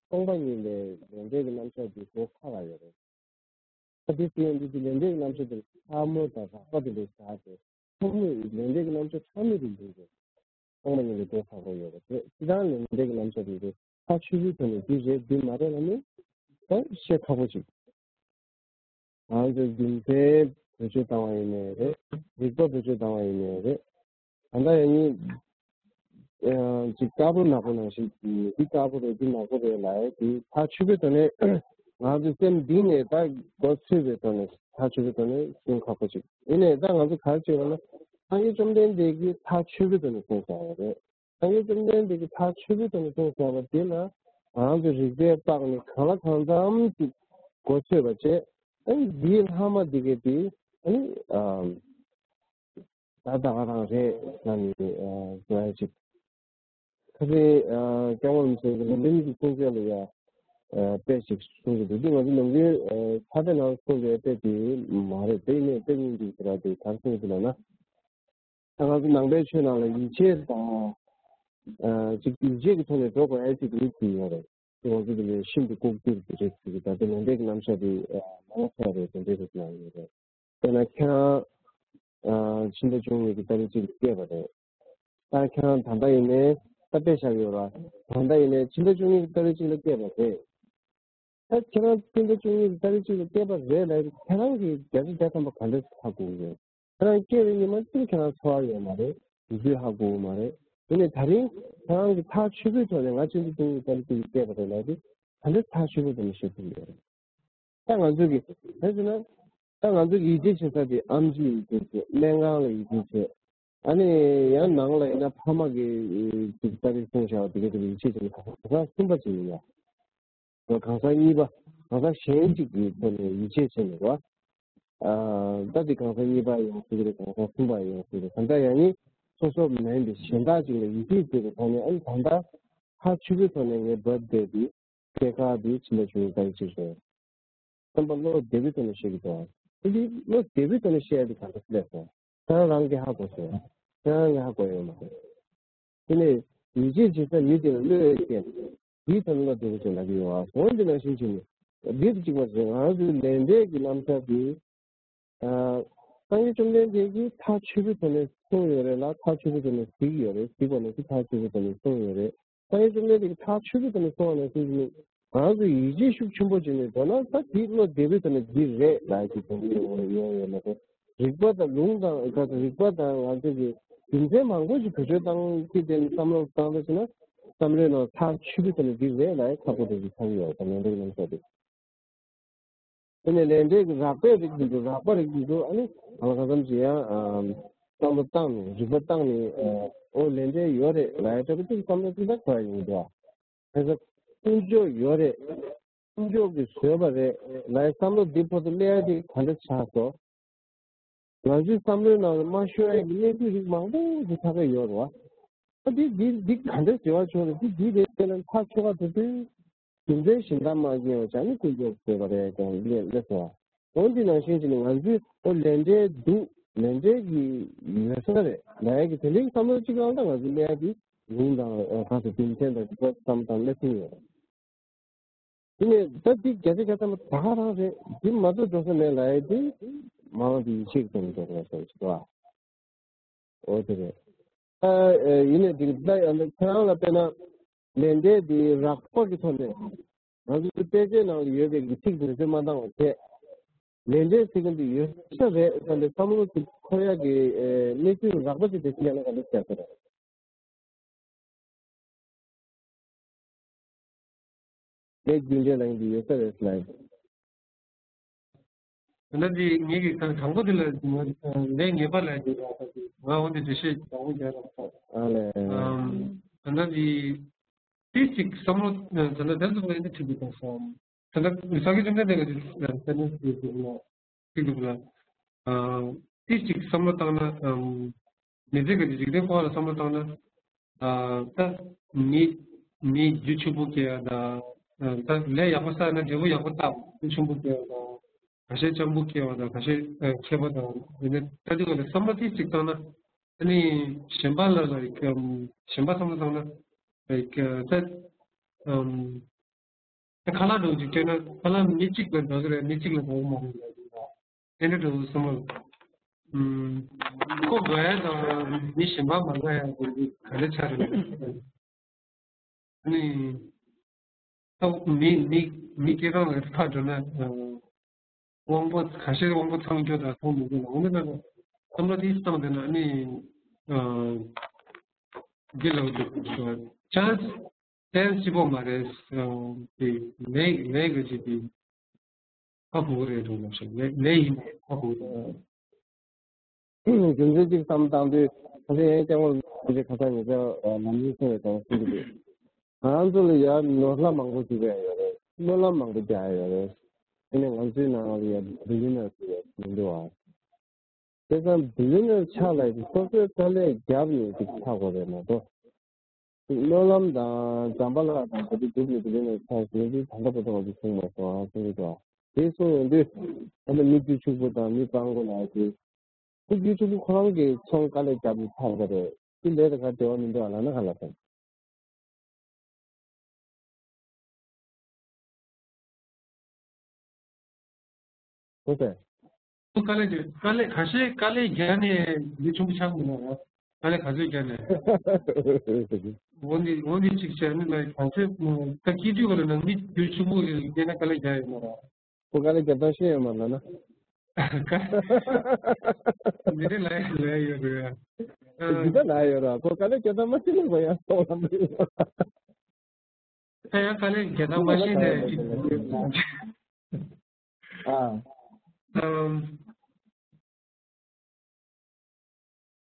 སྟོང་པ་ཉིད་ལས་ལས་འབྲས་ཀྱི་རྣམ་གཞག་འདི་གོ་ཁག་ཡོད་རེད། ད་དེ་ཟེར་ཡོང་དུས་ཀྱི་ལས་འབྲས་ཀྱི་རྣམ་གཞག་དེ་ཕྲ་མོ་དང་རགས་པ་དེ་འདྲས་བཞག་སྟེ་ཐོག་མའི་ལས་འབྲས་ཀྱི་རྣམ་གཞག་ཕྲ་མོ་དེ་འདྲས་རེད། སྟོང་པ་ཉིད་ལས་གོ་ཁག་པོ་ཡོད་རེད། དེ་སྤྱིར་བཏང་ལས་འབྲས་ཀྱི་རྣམ་གཞག་དེ་རེད། ཐག་ཆོད་པོའི་ཐོག་ནས་འདི་རེད་འདི་མ་རེད་ལབ་ནས་ད་བཤད་ཁག་པོ་ཅིག་ང་ཚོས་རྒྱུ་མཚན་བེད་སྤྱོད་བཏང་བ་ཡིན་ནའི་རེད། རིགས་པ་བེད་སྤྱོད་བཏང་བ་ཡིན་ནའི་རེད། ད་ལྟ་ཡང་ཉིད་ཅིག་དཀར་པོ་ནག་པོ་ནང་བཞིན་འདི་དཀར་པོ་རེད་འདི་ནག་པོ་རེད་ལབ་ཡ་དེ་ཐག་ཆོད་པོའི་ཐོག་ནས་ང་ཚོའི་སེམས་གཏིང་ནས་ད་མགོ་ཚོས་པའི་ཐོག་ནས་ཐག་ཆོད་པོའི་ཐོག་ནས་གསུང་ཁག་པོ་ཅིག་ཡིན་ནའི་ད་ང་ཚོ་ག་རེ་བྱེད་དགོས་ན་སངས་རྒྱས་བཅོམ་ལྡན་འདས་ཀྱིས་ཐག་ཆོད་པོའི་ཐོག་ནས་གསུངས་བཞག་པ་རེད། སངས་རྒྱས་བཅོམ་ལྡན་འདས་ཀྱིས་ཐག་ཆོད་པོའི་ཐོག་ནས་གསུངས་བཞག་པ་དེ་ལ་ང་རང་ཚོའི་རིག་པས་བརྟགས་ནས་གང་ལ་གང་འཚམ་ཅིག་མགོ་ཚོས་པ་བྱས། ཨ་ནི་འདིའི་ལྷག་མ་འདི་གས་དེ་ཨ་ནི་ཨ་ད་ད་ག་རང་རེད་ལབ་ནས་ཨ་འགྲོ་ཡ་ཅིག་ཁ་སང་ཨ་སྐྱབས་མགོན་རིན་པོ་ཆེ་གི་ལམ་རིམ་གྱི་གསུང་བཤད་ལ་ཡ་ཨ་དཔེ་ཅིག་གསུང་གི་འདུག་འདི་ང་ཚོ་ནམ་རྒྱུན་ཨ་ཕྱག་དཔེ་ནང་གསུངས་པའི་དཔེ་དེ་མ་རེད། དེ་ནས་དཔེ་རྙིང་འདུག་ཟེར་བ་དེ་ག་རེ་གསུངས་ཡོད་ལབ་ན། ད་ང་ཚོ་ནང་པའི་ཆོས་ནང་ལ་ཡིད་ཆེས་དང་། ཨ་ཅིག་ཡིད་ཆེས་ཀྱི་ཐོག་ནས་འགྲོ་དགོས་ཡ་ཅིག་རེད་ཟེར་ཡོད་རེད། དེ་ང་ཚོ་འདི་ནས་ཤིན་ཏུ་ལྐོག་གྱུར་གྱི་རེད་ཟེར་གྱི། ད་ལྟ་ལས་འབྲས་ཀྱི་རྣམ་གཞག་དེ་ཨ་མང་ཆེ་བ་རེད་དེ་འདྲའི་རེད་གནང་ཡོད་རེད། དཔེར་ན་ཁྱེད་རང་ཨ་ཕྱི་ཟླ་བཅུ་གཉིས་ཀྱི་ཏ་རིག་གཅིག་ལ་སྐྱེས་པ་རེད། ད་ཁྱེད་རང་ད་ལྟ་ཡིན་ནའི་ད་དཔེ་བཞག་ཡོད་ར། ད་ལྟ་ཡིན་ནའི་ཕྱི་ཟླ་བཅུ་གཉིས་ཀྱི་ཏ་རིག་གཅིག་ལ་སྐྱེས་པ་རེད། ད་ཁྱེད་རང་སྤྱི་ཟླ་བཅུ་གཉིས་ཀྱི་ཏ་རིག་གཅིག་ལ་སྐྱེས་པ་རེད་ལབ་ཡ་དེ་ཁྱེད་རང་གིས་བརྒྱ་ཆ་བརྒྱ་ཐམ་པ་ག་འདྲ་ཧ་གོ་གི་ཡོད། ཁྱེད་རང་སྐྱེས་པའི་ཉི་མ་གཅིག་ཁྱེད་རང་ཚོར་བ་ཡོད་མ་རེད། དུས་ཚོད་ཧ་གོ་གི་མ་རེད། དེ་ནས་ད་རིང་ཁྱེད་རང་གིས་ཐག་ཆོད་པོའི་ཐོག་ནས་ང་སྤྱི་ཟླ་བཅུ་གཉིས་ཀྱི་ཏ་རིག་གཅིག་ལ་སྐྱེས་པ་རེད་ལབ་ཡ་དེ་ག་འདྲ་ཐག་ཆོད་པོའི་ཐོག་ནས་བཤད་ཐུབ་ཀྱི་ཡོད་རེད། ད་ང་ཚོ་གི་དེ་ཟེར་ན། ད་ང་ཚོ་ཡིད་ཆེས་བྱེད་ས་དེ་ཨེམ་ཆི་ཡིད་ཆེས་བྱེད། སྨན་ཁང་ལ་ཡིད་ཆེས་བྱེད། ཨ་ནི་ཡང་ནང་ལ་ཡིན་ན་ཕ་མ་གི་ཅིག་ཏ་རིག་གསུངས་བཞག་པ་དེ་ག་དེ་ལ་ཡིད་ཆེས་བྱེད་ནས་གང་ཟག་གསུམ་པ་ཅིག་ཡིན་ཡ། གང་ཟག་གཉིས་པ། གང་ཟག་གཞན་གཅིག་གི་ཐོག་ནས་ཡིད་ཆེས་བྱེད་ནས་རོ། ཨ་ད་དེ་གང་ཟག་གཉིས་པ་ཡང་སྲིད་རེད། གང་ཟག་གསུམ་པ་ཡང་སྲིད་རེད། གང་ཟག་ཡང་ནི་སོ་སོ་མིན་པའི་གཞན་དག་ཅིག་ལ་ཡིད་ཆེས་བྱེད་པའི་ཐོག་ནས། ཨ་ནི་ད་ལྟ་ཐག་ཆོད་པོའི་ཐོག་ནས་ངའི་བར་ཐི་ཌེ་དེ་སྐྱེས་སྐར་དེ་ཕྱི་ཟླ་བཅུ་གཉིས་ཀྱི་ཏ་རིག་གཅིག་རེད། བསམ་པ་བློ་བདེ་པོའི་ཐོག་ནས་བཤད་ཀྱི་འདུག་དེ་འདི་བློ་བདེ་པོའི་ཐོག་ནས་བཤད་ཡ་དེ་ག་འདྲ་སླེབས་སོང་། ཁྱེད་རང་རང་གིས་ཧ་གོ་སོང་། ཁྱེད་རང་གིས་ཧ་གོ་ཡོད་མ་རེད། དེ་ནས་ཡིད་ཆེས་བྱེད་ས་མི་དེ་ལ་བློས་བཀལ་ནས་དེའི་ཐོག་ནས་བློ་བདེ་པོ་བྱས་ལབ་ཀྱི་ཡོད་ཨ། འོ་འདི་ནང་བཞིན་བྱས་ནས་འདི་དང་གཅིག་པ་རེད། ང་ཚོའི་ལས་འབྲས་ཀྱི་རྣམ་གཞག་དེ། ཨ་སངས་རྒྱས་བཅོམ་ལྡན་འདས་ཀྱིས་ཐག་ཆོད་པོའི་ཐོག་ནས་གསུངས་ཡོད་རེད་ལ། ཐག་ཆོད་པོའི་ཐོག་ནས་གཟིགས་ཡོད་རེད། གཟིགས་པ་ནང་བཞིན་ཐག་ཆོད་པོའི་ཐོག་ནས་གསུངས་ཡོད་རེད། སངས་རྒྱས་བཅོམ་ལྡན་འདས་ཀྱིས་ཐག་ཆོད་པོའི་ཐོག་ནས་གསུངས་པ་ནང་བཞིན་གྱི་ནི། ང་ཚོ་ཡིད་ཆེས་ཤུགས་ཆེན་པོ་བྱས་ནས་འགྲོ་ན་ད་དེ་བློ་བདེ་པོའི་ཐོག་ནས་འདི་རེད་ལབ་ཀྱི་དོན་ཡོང་ཡོང་ཡོད་མ་གཏོགས། རིག་པ་དང་ལུང་དང་ག་ཚོད་རིག་པ་དང་ང་ཚོ་གི་རྒྱུ་མཚན་མང་པོ་ཞིག་བེད་སྤྱོད་བཏང་གི་དེ་ནི་བསམ་བློ་བཏང་ད་ཕྱིན་ན། བསམ་བློའི་ནང་ཐག་ཆོད་པོའི་ཐོག་ནས་འདི་རེད་ལབ་ཡ་ཁག་པོ་རེད་ཅེས་ཆགས་ཀྱི་ཡོད་པ་ལས་འབྲས་རྣམ་གཞག་དེ། དེ་ནས་ལས་འབྲས་ཀྱི་རགས་པའི་རིགས་འདི་འདུག་རགས་པ་རིགས་འདི་འདུག་ཨ་ནི་གང་ལ་གང་འཚམ་ཅིག་ཡང་ཨ་བསམ་བློ་བཏང་ནས་རིག་པ་བཏང་ནས་ཨ་ཨོ་ལས་འབྲས་ཡོད་རེད་ལབ་ཡ་འདྲ་པོ་ཅིག་བསམ་བློ་ཅིག་ད་འཁོར་ཡ་ཡོང་གི་འདུག་ཨ། དེ་ཚོ་ཀུན་སྤྱོད་ཡོད་རེད། ཀུན་སྤྱོད་ཀྱིས་བཟོས་པ་རེད་ལབ་ཡ་བསམ་བློ་འདི་ཕོ་ཚོ་སླེབས་ཡ་དེ་ག་འདྲ་ཆགས་སོང་། ང་ཚོའི་བསམ་བློའི་ནང་ལ་མ་ཤོར་ཡ་གི་གནས་ཚུལ་རིགས་མང་པོ་ཞིག་ཐག་ག་ཡོད་རེད་བ། ཨ་འདི་འདི་འདི་ག་འདྲ་འབྲེལ་བ་བྱུང་རེད། འདི་འདི་རེད་ཟེར་ན་ཐག་ཆོད་པ་དེ་ཚོའི་རྒྱུ་མཚན་གཞན་དག་མ་རྙེད་པ་བྱས་ནས་ཀུན་སྤྱོད་བཟོས་པ་རེད་ཀྱང་སླེབས་སླེབས་སོང་བ། འོ་འདི་ནང་བཞིན་བྱས་ནས་ང་ཚོས་ཨོ་ལས་འབྲས་འདུག་ལས་འབྲས་ཀྱི་ཡོད་ས་རེད་ལབ་ཡ་གི་དེ་འདྲའི་བསམ་བློ་གཅིག་ལའང་ད་ང་ཚོ་སླེབས་ཡ་དེ་ལུང་དང་ཨ་ག་ཚོད་རྒྱུ་མཚན་དང་རིག་པ་བསམ་སྟངས་སླེབས་ཐུབ་ཡོད་རེད། དེ་ནས་ད་འདི་བརྒྱ་ཆ་བརྒྱ་ཐམ་པ་ད་ག་རང་རེད། འདི་མ་གཏོགས་འགྲོ་ས་མེད་ལབ་ཡ་དེ་མ་འོངས་པའི་ཡིད་ཆེས་ཀྱི་ཐོག་ནས་འགྲོ་དགོས་ས་ཞིག་རེད་བ། འོ་དེ་རེད། ད་ཡིན་ནའི་འགྲིག་ད་ཁྱེད་རང་ལ་དཔེར་ན་ལས་འབྲས་འདི་རགས་པ་གི་ཐོག་ནས་ང་ཚོའི་དཔེ་ཆའི་ནང་ལ་ཡོད་པའི་གི་ཚིག་དེ་ཚོ་མ་འདང་བ་བྱས། ལས་འབྲས་ཟེར་གྱི་འདི་ཡོད་ས་རེད་བསམ་པའི་བསམ་བློ་ཅིག་འཁོར་ཡག་གི་གནས་ཚུལ་རགས་པ་ཅིག་དེ་ཤེས་ཡག་ན་ག་འདྲ་བྱས་ས་རེད། ལས་རྒྱུ་འབྲས་ལ་ཡིན་གྱི་ཡོད་ས་རེད་ལབ། ད་ལྟ་འདི་ངེད་ཀྱི་དང་དང་པོ་དེ་ལ་ལས་ངེས་པ་ལ་ཡིན་གྱི་རེད་ང་འོ་འདི་འགྲེལ་བཤད་དང་པོ་རྒྱག་རོགས་གནང་། ཨ་ལས། ད་ལྟ་འདི་ཏིས་ཅིག་བསམ་བློ་ད་ལྟ་དེ་ཚོ་ལ་ཡིན་ན་ཁྲིད་དགོས་དང་སོང་། ད་ལྟ་ས་ཁུལ་ཅུང་ཟད་དེ་ག་ཅིག་ལ་ས་གནས་དེ་ཚོ་ལ་ཁྲིད་དགོས་ལ། ཏིས་ཅིག་བསམ་བློ་བཏང་ན། མི་ཚེ་ག་ཅིག་འཇིག་རྟེན་འཁོར་བ་ལ་བསམ་བློ་བཏང་ན། ད་མི་མི་རྒྱུ་ཕྱུག་པོ་སྐྱེ་ཡ་དང་། ད་ལས་ཡག་པོ་བསགས་ན་འབྲས་བུ་ཡག་པོ་བཏབ་རྒྱུ་ཆུང་པོ་སྐྱེ་ཡ་དང་། ཁ་ཤས་སྤྱང་པོ་སྐྱེ་བ་དང་ཁ་ཤས་མཁས་པ་དང་། ཡིན་ནའི་ད་འདི་ག་ལ་བསམ་བློ་ཏིས་ཅིག་བཏང་ན། ཨ་ནི་གཞན་པ་ལ་ལ་གཞན་པ་བསམ་བློ་བཏང་ན་ད། ཁ་ལག་འདྲ་བོ་ཅིག་སྤྲད་ན་ཁ་ལག་མི་གཅིག་ལ་འདྲ་གི་རེད། མི་གཅིག་ལ་འདྲ་གི་མ་རེད་ལབ་ཀྱི་འདུག་དེ་འདྲ་འདྲ་བོ་བསམ་བློ། ཁོ་དགའ་ཡ་དང་མི་གཞན་པ་མ་དགའ་ཡ་དེ་ག་འདྲ་ཆགས་རེད། ཨ་ནི་ད་མི་མི་མི་སྐྱེ་སྟངས་ལ་ཕར་འགྲོ་ན། དབང་པོ་ཁ་ཤས་དབང་པོ་ཚང་རྒྱུ་དང་ཚང་མི་རྒྱུ་དང་འོ་ན་ད་བསམ་བློ་དེ་བཏང་བསྡད་ན་ཨ་ནི། འདི་ལ་འདུག་ཅན། ཏན་སྐྱིད་པོ་མ་རེད། དེ་ལས་ལས་ཀྱི་ཅིག་དེ་ཧ་གོ་རེད་འགྲོ་ལབ་ཤག་ལས་ལས་ཡིན་ཧ་གོ་རེད། རྒྱུ་མཚན་གཅིག་བསམ་བཏང་དུས་ཁ་སང་ཡང་སྐྱབས་མགོན་རིན་པོ་ཆེ་ཁ་སང་ཉེ་ཆར་ནམ་རྒྱུན་གསུངས་པའི་དོན་གསུང་གི་འདུག་ང་རང་ཚོ་ལ་ཡ་ནོར་ལྷ་མང་པོ་ཞིག་ཡོད་རེད། སྨོན་ལམ་མང་པོ་རྒྱག་ཡོད་རེད། དེ་ནས་ང་ཚོའི་ནང་ལ་ཡ་བི་ལི་ཡ་ནར་ཞིག་ཡོད་མི་འདུག་ཨ། དེ་ཙམ་བི་ལི་ཡ་ནར་ཆགས་ལ་ཡི་སོ་སོའི་དཀའ་ལས་བརྒྱབ་ནས་ཅིག་ཆགས་དགོས་རེད་མ་གཏོགས། སྨོན་ལམ་དང་བྱམས་པ་ལ་དང་ག་དུས་སྒྲུབ་ནས་བི་ལི་ཡ་ནར་ཆགས་ཟིན་དུས་ད་ལྟ་བར་དུ་ང་ཚོ་བྱུང་མ་སོང་ཨ་གསུང་གི་འདུག་དེ་གསུང་ཡོང་དུས་ད་ལྟ་མི་རྒྱུ་ཕྱུག་པོ་དང་མི་སྤྲང་པོ་ལ་ཡི་མི་རྒྱུ་ཕྱུག་པོ་ཁོ་རང་གིས་ཚོང་དཀའ་ལས་བརྒྱབ་ནས་ཆགས་པ་རེད། དེ་ལས་ད་ག་འབྲེལ་བ་མི་འདུག་ཨ་ལབ་ན་ག་ལ་སོང་། ཁོ་ཚོས། དཀའ་ལས་ཀྱི་དཀའ་ལས་ཁ་ཤས་དཀའ་ལས་བརྒྱབ་ནས་མི་ཆུང་ཆགས་མི་ནོར་ར། དཀའ་ལས་ག་ཚོད་བརྒྱབ་ནས། འོ་འདི་འོ་འདི་གཅིག་བྱས་ནི་ལ་གང་ཚོད་ད་སྐྱིད་དུས་བ་ལ་ནང་མི་རྒྱུ་ཆུང་པོ་ཡིན་ན་དཀའ་ལས་བརྒྱབ་ཡོད་མ་ར། ཁོ་དཀའ་ལས་རྒྱབ་སྟངས་ཤེས་ཡོད་མ་ར་ན། མི་རེ་ལ་ཡ་ལ་ཡ་ཡོད་རེད། འདི་ལྟ་ལ་ཡོད་ར་ཁོ་དཀའ་ལས་རྒྱབ་སྟངས་མ་ཤེས་ན་གོ་ཡ་སོགས་ལ་མི་ཡོད། ད་ཡང་དཀའ་ལས་རྒྱག་སྟངས་མ་ཤེས་ནས་ཅིག་ཨ། ཨམ།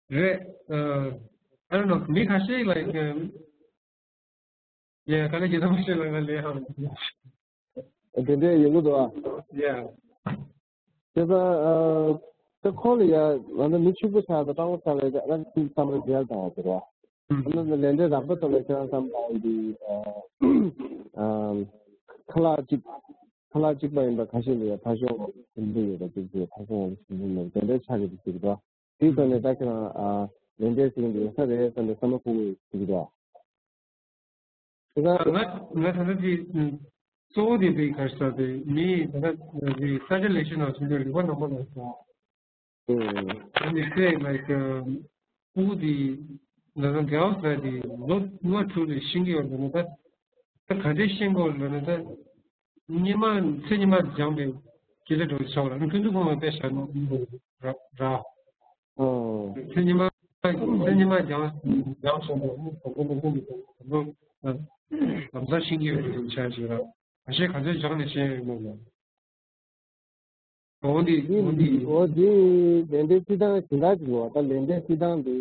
རེད། ཨ། I don't know. མི་ཁ་ཤས་like yeah དཀའ་ལས་རྒྱག་སྟངས་མ་ཤེས་ལ་ང་ལས་ཧང་། དེ་འདྲའི་ཡོང་གི་འདུག་ཨ། Yeah. དེ་ཚོ་ཨ། ད་ཁོ་ལ་ཡ་ང་ཚོ་མི་ཕྱུག་པོ་ཆགས་དང་སྤྲང་པོ་ཆགས་ལ་ཡ་ང་ཚོ་བསམ་བློ་འཇལ་བཏང་བ་དེ་རེད། ཨ་ནི་ལས་འབྲས་རགས་པ་ཐོབ་པའི་ཁྱེད་རང་བསམ་བློ་འདི་ཨ། ཁ་ལག་གཅིག་ཁ་ལག་གཅིག་པ་ཡིན་པ་ཁ་ཤས་ལ་ཡ་ཕ་ཤོག་ཟིན་འདུག་ཡོད་པ་གཅིག་གིས་ཕ་ཤོག་ཟིན་འདུག་ནས་དེ་འདྲའི་ཆགས་ཀྱི་འདུག་ཟེར་གི་འདུག་དེའི་ཐོག་ནས་ད་ཁྱེད་རང་ཨ། ལས་འབྲས་ཟིན་འདུག་ཡོད་ས་རེད་བསམ་པའི་བསམ་བློ་འཁོར་གྱི་འདུག་དེ་ང་ང་ད་ལྟ་དེ་གཙོ་བོ་དེ་དེ་ག་རེ་ཟེར་དེ་མི་ད་ལྟ་དེ་ས་ཆ་ལེགས་ཤོས་ནང་སོང་དུས་རིག་པ་རྣམ་པ་ལ་སོང་། ཨ་ནི་ཁོས་like ཕྲུ་གུ་དེ་ད་ལྟ་རྒན་པ་ཟེར་དེ་ལོ་ལྔ་དྲུག་ལ་ཤེས་ཀྱི་ཡོད་རེད་ད། ད་ག་འདྲས་ཤེས་དགོས་རེད་ད། ཉི་མ་ཚེ་ཉི་མ་སྦྱངས་པའི་སྐད་ཆ་འདྲ་བོ་ཆགས་པ་ལ་ཨ་ནི་ཀུན་ཏུ་ཁོང་ལ་དཔེ་བཞག་ན་ར། ཨོ། ཚེ་ཉི་མ་ཚེ་ཉི་མ་སྦྱངས་སྦྱངས་སོང་དུས་ཨ་ནི་གོང་གོང་གོང་གོང་གི་གོང་གོང་ལམ་སང་ཤེས་ཀྱི་ཡོད་རེད་ཆ་ཞིག་ར། ཁ་ཤས་ག་ཚོད་སྦྱངས་ནས་ཤེས་ཡོད་མ་རེད། འོ་འདི་འདི་འོ་འདི། འོ་འདི་ལས་འབྲས་རྩི་སྟངས་གཞན་དག་ཅིག་ཡོད་པ་ད་ལས་འབྲས་རྩི་སྟངས་འདི།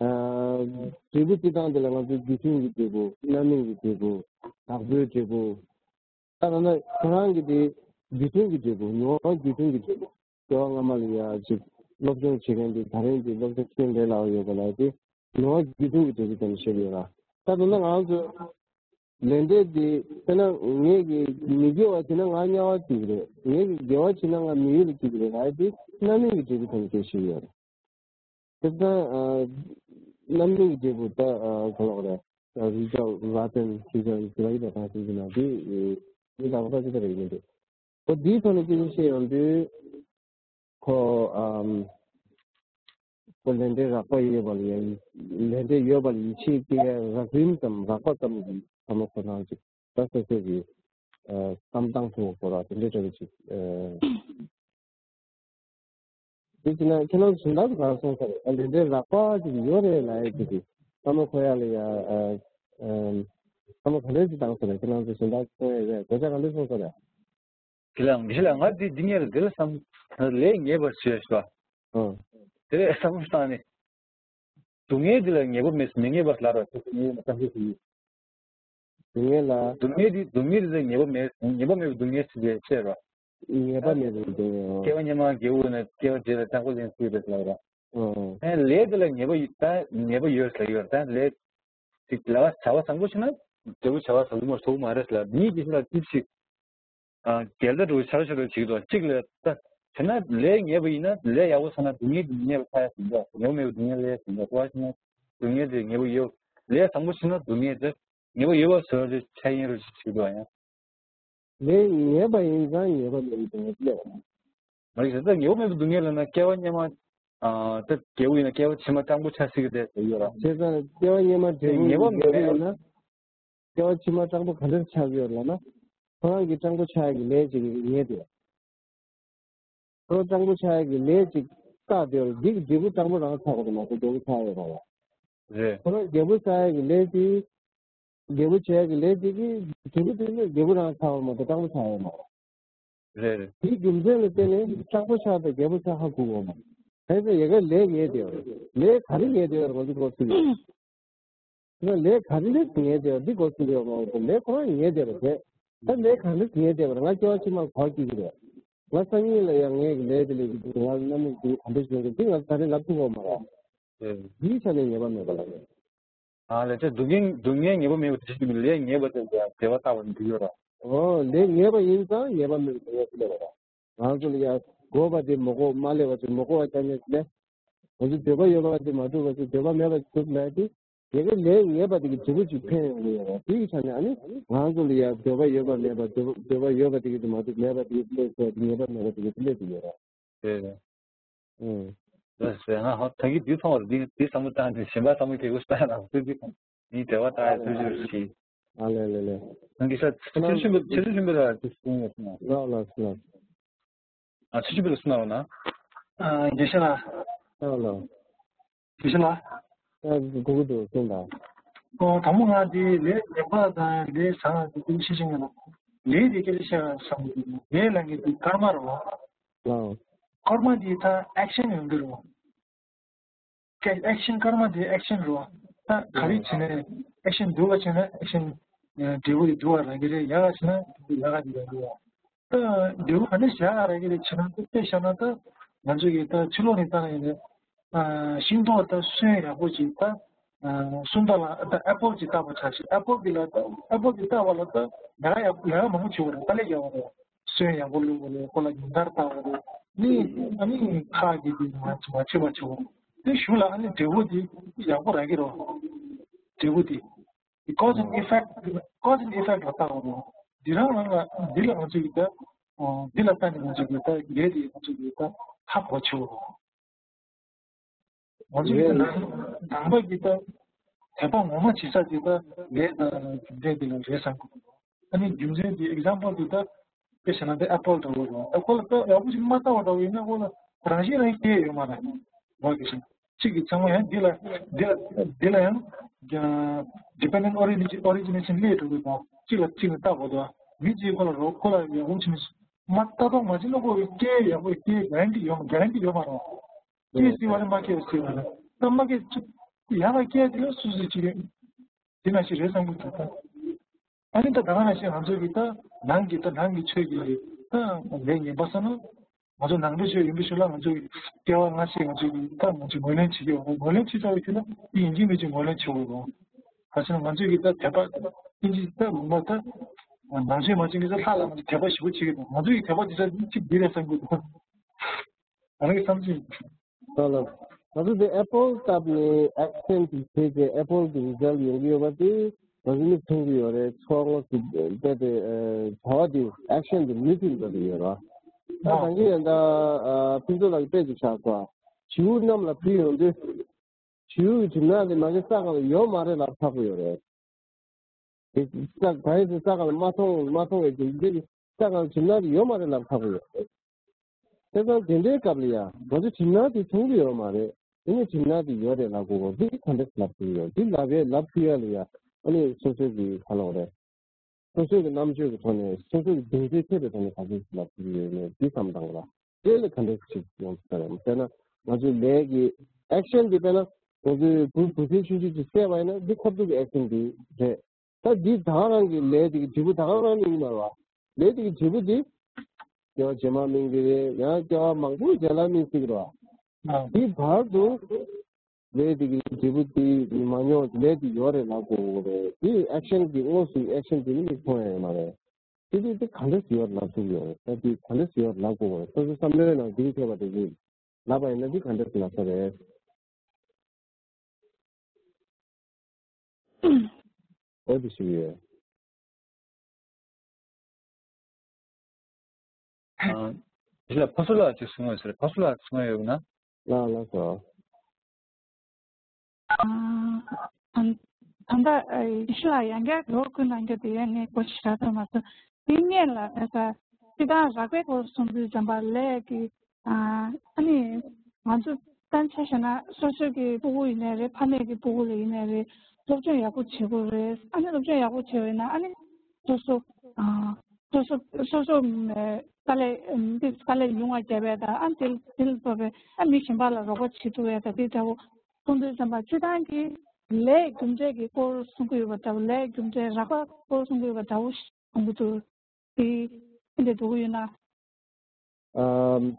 ཨ། འབྲས་བུ་རྩི་སྟངས་འདི་ལ་ང་ཚོའི་རྒྱུ་མཐུན་གྱི་འབྲས་བུ་རྣམ་སྨིན་གྱི་འབྲས་བུ་བདག་པོའི་འབྲས་བུ། ད་ལྟ་ན་ཁོ་རང་གི་དེ་རྒྱུ་མཐུན་གྱི་འབྲས་བུ་ཉོ་བ་རྒྱུ་མཐུན་གྱི་འབྲས་བུ་སྐྱེ་བ་སྔ་མ་ལ་ཡ་ཅིག་སློབ་སྦྱོང་བྱེད་མཁན་དེ་ད་རིང་དེ་སློབ་སྦྱོང་ཤེས་ལས་ལའོ་ཡོད་པ་ལ་དེ་ཉོ་བ་རྒྱུ་མཐུན་གྱི་འབྲས་བུ་ཙམ་བཤད་ཡོད་ལ་ད་དུང་ན་ང་ཚོ་ལས་འབྲས་དེ་དཔེར་ན་ངེད་ཀྱི་མི་དགེ་བ་བྱས་ན་ང་དམྱལ་བ་སྐྱེ་གི་རེད། ངེད་ཀྱི་དགེ་བ་བྱས་ན་ང་མི་ཡུལ་ལ་སྐྱེ་གི་རེད་ལ་དེ་རྣམ་སྨིན་གྱི་འབྲས་བུ་ཙམ་བཤད་ཡོད་རེད། དེ་ལྟར་རྣམ་སྨིན་གྱི་འབྲས་བུ་ད་ག་ལབ་དགོས་རེད། རི་དྭགས་ར་ཏན་ཁྱི་ཤ་ཟི་ལ་ཡི་དྭགས་ཐང་ཟེར་གྱི་ན་དེ་མི་དྭགས་པ་ཅི་ལྟར་ཡིན་འདུག་ཁོ་དེའི་ཐོག་ནས་སྐད་ཆ་བཤད་ཡོང་དུས་ཁོ་ ཁོ་ལས་འབྲས་རགས་པ་ཡོད་པ་ལ་ཡང་ལས་འབྲས་ཡོད་པ་ལ་ཡིད་ཆེས་སྐྱེ་ཡ་རགས་རིམ་ཙམ་རགས་པ་ཙམ་གྱི་ཚང་མ་ཁོ་རང་ཅིག་ད་སོ་སོ་གི་ཨ་བསམ་སྟངས་ཐོག་ཁོ་རང་དེ་འདྲའི་འདྲ་བའི་ཅིག་ཨ། དེ་བྱས་ན་ཁྱེད་རང་གཞན་དག་གང་གསུངས་ས་རེད། ཨ་ལས་འབྲས་རགས་པ་ཅིག་ཡོད་རེད་ལབ་ཡ་ཅིག་གི་ཚང་མ་ཁོ་ཡ་ལ་ཡ་ཨ་ཨ་ཚང་མ་ག་འདྲས་ཅིག་བཏང་ས་རེད། ཁྱེད་རང་ཚོ་གཞན་དག་གསུང་ཡ་རེད། དེ་ཆ་ག་འདྲས་གསུངས་ས་རེད། དེ་ལ་ངས་ལ་ང་འདི་འདི་ངས་ལ་དེ་ལ་བསམ་ལས་ངེས་པར་བྱོས་ཤོག་ཨང་། དེ་ལས་བསམ་བློ་བཏང་ནས་སྡུག་བསྔལ་འདི་ལ་ངེས་པ་མེད་མི་ངེས་པར་ལབ་ར་ཚོ་ངས་ལ་བསམ་ཤེས་ཤིག་སྡུག་བསྔལ་ལ། སྡུག་བསྔལ་འདི་སྡུག་བསྔལ་འདི་ལ་ངེས་པ་མེད་ངེས་པ་མེད་པའི་སྡུག་བསྔལ་ཞིག་རེད་ཤེས་ར། ངེས་པ་མེད་པའི་སྡུག་བསྔལ། སྐྱེ་བ་སྔ་མ་རྒྱལ་བོ་ནས་སྐྱེ་བ་རྗེས་ལ་སྤྲང་པོ་ལེན་སྲིད་རེད་ལབ་ར། ཨང་། ཨེ་ལས་འདི་ལ་ངེས་པ་ཡོད་ད་ངེས་པ་ཡོད་ལ་ཡོད་ད་ལས་ཅིག་ལ་བྱ་བ་བཟང་པོ་བྱས་ན་འབྲས་བུ་བྱ་བ་བཟང་པོ་མ་བཟང་པོ་མ་རེད་ལབ་མིའི་སྐད་ཆ་ལ་ཅིག་ཞིག་ཨ། རྒྱལ་དར་རུ་ཆར་ཆུ་རུ་བྱེད་དོ་གཅིག་ལ་ལྟ། དེ་ན་ལས་ངེས་པ་ཡིན་ན་ལས་ཡག་པོ་བྱས་ན་སྡུག་བསྔལ་གྱི་ཉེས་པ་ཆགས་ཡ་ཟིན་འདུག་ངེས་པ་མེད་པའི་སྡུག་བསྔལ་ལས་ཟིན་འདུག་ཁོ་བ་ཞིག་ན་སྡུག་བསྔལ་དེ་ངེས་པ་ཡོད། ལས་བཟང་པོ་བྱས་ན་སྡུག་བསྔལ་དེ་ངེས་པ་ཡོད་པ་བཟོ་རེ་ཆ་ཡིན་རུ་བྱེད་དོ་ཡང་། ལས་ངེས་པ་ཡིན་ཙང་ངེས་པ་མེད་པའི་སྡུག་བསྔལ་སླེབས་པ། མ་རེད་ད་ངེས་པ་མེད་པའི་སྡུག་བསྔལ་ལ་ན་སྐྱེ་བ་སྔ་མ། ཨ། ད་རྒྱལ་པོ་ཡིན་ན་སྐྱེ་བ་ཕྱི་མ་སྤྲང་པོ་ཆགས་སྲིད་ཀྱི་རེད་ཟེར་ཡོད་ར། བྱས་ཙང་སྐྱེ་བ་སྔ་མ་འབྲས་བུ་ངེས་པ་མེད་པ་ཡིན་ན། སྐྱེ་བ་ཕྱི་མ་སྤྲང་པོ་ག་འདྲར་ཆགས་ཡོད་ལབ་ན། ཁོ་རང་གི་སྤྲང་པོ་ཆགས་ཡག་གི་ལས་ཅིག་ངེས་ཏེ། ཁོ་རང་སྤྲང་པོ་ཆགས་ཡག་གི་ལས་ཅིག་བཏགས་ཏེ་འདི་གི་འབྲས་བུ་སྤྲང་པོ་རང་ཆགས་པ་དང་མ་གཏོགས་རྒྱལ་པོ་ཆགས་ཡོད་མ་རེད། རེད། ཁོ་རང་རྒྱལ་པོ་ཆགས་ཡག་གི་ལས་ཅིག་རྒྱལ་པོ་བྱེད་ཡག་གི་ལས་ཅིག་གི་འབྲས་བུ་དེ་ནི་རྒྱལ་པོ་རང་ཆགས་པ་མ་གཏོགས་སྤྲང་པོ་ཆགས་ཡོད་མ་རེད། རེད་རེད། དེའི་རྒྱུ་མཚན་ལ་བརྟེན་ནས་སྤྲང་པོ་ཆགས་དང་རྒྱལ་པོ་ཆགས་ཧ་གོ་གོ་མ། ཧེ་ཟེར་ཡ་ག་ལས་ངེས་ཏེ་ཡོད་རེད། ལས་ག་རེ་ངེས་ཏེ་ཡོད་རེད་ང་ཚོ་གོ་ཐུབ་ཡོད། ང་ལས་ག་རེ་ལས་ངེས་ཏེ་ཡོད་འདི་གོ་ཐུབ་ཡོད་མ་རེད། ལས་ཁོ་རང་ངེས་ཏེ་རེད་དེ། ད་ལས་ག་རེ་ངེས་ཏེ་ཡོད་རེད། ང་སྐྱེ་བ་ཕྱི་མ་གོ་སྐྱེ་གི་རེད། ང་སང་ཉིན་ལ་ཡང་ངས་ཀྱི་ལས་དེ་ལས་ཀྱི་ང་རྣམ་སྨིན་དེ་ག་འདྲ་ཞིག་ཡོང་གི་འདི་ང་ད་རེས་ལབ་ཐུབ་ཡོད་མ་རེད། འདིའི་ཆ་ནས་ངེས་པ་མེད་པ་ལ་ངེས། ཨ་ལས་ཚེ་སྡུག་བསྔལ་སྡུག་བསྔལ་ངེས་པ་མེད་པ་དེ་ཞིག་ལས་ངེས་པ་དེ་འབྲེལ་བ་བཏགས་པ་འདི་ཡོད་ར། ཨོ་ལས་ངེས་པ་ཡིན་ཙང་ངེས་པ་མེད་པ་དེ་ཡོད་ལས་ར། ང་ཚོ་ལ་ཡང་དགོས་པ་དེ་མ་དགོས་མ་སླེབས་པ་ཅིག་མ་དགོས་པ་ཅང་ཉེས་ལས། ང་ཚོ་འདོད་པ་ཡོད་པ་དེ་མ་གྲུབ་པ་ཅིག་འདོད་པ་མེད་པ་ཅིག་གྲུབ་ལས་དེ། ངེས་པའི་ལས་ངེས་པ་དེ་གི་འབྲས་བུ་ཅིག་ཕན་ཡོང་གི་ཡོད་ར། དེ་གི་ཆ་ནས་ཨ་ནི་ང་ཚོ་ལ་ཡང་འདོད་པ་ཡོད་པ་མེད་པ་འདོད་པ་ཡོད་པ་དེ་གི་དེ་མ་གྲུབ་མེད་པ་དེ་གི་སླེབས་ཟེར་དེ་ངེས་པ་མེད་པ་དེ་གི་དེ་སླེབས་དེ་ཡོད་ར། རེད་རེད། ཨུང་། ལགས་སོ། ང་ཧོ་ད་གི་དུས་ཚང་བར་འདི་འདི་བསམ་བློ་བཏང་དུས་གཞན་པ་བསམ་བློ་ཁེགས་པོ་ཞིག་བཏང་རང་ཚོད་ཀྱི་ནི་དེ་བ་ལྟ་ཡ་ཐུགས་རྗེ་ཆེ། ཨ་ལེ་ལེ་ལེ། ནང་གི་ས་ཚེ་ཆུན་པོ་ཚེ་ཆུན་པོ་ལ་དུས་སུ་ཡོད་སོང་། ལགས་ལགས་ལགས། ཨ་ཚེ་ཆུན་པོ་ལ་སུ་ན་རོ་ན། ཨ་དགེ་བཤེས་ལགས། ལགས་ལགས། དགེ་བཤེས་ལགས། ཨ་གུ་གུ་དུ་སོང་ད། ཨོ་དང་པོ་ང་འདི་ལས་ལེགས་པ་དང་ལས་བཟང་ལ་འདི་ཤེས་ཀྱི་མེད་ལ། ལས་འདི་སྐད་ཆ་བཤད་པ་བསམ་གྱི་འདུག་ལས་ལ་ངེས་འདི་སྐར་མ་རོ། ལགས། སྐར་མ་འདི་ད་ཨེག་ཤན་ཡོང་གི་རོ། ཀྱེ་ཨེག་ཤན་སྐར་མ་དེ་ཨེག་ཤན་རེད་བ། ད་ག་རེ་བྱས་ནས་ཨེག་ཤན་སྡུག་པ་བྱས་ན་ཨེག་ཤན་འབྲས་བུ་དེ་སྡུག་པ་རག་གི་རེད། ཡག་པ་བྱས་ན་འབྲས་བུ་ཡག་པ་དེ་རག་གི་རེད་བ། ད་འབྲས་བུ་ག་འདྲ་ཞིག་ཡག་རག་གི་རེད་བྱས་ན་ད་དཔེ་བཞག་ན་ད་ང་ཚོ་གི་ད་ཕྱི་ལོགས་ནས་བལྟས་ན་ཡིན་ན་ཤིང་ཏོག་ད་སོན་ཡག་པོ་ཅིག་ད་སོན་ཏོག་ལ་ད་ཨེ་པོལ་ཅིག་བཏགས་པ་ཆགས་ཤིག་ཨེ་པོལ་དེ་ལ་ད་ཨེ་པོལ་དེ་བཏགས་པ་ལ་ད་ལས་ཀ་ཡག་ལས་ཀ་མང་པོ་བྱེད་དགོས་རེད། དཀའ་ལས་རྒྱག་དགོས་རེད། སོན་ཡག་པོ་བླུགས་པ་རེད། ཁོ་ལ་ཉིན་ལྟར་བལྟ་བ་རེད། ནི་ཨ་ནི་ཁག་གི་དེ་མ་བྱེད་པ་བྱེད་པ་བྱེད་པ་དེ་གཞུག་ལ་ཨ་ནི་འབྲས་བུ་དེ་ཡག་པོ་རག་གི་རེད། འབྲས་བུ་དེ་cause and effect cause and effect ལ་བལྟ་བ་རེད། འདི་རང་རང་ལ་འདི་ལ་ང་ཚོ་ཡིན་ད་འདི་ལ་བལྟ་ནས་ང་ཚོ་ཡིན་ད་ལས་དེ་ང་ཚོ་ཡིན་ད་ཧ་གོ་ཆོག་ང་ཚོ་ཡིན་ད་ནང་ནང་པ་ཡིན་ད་དད་པ་ངོ་མ་བྱེད་ས་དེ་ད་ལས་དང་རྒྱུ་འབྲས་དེ་ལ་རེད་བསམ་གི་འདུག་ཨ་ནི་རྒྱུ་མཚན་དེ་ཨེག་ཛམ་པལ་དེ་ད་དཔེ་བྱས་ན་དེ་ཨེ་པལ་འདྲ་བོ་རེད། ཨེ་པལ་ལ་ད་ཡག་པོ་ཞིག་མ་བལྟ་བ་འདྲ་བོ་ཡིན་ན་ཁོ་ལ་རང་བཞིན་རང་སྐྱེ་ཡོད་མ་རེད། འོ་དེ་བཞིན་གཅིག་གི་ཚང་མ་ཡང་འདི་ལ་འདི་ལ་འདི་ལ་ཡང་dependent origination origination སླེབས་འགྲོ་གི་འདུག་གཅིག་ལ་གཅིག་ནས་བལྟ་བ་འདུག་མི་གཅིག་ཁོ་ལ་རོ་ཁོ་ལ་ཡག་པོ་ཞིག་མ་བལྟ་ཐོག་མ་ཕྱིན་ན་ཁོ་གི་སྐྱེ་ཡག་པོ་སྐྱེ་གྷ་རན་ཊི་ཡོད་མ་གྷ་རན་ཊི་ཡོད་མ་རེད། སྐྱེ་སྲིད་པ་རེད། མ་སྐྱེ་སྲིད་པ་རེད། ད་མ་སྐྱེ་ཡག་པ་སྐྱེ་དེ་ལ་སུ་སུ་གཅིག་རེད། དེ་ན་ཞིག་རེད་བསམ་གི་འདུག་ད་ཨ་ནི་ད་ད་ག་ན་ཞིག་ང་ཚོ་གི་ད་ནང་གི་ད་ནང་གི་ཆོས་ཀྱི་ད་ལས་ངན་པ་བསམ་ན་ང་ཚོ་ནང་པའི་ཆོས་ཡིན་པའི་ཆོས་ལ་ང་ཚོ་གི་སྐྱེ་བ་སྔ་ཕྱི་ང་ཚོ་གི་ད་ང་ཚོ་ངོས་ལེན་བྱེད་ཀྱི་ཡོད། ངོས་ལེན་བྱེད་ཚར་བའི་ཁྱོད་ན་དེ་ཡིན་གཅིག་མིན་གཅིག་ངོས་ལེན་བྱེད་དགོས་རེད། ག་ཚོད་ང་ཚོ་གི་ད་དད་པ་ཨིན་ཇི་ད་མ་ད་ནང་ཆོས་མ་བྱེད་མཁན་ཚོ་ལྷག་ལ་ང་ཚོ་དད་པ་ཞེ་པོ་བྱེད་ཀྱི་འདུག་ང་ཚོ་གི་དད་པ་དེ་ཚོ་གཅིག་འདི་རེད་བསམ་གྱི་འདུག་ང་རང་གི་བསམ་ཚུལ་ཡིན། ལགས་ལགས། ང་ཚོ་དེ་ཨེ་པལ་བཏབ་ནས་ཨེག་ཤན་དེ་བྱས་རྗེས་ཨེ་པལ་གྱི་རི་ཛལ་ཡོང་གི་ཡོད་པ་དེ་ང་ཚོ་མིག་མཐོང་གི་ཡོད་རེད། ཚོར་བ་དེ་དཔེ་དེ་བྱ་བ་དེ་ཨེག་ཤན་དེ་མི་ཕིང་འགྲོ་གི་ཡོད་རེད། ད་ད་གིན་ཡང་ད་ཕུན་ཚོགས་ལགས་ཀྱིས་དཔེ་ཅིག་བཞག་སོང་། བྱིའུ་གནམ་ལ་འཕུར་ཡོང་དུས། བྱིའུ་གི་གྲིབ་ནག་དེ་མ་གི་ས་སྒང་ལ་ཡོད་མ་རེད་ལབ་ཚར་གི་ཡོད་རེད། དེ་ས་གང་ཡིན་ཟེར་ས་སྒང་ལ་མ་མཐོང་མ་མཐོང་བའི་རྒྱུ་མཚན་གྱིས་ས་སྒང་གྲིབ་ནག་དེ་ཡོད་མ་རེད་ལབ་ཁག་པོ་ཡོད་རེད། དེ་ཙང་དེ་འདྲའི་སྐབས་ལ་ཡ་ང་ཚོ་གྲིབ་ནག་དེ་མཐོང་གི་ཡོད་མ་རེད། དེ་ནས་གྲིབ་ནག་དེ་ཡོད་རེད་ལབ་དགོས་གོ། འདི་ག་འདྲ་ལབ་ཐུབ་ཡོད། འདི་ལབ་ཡས་ལབ་ཐུབ་ཡ་ལ་ཡ་ཨ་ནི་སོ་སོ་གི་ག་ལབ་རེད། སོ་སོ་གི་རྣམ་དཔྱོད་ཀྱི་ཐོག་ནས་སོ་སོ་གི་གདེང་ཚོད་ཐེབས་པའི་ཐོག་ནས་ག་ཚོད་ལབ་ཐུབ་ཡོད་མེད་འདི་བསམ་བཏང་གོ་ལ། དེ་ལ་ག་འདྲ་ཞིག་ཡོང་ཐུབ་ས་རེད། དཔེར་ན་ང་ཚོའི་ལས་ཀྱི་ཨེག་ཤན་འདི་དཔེར་ན་ང་ཚོའི་བུ་བུ་སྲིན་ཆུང་ཆུང་ཅིག་བསད་པ་ཡིན་ན་འདི་ཁ་ཐུག་གི་ཨེག་ཤན་འདི་རེད། ད་འདི་ད་ག་རང་གི་ལས་དེ་གི་འབྲས་བུ་ད་ག་རང་ནི་ཡིན་མ་རེད་བ། ལས་དེ་གི་འབྲས་བུ་འདི་སྐྱེ་བ་རྗེས་མ་སྨིན་གི་རེད། ཡང་སྐྱེ་བ་མང་པོ་རྗེས་ལ་སྨིན་སྲིད་ཀྱི་རེད་བ། ཨ། འདི་བར་དུ་ལས་དེ་གི་འབྲས་བུ་དེ་མ་མྱོང་ལས་དེ་ཡོད་རེད་ལབ་དགོས་རེད། དེ་ཨེག་ཤན་གྱི་དངོས་སུ་ཨེག་ཤན་དེ་ནི་མིག་མཐོང་ཡ་ཡོད་མ་རེད། དེ་དེ་དེ་ག་འདྲ་ཞིག་ཡོད་ལབ་ཐུབ་ཡོད་རེད། ད་དེ་ག་འདྲ་ཞིག་ཡོད་ལབ་དགོས་རེད། སོ་སོའི་བསམ་བློའི་ནང་དེ་གི་ཐེབས་པ་དེ་གི་ལབ་པ་ཡིན་ན་དེ་ག་འདྲ་ཞིག་ལབ་ས་རེད། འོ་དེ་ཞིག་ཡོད། ཨ། དེ་ལ་ཕ་སུ་ལགས་ཅིག་གསུང་ཡོད་ཟེར། ཕ་སུ་ལགས་གསུང་ཡོད་ན། ལགས་ལགས་སོ། ཨ། ད་ད་ལྟ་ཨ་ཡེ་ཤེས་ལགས་ཡང་བསྐྱར་འགྲོ་ཀུན་གནང་རྒྱུ་དེ་ཡང་ངས་གོ་ཞིག་རག་ཐུབ་མ་སོང་། དེ་སྔོན་ལ་ད་ལྟ་སྤྱི་བཏང་རགས་པའི་སྐོར་གསུང་དུས་ཙམ་པ་ལས་ཀྱི་ཨ་ཨ་ནི་ང་ཚོ་ད་ཆ་བཞག་ན་སོ་སོ་གི་སྤུ་གུ་ཡིན་ནའི་རེད། ཕ་མེས་ཀྱི་སྤུ་གུ་ལ་ཡིན་ནའི་རེད། སློབ་སྦྱོང་ཡག་པོ་བྱེད་དགོས་རེད། ཨ་ནི་སློབ་སྦྱོང་ཡག་པོ་བྱས་པ་ཡིན་ན་ཨ་ནི་སོ་སོ་ཨ་སོ་སོ་སོ་སོ་མེ་དཀའ་ལས་འདི་དཀའ་ལས་ཉུང་བ་བརྒྱབ་པའི་དང་ཨ་དེ་དེ་ལ་སོགས་པའི་ཨ་མི་གཞན་པ་ལ་རོགས་པ་བྱེད་ཐུབ་པའི་དང་དེ་འདྲ་བོ་གསུང་དུས་ཙམ་པ་སྤྱི་བཏང་གི་ལས་རྒྱུ་འབྲས་ཀྱི་སྐོར་གསུང་གི་ཡོད་པ་འདྲ་བོ། ལས་རྒྱུ་འབྲས་རགས་པ་སྐོར་གསུང་གི་ཡོད་པ་འདྲ་བོ་ཞིག་གསུང་གི་འདུག་དེ་དེ་འདྲ་འགྲོ་གི་ཡོད་ན། ཨ།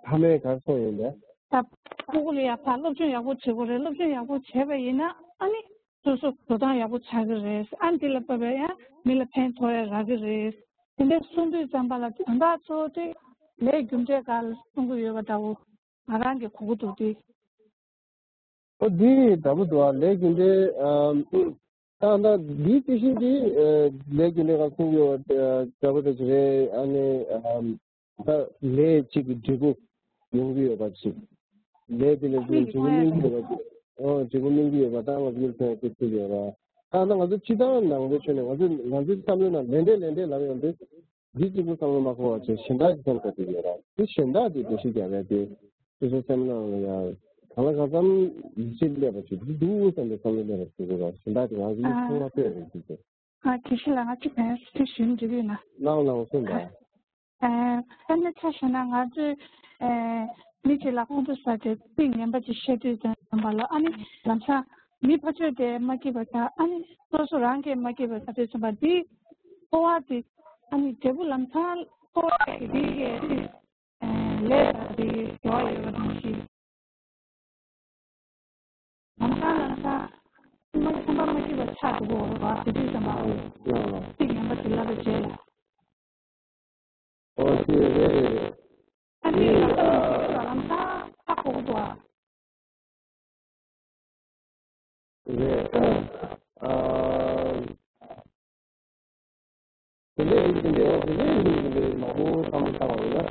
ཕ་མས་ག་རེ་གསུངས་ཡོད་པས། ད་སྤུ་གུ་ལ་ཡང་ད་སློབ་སྦྱོང་ཡག་པོ་བྱེད་དགོས་རེད། སློབ་སྦྱོང་ཡག་པོ་བྱས་པ་ཡིན་ན་ཨ་ནི་སོ་སོ་འགྲོ་སྟངས་ཡག་པོ་ཆགས་ཀྱི་རེད། ཨ་ནི་དེ་ལ་བབས་པས་ཡང་མི་ལ་ཕན་ཐོགས་ཡ་རག་གི་རེད། དེ་འདྲ་གསུང་དུས་ཙམ་པ་ལ་དོན་དག་གཙོ་བོ་དེ་ལས་རྒྱུ་འབྲས་སྒང་ལ་གསུང་གི་ཡོད་པ་འདྲ་བོ་ང་རང་གི་གོ་གི་འདུག་སྟེ། ཨོ་འདི་འདྲ་པོ་འདུག་ཨ། ལས་རྒྱུ་འབྲས་ཨམ། ད་ད་འདི་དེ་བཞིན་གྱི་ཨ་ལས་རྒྱུ་འབྲས་སྒང་གསུང་གི་ཡོད་པ་འདྲ་པོ་དེ་ཅིག་རེད། ཨ་ནི་ཨམ། ད་ལས་གཅིག་གི་འབྲས་བུ་ཡོང་གི་ཡོད་པ་ཅིག་ལས་དེ་ལ་འབྲས་བུ་སྨིན་གྱི་ཡོད་པ་ཅིག་ཨོ་འབྲས་བུ་སྨིན་གྱི་ཡོད་པ་ད་ང་ཚོའི་ལུགས་སྲོལ་དེ་ཚུད་ཡོད་ར། ད་ང་ཚོ་སྤྱི་བཏང་ནང་པའི་ཆོས་ནས་ང་ཚོ་ང་ཚོའི་བསམ་བློའི་ནང་ལས་འབྲས་ལས་འབྲས་ལབ་ཡོང་དུས། འདི་གཅིག་པུ་བསམ་བློ་མ་འཁོར་བ་བྱས་གཞན་དག་གི་སེམས་ཁ་དེ་ཡོད་ར། དེ་གཞན་དག་དེ་འགྲེལ་བཤད་རྒྱག་ཡ་དེ་སོ་སོའི་སེམས་ནང་ལ་ཡང་གང་ལ་གང་འཚམ་ཡིད་ཆེས་སླེབས་པ་ཞིག་འདི་འདུག་བསམ་པའི་བསམ་བློ་སླེབས་པ་ཞིག་དགོས་ར། གཞན་དག་དེ་ང་ཚོའི་ཨ་ཚང་མ་ལྟོས་རེད་ཟེར་ཏེ། ཨ་དགེ་བཤེས་ལགས་ང་གཅིག་ཕན་ཚུན་ཞུ་འདྲི་གི་ཡིན་ན། གནང་གནང་གསུངས་པ། ཨ་ཨ་ནི་ཆ་བཞག་ན་ང་ཚོས་ཨ་མི་གཅིག་ལ་ཁོང་ཁྲོ་ཟ་དེ་ཚིག་ངན་པ་ཅིག་བཤད་དུས་ཙམ་པ་ལ་ཨ་ནི་ལམ་སང་མི་ཕར་ཕྱོགས་དེ་མ་སྐྱིད་པ་ཆགས། ཨ་ནི་སོ་སོ་རང་གིས་མ་སྐྱིད་པ་ཆགས་དུས་ཙམ་པ་འདི་འཁོར་བ་དེ་ཨ་ནི་འབྲས་བུ་ལམ་སང་འཁོར་བ་གི་དེ་གས་ཨ་ནི་ལས་དང་དེ་འབྲེལ་བ་ཡོད་པ་ནང་བཞིན། ལམ་སང་ལམ་སང་མ་ཁྱིམ་པ་མ་སྐྱིད་པ་ཆགས་འགྲོ་གི་ཡོད་རེད་པ། དེ་དུས་ཙམ་པ་ཨ་ནི་ཚིག་ངན་པ་ཅིག་ལབ་པའི་རྗེས་ལ། ཨོ་དེ་རེད་རེད། ཨ་ནི་ལམ་སང་མི་སྐྱིད་པ་ལམ་སང་ཧ་གོ་གི་འདུག་ཨ། རེད། ཨ། དེ་འདྲའི་རིགས་དེ་འདྲའི་དེ་འདྲའི་རིགས་དེ་འདྲའི་མང་པོ་བསམ་བློ་བཏང་བ་ཡིན་ན།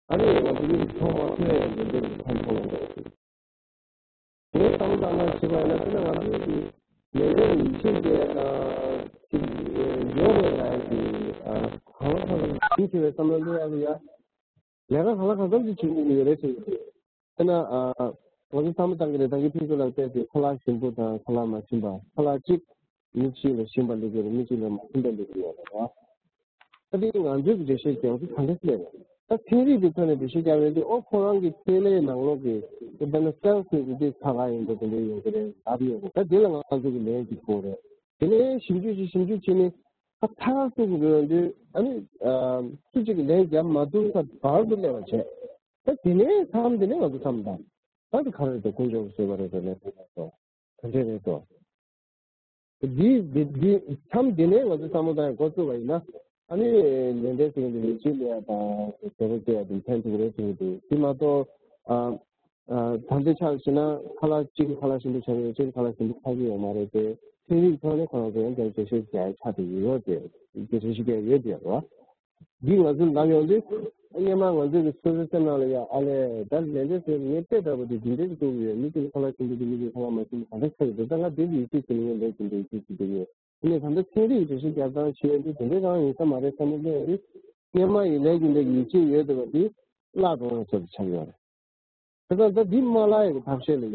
ཨ་ནི་ང་ཚོ་མི་ཚང་མ་ཐོས་ཡ་འདི་འདྲའི་ཕན་ཐོགས་ཡོད་རེད། དེ་བསམ་བློ་བཏང་ན་བྱེད་པ་ཡིན་ན་དེ་ནི་ང་ཚོའི་གི་ལས་འབྲས་ཡིད་ཆེས་དེ་དང་ཅིག་ཡོད་རེད་ལ་ཡ་གི་གང་ལ་གང་འཚམ་ཡིད་ཆེས་པའི་བསམ་བློ་སླེབས་ཡ་གི་ཡ། ལས་ཀ་གང་ལ་གང་འཚམ་ཅིག་བྱེད་དགོས་ཀྱི་ཡོད་རེད་ཟེར་གྱི་འདུག་དཔེར་ན་ཨ་ང་ཚོ་བསམ་བློ་བཏང་གི་རེད། ད་གིན་ཕུན་ཚོགས་ལགས་བལྟས་ཏེ་ཁ་ལག་ཞིམ་པོ་དང་ཁ་ལག་མ་ཞིམ་པ། ཁ་ལག་གཅིག་མི་གཅིག་ལ་ཞིམ་པ་སླེབས་ཀྱི་རེད། མི་གཅིག་ལ་མ་ཞིམ་པ་སླེབས་ཀྱི་ཡོད་རེད་བ། ད་དེ་ང་ཚོའི་འགྲེལ་བཤད་ཀྱང་ཚོ་ག་འདྲ་སླེབས་རེད། ད་ཚན་རིག་གི་ཐོག་ནས་འགྲེལ་བཤད་རྒྱག་ཡོང་དུས་ཨོ་ཁོ་རང་གི་ཚེ་ལས་ནང་ལོགས་ཀྱི་དཔེར་ན་སེལ་ཟེར་གྱི་དེ་ཚ་ག་ཡིན་པ་དེ་འདྲ་ཡོང་གི་རེད་ལབ་ཡོད་རེད། ད་དེ་ལ་ང་ཚོ་གི་ལན་ཅིག་དགོས་རེད། དེ་ནས་ཞིབ་འཇུག་བྱེད་ཞིབ་འཇུག་བྱེད་ནས། ད་ཐ་སུ་གི་འདོན་དུས་ཨ་ནི་སུ་གཅིག་གི་ལན་རྒྱབ་མ་ཐུབ་ས་བར་དུ་སླེབས་པ་བྱས། ད་དེ་ནས་མཚམས་དེ་ནས་ང་ཚོ་བསམ་དང་ད་དེ་ག་རེ་རེད་དོ། དཀོན་མཆོག་གིས་བཟོས་པ་རེད་དོ། ལན་དེ་རེད་དོ། ག་འདྲས་རེད་དོ། འདི་འདི་འདི་མཚམས་དེ་ནས་ང་ཚོ་བསམ་བློ་བཏང་ཡ་འགོ་བཙུགས་པ་ཡིན་ན་ཨ་ནི་ལན་འདྲས་ཟེར་གྱི་འདུག་ཡིད་ཆེས་སླེབས་ཡ་དང་བཟོ་བོ་སྐྱེ་ཡ་དེ་ཕན་ཐོགས་རེད་ཟེར་གྱི་འདུག་དེ་མ་གཏོགས་ཨ། ཨ། ད་ལྟའི་ཆར་བྱས་ན་ཁ་ལག་གཅིག་གིས་ཁ་ལག་ཞིམ་པོ་ཆགས་ཀྱི་ཡོད། གཅིག་གིས་ཁ་ལག་ཞིམ་པོ་ཆགས་ཀྱི་ཡོད་མ་རེད་དེ། ཚན་རིག་ཐོག་ནས་ཁོ་རང་ཚོ་ཡང་བསྐྱར་འགྲེལ་བཤད་རྒྱག་ཡ་ཆགས་བསྡད་ཡོད་དེ། རྒྱུ་མཚན་ཞིག་བསྐྱལ་ཡོད་དེ་རེད་བ། འདི་ང་ཚོས་ལབ་ཡོང་དུས། སྔོན་མ་ང་ཚོའི་གི་སོ་སོའི་སེམས་ནང་ལ་ཡ་ཨ་ལས་ད་ལས་འབྲས་ཟེར་ངས་བལྟས་འདྲ་པོ་དེ་འདི་འདྲས་ཀྱི་ལྟོས་ཀྱི་ཡོད། མི་དེ་ལ་ཁ་ལག་ཞིམ་པོ་དེ་མི་དེ་ཁ་ལག་མ་ཞིམ་པོ་ག་འདྲ་ཆགས་ཀྱི་འདུག་ད་ང་དེ་ལ་ཡིད་ཆེས་བྱེད་མཁན་ལས་ཀྱི་འདུག་ཡིད་ཆེས་བྱེད་ཀྱི་ཡོད། དེ་ནས་ད་ལྟ་ཚན་རིག་འགྲེལ་བཤད་རྒྱག་སྟངས་བྱེད་ཡོང་དུས་དེ་འདྲས་རང་ཡིན་ས་མ་རེད་བསམ་བློ་སླེབས་ཡོང་དུས། སྔོན་མ་ཡི་ལས་ཀྱི་འདྲ་གི་ཡིད་ཆེས་ཡོད་འདུག་པ་དེ་བརླག་འགྲོ་ཡོང་ས་དེ་ཆགས་ཡོད་རེད། ད་ལྟ་ད་འདི་མ་བརླག་ཡག་གི་ཐབས་ཤེས་ལ་ཡ།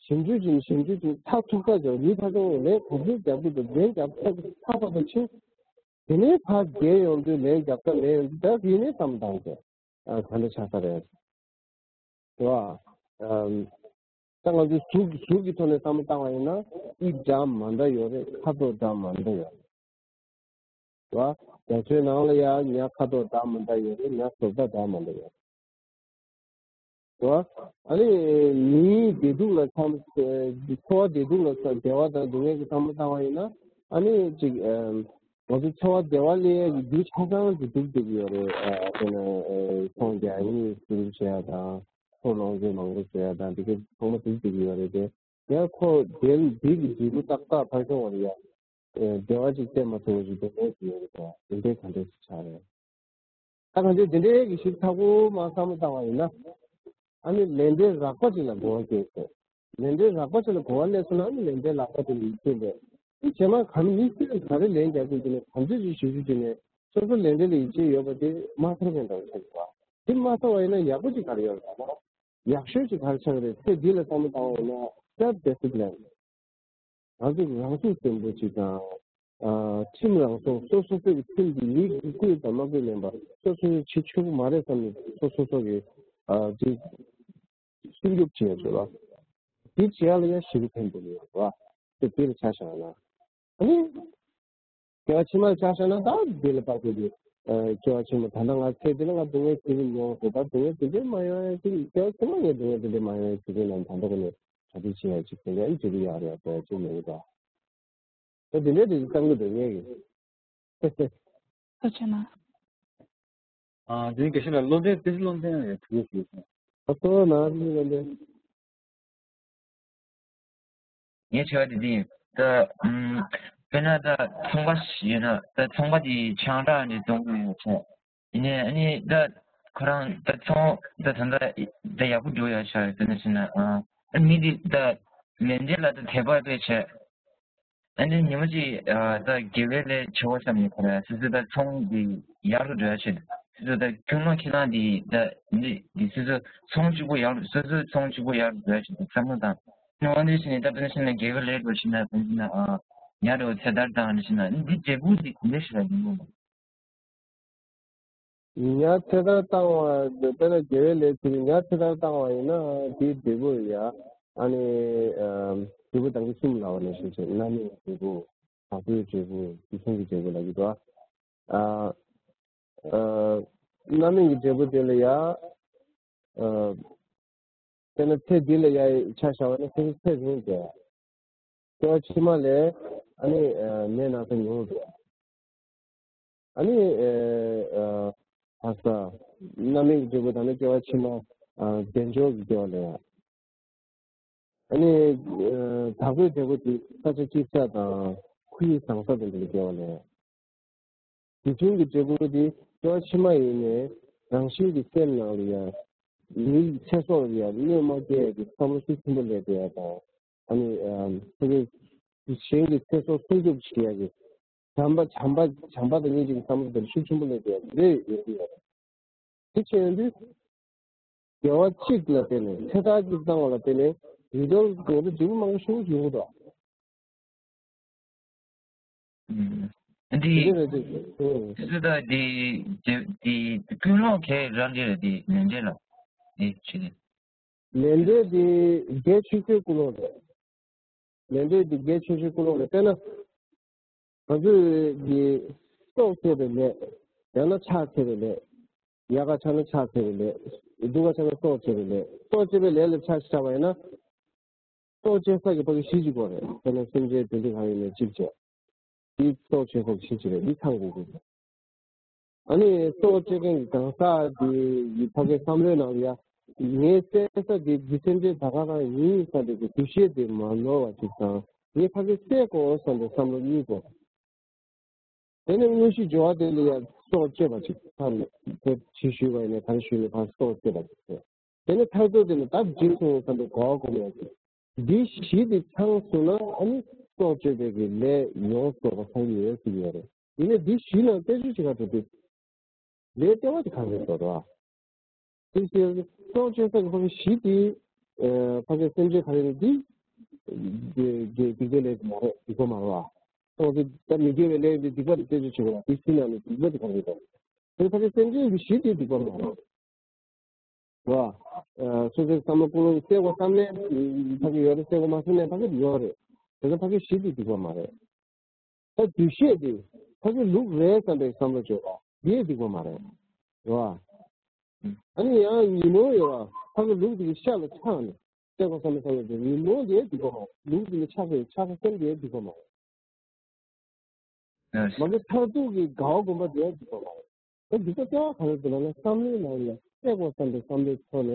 ཞིབ་འཇུག་བྱས་ནས་ཞིབ་འཇུག་བྱས་ནས་མཐར་ཐུག་ས་ཅིག་མི་ཕར་ཚུར་ལན་ག་ཚོད་རྒྱབ་ཀྱི་འདུག་ལན་རྒྱབ་ཚར་ཚར་བ་དང་ཕྱིན། དེ་ནས་ཕར་རྒྱལ་ཡོང་དུས་ལན་རྒྱབ་ས་མེད་ཡོང་དུས་ད་ཡིན་ནའི་བསམ་བློ་བཏང་ཚེ། ཨ་ག་འདྲ་ཆགས་ས་རེད། རེད་བ། ཨམ། ད་ང་ཚོས་གཟུགས་གཟུགས་ཀྱི་ཐོག་ནས་བསམ་བློ་བཏང་བ་ཡིན་ན་ཨི་འདྲ་མ་འདྲ་ཡོད་རེད། ཁ་དོག་འདྲ་མ་འདྲ་ཡོད་རེད། རེད་བ། རྒྱ་མཚོའི་ནང་ལ་ཡང་ཉ་ཁ་དོག་འདྲ་མ་འདྲ་ཡོད་རེད། ཉ་བཟོ་ལྟ་འདྲ་མ་འདྲ་ཡོད་རེད། རེད་བ། ཨ་ནི་མིའི་བདེ་སྡུག་ལ་འཚམ། འཚོ་བ་བདེ་སྡུག་ལ་འཚམ། བདེ་བ་དང་སྡུག་བསྔལ་གྱི་བསམ་བློ་བཏང་བ་ཡིན་ན་ཨ་ནི་ཅིག་ཨམ། ང་ཚོ་འཚོ་བ་བདེ་བ་སླེབས་ཡས་ཀྱི་རྒྱུ་ཆ་ཚང་ཅིག་འདུག་བསྡད་ཀྱི་ཡོད་རེད། ཨ་དཔེར་ན་ཨེ་ཚོང་རྒྱག་ཡིན་སུ་བྱེད་ཡ་དང་ཁོ་ལོངས་སྤྱོད་མང་པོ་བཟོ་ཡ་དང་འདི་ག་ཚང་མ་འདུག་བསྡད་ཀྱི་ཡོད་རེད་དེ། ཡང་ཁོ་དེ་འདི་གི་འབྲས་བུ་ཏག་ཏག་ཕར་ཁྱོང་བ་རེད་ཡ། ཨེ་བདེ་བ་ཅིག་སྟེར་མ་ཐུབ་པ་ཞིག་འདུག་མེད་ཀྱི་ཡོད་རེད་དེ། དེ་འདྲའི་ག་འདྲ་ཞིག་ཆགས་རེད། ད་གང་ཅི་དེ་འདྲའི་གི་ཞིབ་ཚགས་པོ་མ་བསམ་བློ་བཏང་བ་ཡིན་ན། ཨ་ནི་ལས་འབྲས་རགས་པ་ཅིག་ལ་གོ་བ་སྐྱེས་སོང་། ལས་འབྲས་རགས་པ་ཅིག་ལ་གོ་བ་སླེབས་སོང་ན་ཨ་ནི་ལས་འབྲས་ལག་པ་དེ་ལ་ཡིད་ཆེས་མེད། ཨ་རྗེས་མ་གང་མི་སུས་ག་རེ་ལན་རྒྱག་དགོས་ཀྱི་ནས་གང་ཚོད་ཅིག་ཞིབ་འཇུག་བྱས་ནས་སོ་སོ་ལས་འབྲས་ལ་ཡིད་ཆེས་ཡོད་པ་དེ་མ་ཐོབ་མཁན་འདྲ་བོ་ཆགས་ཀྱི་འདུག་དེ་མ་ཐོབ་པ་ཡིན་ན་ཡག་པོ་ཅིག་ག་རེ་ཡོད་རེད་ཟེར་ན། ཡག་ཤོས་ཅིག་ག་རེ་ཆགས་ཀྱི་རེད། ཚེ་འདི་ལ་བསམ་བློ་བཏང་བ་ཡིན་ན་self discipline། རང་ཚུགས་རང་ཚུགས་བརྟན་པོ་ཅིག་དང་། ཨ་ཁྲིམས་རང་སྲུང་། སོ་སོ་སོ་གི་ཁྲིམས་འདི་མི་གི་བཀུར་དང་མ་བཀུར་མིན་པར་སོ་སོ་སོ་བྱེད་ཆོག་གི་མ་རེད་བསམ་ནས་སོ་སོ་སོ་གི་ཨ་ཅིག་སྲུང་སྐྱོབ་བྱེད་ཡ་ཆོག་ལ། འདི་བྱེད་ཡ་ལ་ཡང་ཞི་བ་ཕན་པོ་ཡོད་རེད་བ། དེ་དེ་ལ་ཆ་བཞག་ན། ཨ་ནི། སྐྱེ་བ་ཕྱི་མར་ཆ་བཞག་ན་ད་འདི་ལ་དཔག་པའི་གི། ཨ་སྐྱེ་བ་ཕྱི་མ་ད་ལྟ་ང་ཚེ་འདི་ལ་ང་སྡུག་བསྔལ་ཅི་ཞིག་མྱོང་ཟེར། ད་སྡུག་བསྔལ་དེ་འདྲའི་མ་ཡོང་ཡ་ཅིག་སྐྱེ་བ་ཕྱི་མ་ངས་སྡུག་བསྔལ་དེ་འདྲའི་མ་ཡོང་ཡ་ཅིག་གི་ནང་ད་ལྟ་ཁོ་ནས་གྲ་སྒྲིག་བྱེད་ཡ་ཅིག་དེ་འདྲ་ཨེ་བྱེད་ཀྱི་ཡོད་རེད་ཟེར་ཅིག་མེད་ཀྱི་ད། ད་དེ་འདྲའི་དེ་ཅིག་བསམ་གྱི་འདུག་ངས་གི། ཐུགས་རྗེ་གནང་། ཨ་དེ་རིང་དགེ་བཤེས་ལགས་བློ་ལྡན་བསྟན་འཛིན་བློ་ལྡན་ཡང་ཐུགས་རྗེ་ཆེ། ཨ་ཐུགས་རྗེ་གནང་བློ་ལྡན། ངའི་དྲི་བ་དེ་འདི་ཡིན། ད་ཨམ། དཔེར་ན་ད་ཚོང་པ་ཞིག་ཡོད་ན་ད་ཚོང་པ་དེ་ཆང་རག་ནས་གཏོང་གི་ཡོད་ཚད། ཡིན་ནའི་ཨ་ནི་ད་ཁོ་རང་ད་ཚོང་ད་ད་ད་ད་ཡག་པོ་འགྲོ་ཡ་ཆགས་ཡོད། དཔེར་ན་བྱས་ན་ཨ་ཨ་མི་དེ་ད་ལས་འབྲས་ལ་ད་དད་པ་དཔེ་བྱས། ཨ་ནི་ཉི་མ་གཅིག་ཨ་ད་དགེ་བའི་ལས་བྱེད་པ་བསམ་ནས་ཁོ་རང་སོ་སོ་ད་ཚོང་འདི་ཡག་རུ་འགྲོ་ཡ་ཆེད་སོ་སོ་ད་ཀུན་སློང་ཁྱེད་རང་འདི་ད་འདི་འདི་སོ་སོ་ཚོང་གཅིག་པོ་ཡག་རུ་སོ་སོ་ཚོང་གཅིག་པོ་ཡག་རུ་འགྲོ་ཡ་ཆེད་བསམ་བློ་བཏང་། ཨ་ནི་འོ་འདི་བྱས་ནས་ད་དཔེར་ན་བྱས་ན་དགེ་བའི་ལས་འགྲོ་ཕྱིན་ན་དཔེར་ན་ཨ་ཉ་རུ་ཚེ་ཐར་བཏང་ནས་ཕྱིན་ན་འདི་འབྲས་བུ་འདི་འདི་ཞིག་ལ་ཡིན་ནོ། ཉ་ཚེ་ཐར་བཏང་བ་དཔེར་ན་དགེ་བའི་ལས་ཚུལ་ཉ་ཚེ་ཐར་བཏང་བ་ཡིན་ན་དེའི་འབྲས་བུ་ཡ། ཨ་ནི་ཨ་འབྲས་བུ་དང་པོ་གསུམ་ལ་བ་ནས་ཞེས་བྱས་རྣམ་སྨིན་འབྲས་བུ། བ་སྤུའི་འབྲས་བུ། རྒྱུ་མཚན་གྱི་འབྲས་བུ་ལ་ཡོད་དོ། ཨ་ཨ་རྣམ་སྨིན་གྱི་འབྲས་བུ་དེ་ལ་ཡ། ཨ་དཔེར་ན་ཚེ་འདི་ལ་ཡ་ཆ་བཞག་པ་ན་ཚེ་ཚེ་རིང་བསྡད། སྐྱེ་བ་ཕྱི་མ་ལས་ཨ་ནི་ནད་ན་ཚ་ཉུང་བ་འགྲོ། ཨ་ནི་ཨ་ཨ་ས་རྣམ་སྨིན་གྱི་འབྲས་བུ་དང་ནི་སྐྱེ་བ་ཕྱི་མ་ཨ་དལ་འབྱོར་གྱི་སྐྱེ་བ་ལེན་ཡ། ཨ་ནི་ཨ་བདག་པོའི་འབྲས་བུ་དེ་ས་ཆ་སྐྱིད་ས་དང་ཁོར་ཡུག་བཟང་ས་དེ་འདྲ་ལ་སྐྱེ་བ་ལེན་ཡ། རྒྱུ་མཚན་གྱི་འབྲས་བུ་དེ་སྐྱེ་བ་ཕྱི་མ་ཡིན་ནའི་རང་བཞིན་གྱི་སེམས་ནང་ལ་ཡ། མིའི་ཚེ་སྲོག་ལ་ཡ་གནོད་མ་སྐྱེལ་ཡ་གི་བསམ་བློ་ཤུགས་ཆེན་པོ་སླེབས་བསྡད་ཡ་དང་། ཨ་ནི་ཨ་ཚེ་གཞན་གྱི་ཚེ་སྲོག་སྲུང་སྐྱོབ་བྱེད་ཡ་གི་བྱམས་པ་བྱམས་པ་བྱམས་པ་དང་སྙིང་རྗེ་གི་བསམ་བློ་དེ་ཤུགས་ཆེན་པོ་སླེབས་བསྡད་ཡ་དེ་འདྲ་ཡོད་ཀྱི་ཡོད་རེད། དེ་བྱས་ཡོང་དུས། དགེ་བ་གཅིག་ལ་བརྟེན་ནས་ཚེ་ཐར་གཅིག་བཏང་བ་ལ་བརྟེན་ནས་ཡིད་རྟོན་གྱི་འབྲས་བུ་མང་པོ་ཞིག་ཡོང་གི་འདུག་ཨུམ། འདི། དེ་འདྲ་རེད་དེ། ཨུམ། དེ་ཚོ་ད་འདི་འདི་འདི་ཀུན་སློང་ག་རེ་རང་གི་རེད་དེ་ལས་འབྲས་ལ། འདི་ཅི་རེད། ལས་འབྲས་དེ་གལ་ཆེ་ཤོས་ཀུན་སློང་རེད། ལས་འབྲས་དེ་གལ་ཆེ་ཤོས་ཀུན་སློང་རེད། དཔེར་ན། ང་ཚོས་ཀྱི་སྲོག་བཅད་པའི་ལས། ཡང་ན་ཕྱག་འཚལ་བའི་ལས། ཡག་ག་ཆགས་ན་ཕྱག་འཚལ་བའི་ལས། སྡུག་ག་ཆགས་ན་སྲོག་བཅད་པའི་ལས། སྲོག་བཅད་པའི་ལས་ལ་ཆ་བཞག་པ་ཡིན་ན། སྲོག་བཅད་ས་ཀྱི་ཕ་གི་གཞི་གཅིག་པོ་རེད། དཔེར་ན་སེམས་ཅན་དེ་འདྲ་གང་ཡིན་ནའི་གཅིག་བྱས། འདི་སྲོག་བཅད་ས་ཀྱི་གཞི་གཅིག་རེད། འདི་ཚང་དགོས་ཀྱི་རེད། ཨ་ནི་སྲོག་བཅད་མཁན་གྱི་གང་ཟག་དེ་ཡི་ཕ་གིའི་བསམ་བློའི་ནང་ལ་ཡ། ངའི་བསད་ས་དེ་འདི་སེམས་ཅན་ད་ག་རང་ཡིན་བསམ་པའི་གི་འདུ་ཤེས་དེ་མ་ནོར་བ་ཅིག་དང་། ངའི་ཕ་གིར་བསད་དགོས་བསམ་པའི་བསམ་བློ་གཉིས་དགོས། དེ་ནས་དངོས་གཞི་སྦྱོར་བ་དེ་ལ་ཡང་སྲོག་གཅོད་པ་ཅིག་ཐམས་ཅད་ཕྱི་ཞུས་པ་ཡིན་ན་ག་རེ་ཞུས་ནས་ཕར་སྲོག་གཅོད་པ་ཅིག་ཟེར། དེ་ནས་མཐར་ཐུག་དེ་ནི་བདག་འཇིག་སོང་བསམ་པའི་གོ་བ་སྒོམ་ཡང་ཅིག་འདི་བཞི་དེ་ཚང་སོང་ན་ཨ་ནི་སྲོག་གཅོད་པའི་གི་ལས་ཡོངས་རྫོགས་པ་ཚང་གི་ཡོད་ཟེར་གྱི་ཡོད་རེད། ཡིན་ནའི་འདི་བཞི་ལ་དཔེ་བརྗོད་བྱེད་ག་འགྲོ་དུས། ལས་ལྟེ་བ་དེ་གང་རེད་ཟེར་བ། དེ་ཕྱིར་སྲོག་གཅོད་ས་གི་ཕ་གི་བཞི་དེ། ཨ་ཕ་གི་སེམས་ཅན་ག་རེ་རེད་དེ། དེ་དེ་སྡིག་པའི་ལས་མ་རེད། སྡིག་པ་མ་རེད་བ། སྲོག་དེ་ད་མི་དགེ་བའི་ལས་དེ་སྡིག་པ་དེ་རྩད་གཅོད་བྱེད་དགོས་བ། དེ་ཕྱིར་ན་ནི་སྡིག་པ་དེ་གང་རེད་ཟེར་བ། དེ་ཕ་གི་སེམས་ཅན་གྱི་བཞི་དེ་སྡིག་པ་མ་རེད། རེད་བ། སོ་སོའི་བསམ་བློ་ཀུན་སློང་གསལ་པོ་བསམ་ལས་ཕ་གི་ཡོད་རེད། གསལ་པོ་མ་སོང་ནས་ཕ་གི་ཡོད་རེད། དེ་ཚོ་ཕ་གི་བཞི་དེ་སྡིག་པ་མ་རེད། ད་འདུ་ཤེས་དེ་ཕ་གི་ལུག་རེད་བསམ་པའི་བསམ་བློ་བྱེད་པ་དེ་སྡིག་པ་མ་རེད། རེད་བ། ཨ་ནི་ཡང་ཉོན་མོངས་ཡོད་བ། ཕ་གི་ལུག་དེ་གི་ཤ་ལ་ཆགས་ནས་སྡིག་པ་བསམ་པའི་བསམ་བློ་བྱེད། ཉོན་མོངས་དེ་སྡིག་པ་མ་རེད། ལུག་དེ་ལ་ཆགས་པའི་ཆགས་པའི་སེམས་དེ་སྡིག་པ་མ་རེད། མ་གི་མཐར་ཐུག་གི་དགའ་བ་སྒོམ་པ་དེ་སྡིག་པ་མ་རེད། ད་འདི་ཚོ་ལྟ་བ་ག་རེ་འདུག་ལབ་ན་བསམ་བློའི་ནང་ལ་སྡིག་པ་བསམ་པའི་བསམ་བློའི་ཐོག་ནས་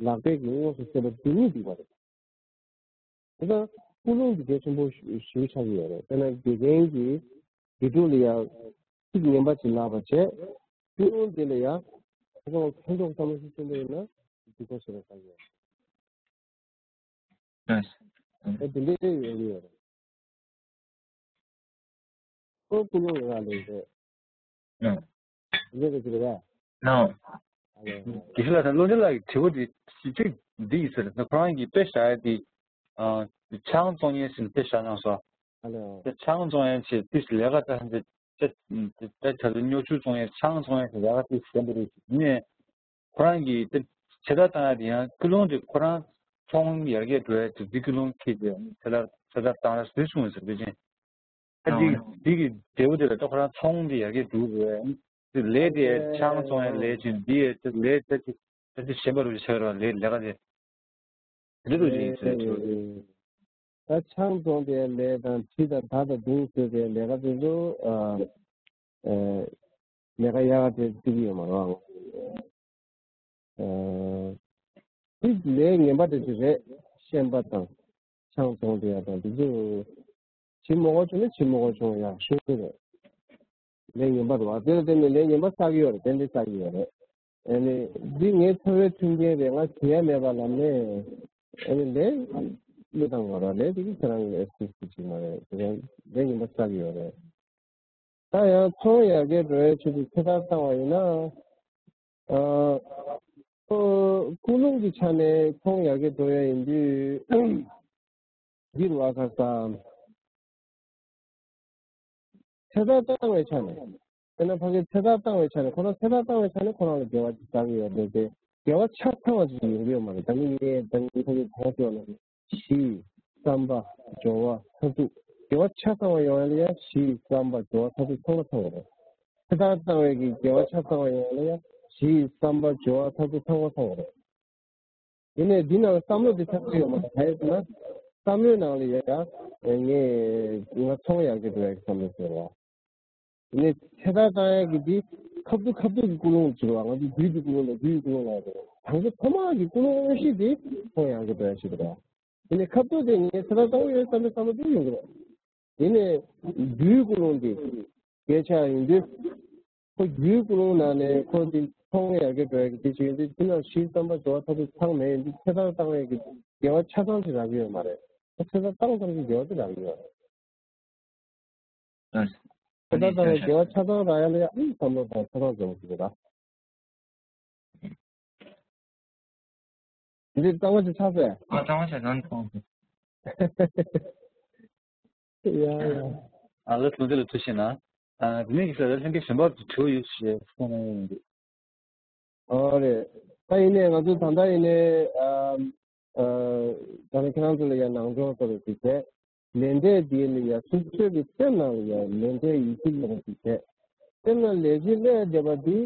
ལག་པས་ཀྱི་དངོས་སུ་བཤད་པ་འདི་ཉིད་སྡིག་པ་རེད། དེ་ལྟར་ཀུན་སློང་འདི་གལ་ཆེན་པོ་ཞེ་པོ་ཆགས་ཀྱི་ཡོད་རེད། དཔེར་ན་དགེ་རྒན་གྱིས་དགེ་ཕྲུག་ལ་ཡང་ཚིག་ངན་པ་ཅིག་ལབ་པ་བྱས། ཀུན་སློང་དེ་ལ་ཡང་ཁོ་ཚོ་ཕན་ཐོགས་བསམ་བློ་ཞིག་བྱུང་བ་ཡིན་ན་སྡིག་པ་ཞེ་པོ་ཆགས་ཀྱི་ཡོད་རེད། ཨ་དེ་འདྲའི་ཡོང་གི་ཡོད་རེད། ཁོ་ཀུན་སློང་ཡོད་རེད། ཨ། འདི་འདྲ་ཞིག་རེད་པས། ཨ་ལས། དགེ་བཤེས་ལགས་དང་བློ་གྲོས་ལགས་ཀྱི་དྲི་བ་འདི་གཅིག་འདི་ཡིན་ཟེར་ན། ཁོ་རང་གིས་དཔེ་བཞག་ཡ་དེ། ཨ། ཆང་བཙོང་མཁན་ཟེར་ནས་དཔེ་བཞག་གནང་སོང་། ཨ་ལས། དེ་ཆང་བཙོང་ཡ་ཆེད་དུས་ལས་ཀ་ད་འདི་ད་ད་ད་ད་སྨྱོ་ཆུ་བཙོང་ཡ། ཆང་བཙོང་ཡ་ཟེར་ལས་ཀ་དེ་ཞན་པ་རེད་ཟེར་ནས། ཁོ་རང་གིས་དེ་ཚེ་ཐར་བཏང་ཡ་དེ་ཡང་ཀུན་སློང་དེ་ཁོ་རང་ཚོང་ཡར་རྒྱས་འགྲོ་ཡ་དེ་འདི་ཀུན་སློང་ཁྱེར་ཏེ་ཚེ་ཐར་ཚེ་ཐར་བཏང་ར་ཟེར་གསུངས་ཟེར་བའི་ཅན། ཨ་འདི་འདི་གི་འབྲས་བུ་དེ་ལ་ད་ཁོ་རང་ཚོང་དེ་ཡར་རྒྱས་འགྲོ་དགོས་ཡ། དེ་ལས་དེ་ཆང་བཙོང་ཡ་ལས་ཅན་འདི་ཡ་དེ་ལས་དེ་དེ་དེ་ཞན་པ་རུ་ཆགས་ར་ལས་ལས་ཀ་དེ་དེ་རུ་ཡིན་ཟེར་ཆོག་ད་ཆང་བཙོང་པའི་ལས་དང་གྲི་དང་མདའ་དང་མདུང་བཟོས་པའི་ལས་ཀ་དེ་ཚོ་ཨ་ཨ་ལས་ཀ་ཡག་ག་དེ་བརྩི་གི་ཡོད་མ་རེད། ཨ་དེ་ལས་ངན་པ་དེ་ཚོ་རེད། ཤན་པ་དང་ཆང་བཙོང་དེ་ཡ་དང་དེ་ཚོ་ཇི་མོ་གོ་བྱུང་ན་ཇི་མོ་གོ་བྱུང་ཡག་ཤོས་རེད། ལས་ངན་པ་རེད་བ། དེ་ལ་བརྟེན་ནས་ལས་ངན་པ་བསགས་ཀྱི་ཡོད་རེད། ཏན་ཏན་བསགས་ཀྱི་ཡོད་རེད། ཨ་ནི་འདི་ངའི་འཚོ་བའི་མཐུན་རྐྱེན་རེད། ང་བྱེད་ཡ་མེད་པ་ལབ་ནས་ཨ་ནི་ལས་མི་བཏང་བ་ར། ལས་དེ་གི་ཁྱེད་རང་གི་ཨེག་སི་ཀིའུ་སི་ཅིག་མ་རེད། དེ་རང་ལས་ངན་པ་བསགས་ཀྱི་ཡོད་རེད། ད་ཡང་ཚོང་ཡར་རྒྱས་འགྲོ་བའི་ཆེད་དུ་ཚེ་ཐར་བཏང་བ་ཡིན་ན། ཨ་ཁོ་ཀུན་སློང་གི་ཆ་ནས་ཚོང་ཡར་རྒྱས་འགྲོ་ཡ་ཡིན་དུས། འདིར་བ་ཁ་སང་། ཚེ་ཐར་བཏང་བའི་ཆ་ནས། དཔེར་ན་ཕ་གིར་ཚེ་ཐར་བཏང་བའི་ཆ་ནས། ཁོ་རང་ཚེ་ཐར་བཏང་བའི་ཆ་ནས་ཁོ་རང་ལ་དགེ་བ་ཅིག་བསགས་ཀྱི་ཡོད་རེད་དེ། དགེ་བ་ཆ་ཚང་བ་ཅིག་ཡོང་གི་ཡོད་མ་རེད། ད་ནི་ངས་ད་ནི་ཕ་གིར་གང་ཟེར་བ་ན། གཞི། བསམ་པ། སྦྱོར་བ། མཐར་ཐུག་དགེ་བ་ཆ་ཚང་བ་ཡོང་ཡ་ལ་ཡང་གཞི། བསམ་པ། སྦྱོར་བ། མཐར་ཐུག་ཚང་མ་ཚང་བ་རེད། ཚེ་ཐར་བཏང་བའི་གི་དགེ་བ་ཆ་ཚང་བ་ཡོང་ཡ་ལ་ཡང་གཞི། བསམ་པ། སྦྱོར་བ། མཐར་ཐུག་ཚང་མ་ཚང་བ་རེད། ཡིན་ནའི་འདི་ནང་བསམ་བློ་འདི་ཚར་གཅིག་ཡོད་མ་རེད། ག་རེ་ཟེར་ན། བསམ་བློའི་ནང་ལ་ཡ་ཡ། ངས་ང་ཚོང་ཡར་རྒྱས་འགྲོ་ཡག་གི་བསམ་བློ་ཟེར་བ། ཡིན་ནའི་ཚེ་ཐར་བཏང་ཡག་གི་འདི་ཁ་ཐུག་ཁ་ཐུག་གི་ཀུན་སློང་ཅིག་རེད་བ། ང་ཚོ་བདུད་ཀྱི་ཀུན་སློང་དང་བདུད་ཀྱི་ཀུན་སློང་ལབ་ཡག་དེ་རེད། དང་པོ་ཐོག་མ་གི་ཀུན་སློང་དངོས་གཞི་དེ་ཚོང་ཡར་རྒྱས་འགྲོ་ཡག་ཞིག་རེད་བ། ཡིན་ནའི་ཁ་ཐུག་དེ་ངས་ཚེ་ཐར་བཏང་གི་ཡོད་བསམ་པའི་བསམ་བློ་དེ་ཡོང་གི་རེད། ཡིན་ནའི་བདུད་ཀུན་སློང་དེ་གལ་ཆེ་ཡིན་དུས། ཁོ་རྒྱུའི་ཀུན་སློང་ནང་ནས་ཁོ་དེ་ཚོང་ཡར་རྒྱས་འགྲོ་ཡག་གི་དེ་བྱེད་ཡོང་དུས། དེ་ནང་གཞི། བསམ་པ། སྦྱོར་བ། མཐར་ཐུག་ཚང་མེད་ཡོང་དུས། ཚེ་ཐར་བཏང་བའི་གི་དགེ་བ་ཆ་ཚང་ཅིག་རག་གི་ཡོད་མ་རེད། ཁོ་ཚེ་ཐར་བཏང་ཙམ་གྱི་དགེ་བ་དེ་རག་གི་ཡོད་རེད། ཨ་ཚེ་ཐར་བཏང་བའི་དགེ་བ་ཆ་ཚང་རག་ཡ་ལ་ཡ། ཨུམ། བསམ་བློ་དང་ཆ་ཚང་འཛོམས་ཟེར་གི་རེད། འདི་གཙང་མ་ཅིག་ཆགས་སོང་། ཨ། གཙང་མ་ཆགས། ནང་དུ་ཐོངས་སོང་། ཡ་ཡ། ཨ་ལགས་སོ། འདི་ལ་ཐུགས་ཞེ་གནང་། ཨ་དེ་ནས་ཀྱི་སར་ལྷན་རྒྱས་གཞན་པར་དུ་དྲི་བ་ཡོད་ཞེས་གསུངས་གནང་ཡོད་འདུག་ཨོ་རེད། ད་ཡིན་ནའི་ང་ཚོ་ད་ལྟ་ཡིན་ནའི་ཨ་ཨ་ད་ནི་ཁྱེད་རང་ཚོ་ལ་ཡང་ནང་སྦྱོང་སོགས་ལ་ཞིག་བྱས། ལས་འབྲས་འདི་ལ་ཡང་སོ་སོའི་གི་སེམས་ནང་ལ་ཡང་ལས་འབྲས་ཡིད་ཆེས་ཡོང་བ་ཞིག་བྱས། སེམས་ནང་ལས་བྱེད་ལས་བསྡད་པ་འདི་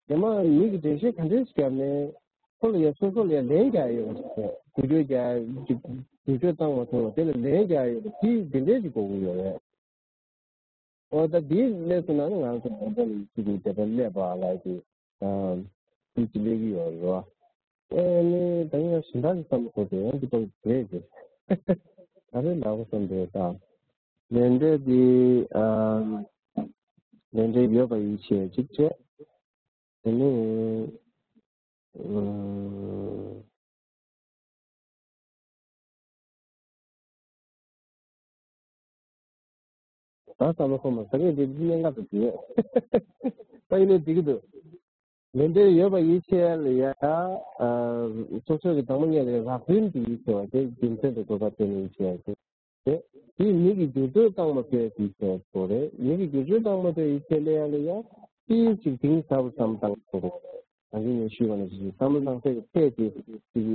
རྗེས་མ་མི་གི་འགྲེལ་བཤད་ག་འདྲས་ཤིག་བརྒྱབ་ནས་ཁོ་ལ་ཡང་སོ་སོ་ལ་ཡང་ལན་རྒྱག་ཡོང་བ་ཞིག་བྱས། འགུལ་སྐྱོད་རྒྱག་འགུལ་སྐྱོད་བཏང་མ་ཐུབ་པ་དེ་ལ་ལན་རྒྱག་ཡོང་བ་དེ་འདི་འདྲས་ཞིག་དགོས་ཀྱི་ཡོད་རེད། འོ་ད་དེའི་གནས་ཚུལ་ནང་ང་ཚོ་ང་ཚོ་ལ་ཅིག་གི་དེ་ལྟར་སླེབས་པ་ལ་ཅིག་ཨ་དེ་ཅིག་སླེབས་ཀྱི་ཡོད་རེད་བ། ཨེ་ནི་ད་ཡང་གཞན་དག་གི་བསམ་བློ་འཁོར་ཏེ་ཡང་འདི་པར་རེད་དེ། ག་རེ་ལབ་དགོས་བསམ་པའི་ད་ལས་འབྲས་དེ་ཨ་ ལས་འབྲེལ་ཡོད་པ་ཡིད་ཆེས་གཅིག་བྱས། དེ་ནས་ཨུམ། ད་བསམ་བློ་འཁོར་མ་ཟ་གི་འདི་གཉན་ཁ་དུ་དེ་ད་ཡིན་ནའི་འགྲིག་གི་འདུག་ལས་འབྲེལ་ཡོད་པ་ཡིད་ཆེས་ལ་ཡ། སོ་སོའི་གི་དང་པོ་ཉིད་ལ་རགས་རིམ་གྱི་ཡིད་ཆེས་པ་དེ་རྒྱུ་མཚན་དུ་གོ་སྐབས་སྤྲད་ནས་ཡིད་ཆེས་པ་དེ། དེ་དེས་མི་གི་འགྱུར་ཚུལ་བཏང་མ་ཐུབ་ཡ་དེའི་ཆེད་དུ་རེད། མི་གི་འགྱུར་ཚུལ་བཏང་མ་ཐུབ་ཡ་ཡིད་ཆེས་སླེབས་ཡ་ལ་ཡ། དེའི་ཅིག་གཏིང་ཟབ་བསམ་བཏང་དགོས་རེད། ད་གིན་ངས་ཞུས་པ་ནང་བཞིན་བསམ་བློ་བཏང་སའི་ཐད་དེ་ཅིག་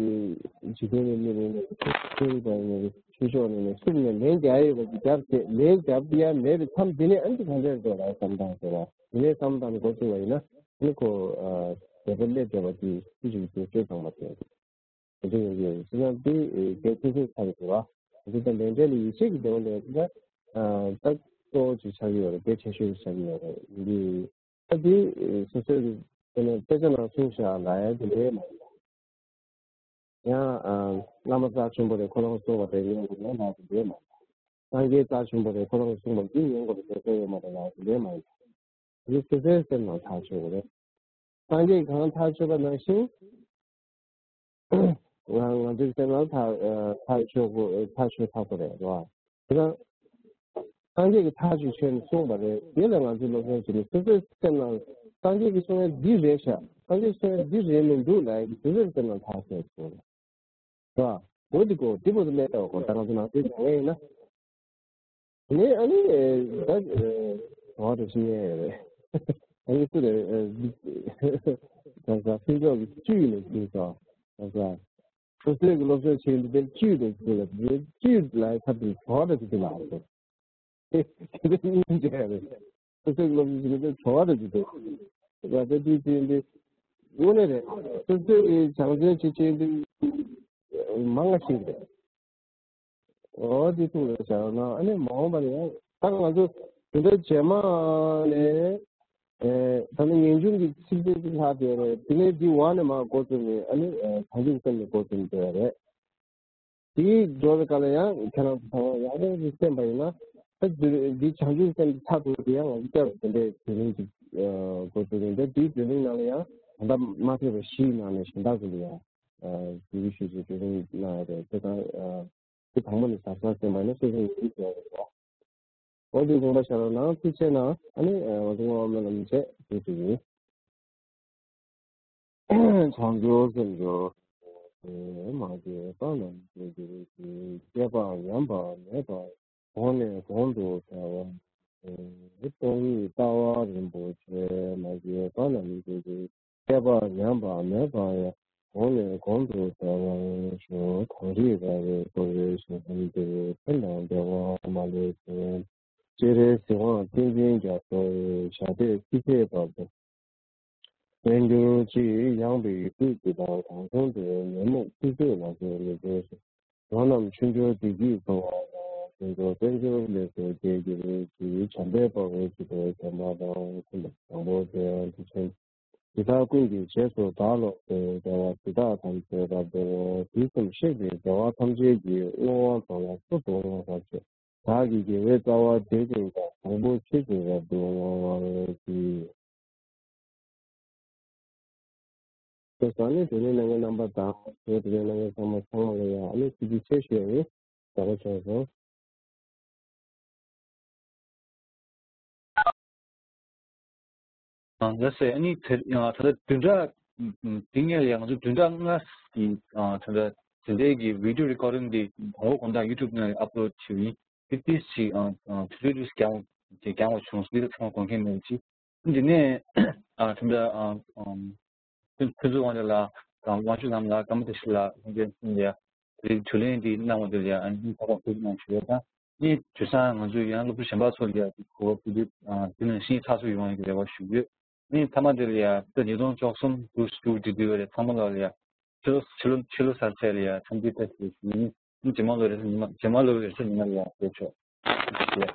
འཇིག་རྟེན་པའི་མི་རེད་ནས་ཆོས་རིག་པ་ཡིན་ནའི་ཆོས་ཕྱོགས་ནས་ནས་སུབ་ནས་ལན་རྒྱག་ཡོད་པ་ཅིག་རྒྱབ་བྱས་ལན་རྒྱབ་ཡ་མེད་པའི་མཚམས་འདི་ནས་ཨ་ནི་གང་འདྲ་འགྲོ་ལ་བསམ་བཏང་ཟེར་བ་དེ་ནས་བསམ་བཏང་ནས་འགོ་བཙུགས་པ་ཡིན་ན་ཨ་ནི་ཁོ་བདེ་པོ་སླེབས་བསྡད་པ་དེ་སུ་ཞིག་གིས་བཅོས་ཚང་མ་བྱས། དེ་འདྲ་ཡོང་གི་ཡོད་རེད། བྱས་ན་འདི་གལ་ཆེ་ཤོས་ཆགས་ཀྱི་འདུག་བ། འདི་ལྟར་ལས་འབྲས་ལ་ཡིད་ཆེས་ཀྱི་སྡེ་བ་ལས་ཀ་ད་གཙོ་བོ་ཅིག་ཆགས་ཀྱི་ཡོད་རེད། གལ་ཆེ་ཤོས་ཅིག་ཆགས་ཀྱི་ཡོད་རེད། འདི་ད་འདི་སོ་སོའི་གི་དེ་ནས་དཔེ་ཆ་ནང་གསུངས་བཞག་ལ་ཡ་དེ་འདྲའི་མ་ཡིན་པ། ཡང་བླ་མ་རྩ་ཆེན་པོ་རེད། ཁོ་རང་གསུངས་པ་རེད། ཉན་དགོས་མེད་ལ་དེ་འདྲའི་མ་ཡིན་པ། སངས་རྒྱས་རྩ་ཆེན་པོ་རེད། ཁོ་རང་གསུངས་པ་འདི་ཉན་དགོས་པའི་དོན་གསལ་ཡོད་མ་རེད་ལ་དེ་འདྲའི་མ་ཡིན་པ། འདི་སོ་སོའི་སེམས་ནང་ཐག་ཆོད་དགོས་རེད། སངས་རྒྱས་གང་ཐག་ཆོད་པ་ནང་བཞིན། ང་ང་ཚོའི་སེམས་ནང་ཐག་ཐག་ཆོད་དགོས། ཐག་ཆོད་ཚར་དགོས་རེད་རེད་བ། དེ་ན་སངས་རྒྱས་ཀྱིས་ཐག་ཆོད་ཆོད་ནས་གསུངས་པ་རེད། དེ་ལ་ང་ཚོས་སློབ་སྦྱོང་བྱེད་ནས་སོ་སོའི་སེམས་ནང་སངས་རྒྱས་ཀྱིས་གསུང་ཡ་འདི་རེད་ཤག་སངས་རྒྱས་གསུང་ཡ་འདི་རེད་མི་འདུག་ལབ་ཡ་གི་སོ་སོའི་སེམས་ནང་ཐག་ཆོད་དགོས་རེད། རེད་བ། འོ་འདི་གོ་འདི་པོ་དེ་མེད་པའི་སྐོར་ད་ང་ཚོ་ནང་བཞིན་བྱས་ཡིན་ན། ནས་ཨ་ནི་ད་ག་རེ་ཞིག་ཉན་ཡོད་རེད། ཨ་ནི་སུ་རེད། ད་ས་ཕུན་ཚོགས་ཀྱི་བཅུད་ནས་བྱུང་སོང་། ད་ས་སོ་སོའི་གི་སློབ་སྦྱོང་བྱེད་འདི་དེར་བཅུད་ནས་བྱུང་ལ་བཅུད་ལ་ཁ་དུ་གྲོགས་རེད་དེ་ལ་རེད། དེ་འདྲ་སྙིང་རྗེ་རེད། སོ་སོའི་སློབ་སྦྱོང་བྱེད་འདི་གྲོགས་རེད་དེ་དེ་ད་དེ་དུས་དེ་འདི་དངོས་གནས་རེད། སོ་སོའི་གི་བྱང་བཙན་བྱེད་བྱེད་འདི་མང་ང་ཞིག་རེད། འོ་དེ་ཐུག་རེད་བྱ་ན་ཨ་ནི་མ་འོངས་པ་ནས་ཡང་ད་ང་ཚོ་དེ་འདྲ་རྗེས་མ་ནས་ཨེ་ད་ནི་ངེས་འབྱུང་གི་ཚིག་དེ་ཅིག་ལྷག་བསྡད་རེད། དེ་ནས་འདི་བ་ནས་མར་འགོ་བཙུགས་ནས་ཨ་ནི་ཨེ་བྱང་ཆུབ་སེམས་ནས་འགོ་བཙུགས་བསྡད་རེད། དེའི་འགྲོ་བའི་སྐབས་ལ་ཡང་ཁྱེད་རང་ཚོ་ཚང་མ་ཡག་པོ་ཞིག་བསྟན་པ་ཡིན་ན་ད་འདི་འདི་བྱང་ཆུབ་སེམས་ཀྱི་ཚབ་ཏུ་དེ་ཡང་ང་ཚོ་སྐྱབས་དེ་འདྲའི་དེ་རིང་གི་འགོ་བཙུགས་ནས་ད་དེའི་དེ་རིང་ནང་ལ་ཡང་ད་ལྟ་མ་ཕེབས་པ་བཞིའི་ནང་ནས་གཞན་དག་ཚོ་ལ་ཡང་། ཨ་དེ་རིང་ཞུས་ཚུལ་དེ་རིང་གནང་ཡ་རེད། དེ་དང་ཨ་དེ་དང་པོ་ནས་གཟབ་གཟབ་བསྟན་པ་ནི་སོ་སོ་ཡིན་ཟེར་ཡ་རེད་པ། འོ་དེ་དགོངས་པ་བཞག་རོགས་གནང་། ཐུགས་རྗེ་གནང་། ཨ་ནི་ཨ་ང་ཚོ་སྔོན་མ་ལ་མི་བྱེད་དེ་དེ་ཡིན། བྱང་ཆུབ་སེམས་མཆོག་མ་སྐྱེས་པ་རྣམས་སྐྱེ་གྱུར་ཅིག་སྐྱེས་པ་ཉམས་པ་མེད་པ་གོང་ནས་གོང་དུ་འཕེལ་བ། སྟོང་ཉིད་ལྟ་བ་རིན་པོ་ཆེ་མ་སྐྱེས་པ་རྣམས་སྐྱེ་གྱུར་ཅིག་སྐྱེས་པ་ཉམས་པ་མེད་པ་ཡང་གོང་ནས་གོང་དུ་འཕེལ་བར་ཤོག་གངས་རི་ར་བས་བསྐོར་བའི་ཞིང་ཁམས་འདིར་ཕན་དང་བདེ་བ་མ་ལུས་ཤིང་། སྤྱན་རས་གཟིགས་དབང་བསྟན་འཛིན་རྒྱ་མཚོ་ཡི་ཞབས་པད་སྲིད་མཐའི་བར་དུ་བརྟན་གྱུར་ཅིག་ཡངས་པའི་སྐུ་ཚེ་དང་གང་བྱུང་དུ་ཉོན་མོངས་སྲིད་རྩོད་ལ་སོགས་མི་འབྱུང་ཞིང་། ལོ་རྣམས་ཆོས་འབྱོར་བདེ་སྐྱིད་འཚོ་བ་དང་། དོན་གྲུབ་དཔལ་འབྱོར་ལེགས་སུ་རྒྱས་གྱུར་ཅིག་བྱམས་པས་སྤང་བའི་ཆུ་ཚོད་བདེན་པ་དང་། ཀུན་ཏུ་བཟང་པོ་དེ་ཡང་དེ་བཞིན་ཇི་ལྟར་ཀུན་གྱི་རྗེས་སུ་བདག་སློབ་སྟེ། དགེ་བ་འདི་དག་ཐམས་ཅད་རབ་སྟེ་འོ། དུས་གསུམ་གཤེགས་པའི་རྒྱལ་བ་ཐམས་ཅད་ཀྱི། བསྔོ་བ་འདོར་བ་ཀུན་ཏུ་བསྔོ་བར་བྱེད། བདག་གི་དགེ་བའི་རྩ་བ་བརྗོད་ཅིང་དག་བཟང་པོ་ཆོས་ཀྱི་རབ་ཏུ་བསྔོ་བར་བགྱི། ད་ས་ནི་དེ་ནས་ནང་གི་རྣམ་པ་དང་དེ་དེ་ནས་ནང་གི་ཚང་མ་ཚང་མ་ལ་ཡང་ཨ་ནི་ཐུགས་རྗེ་ཆེ་ཞུ་ཡ་ཡིན། དགའ་པོ་བྱུང་སོང་། ལགས་སོ། ཨ་ནི་དེ་ད་ལྟ་བདུན་ཕྲག་འདི་ངས་ཡང་ང་ཚོ་བདུན་ཕྲག་ལྔ་གི་ད་ལྟ་དེ་འདྲའི་གི་video recording འདི་དང་པོ་དགོང་དག་YouTube ནང་upload བྱས་ཡིན། ཏིག་ཏིག་ཅིག་དུས་ཚོད་ཏིག་ཙམ་རྒྱང་རྒྱང་བ་བྱུང་སོང་། འདི་ཚང་མ་དགོངས་འགལ་མེད་པ་ཅིག་འདི་ནས་ད་ལྟ་ཕུན་ཚོགས་དབང་ཕྱུག་ལགས་དང་དབང་ཕྱུག་ལམ་ལགས་ཀརྨ་བཀྲ་ཤིས་ལགས་ལྷན་རྒྱས་གསུམ་ལ་དེ་རིང་དྲི་ལན་འདི་གནང་བ་དེ་ལ་ཨ་ནི་ཐུགས་རྗེ་གནང་ཞུ་ཡ་དང་། ཨ་ནི་དུས་སང་ང་ཚོའི་ཡང་སློབ་ཕྲུག་གཞན་པ་ཚོ་ལ་ཡང་གོ་སྐབས་ཕུལ་དུས་དེ་ནང་བཞིན་ཚགས་ཚུད་ཡོང་བའི་རེ་བ་ཞུ་གི་ཡོད། ཨ་ནི་མཐའ་མ་དེ་ལ་ཡང་ད་ཉིས་སྟོང་བཅུ་གསུམ་འདུག་འདུག་འདི་འདུག་རེད། ཚང་མ་ལ་ཡང་ཕྱི་ལོ་ཕྱི་ལོ་ཕྱི་ལོ་གསར་ཚེས་ལ་ཡང་འཚམས་འདྲི་བཀྲ་ཤིས་བདེ་ལེགས་ཞུ་ཡིན། ཨ་ནི་རྗེས་མ་ལོ་རེ་ས་ཉི་མ་རྗེས་མ་ལོ་རེ་ས་ཉི་མ་ལ་ཡང་བསྡད་ཆོག་ཡ།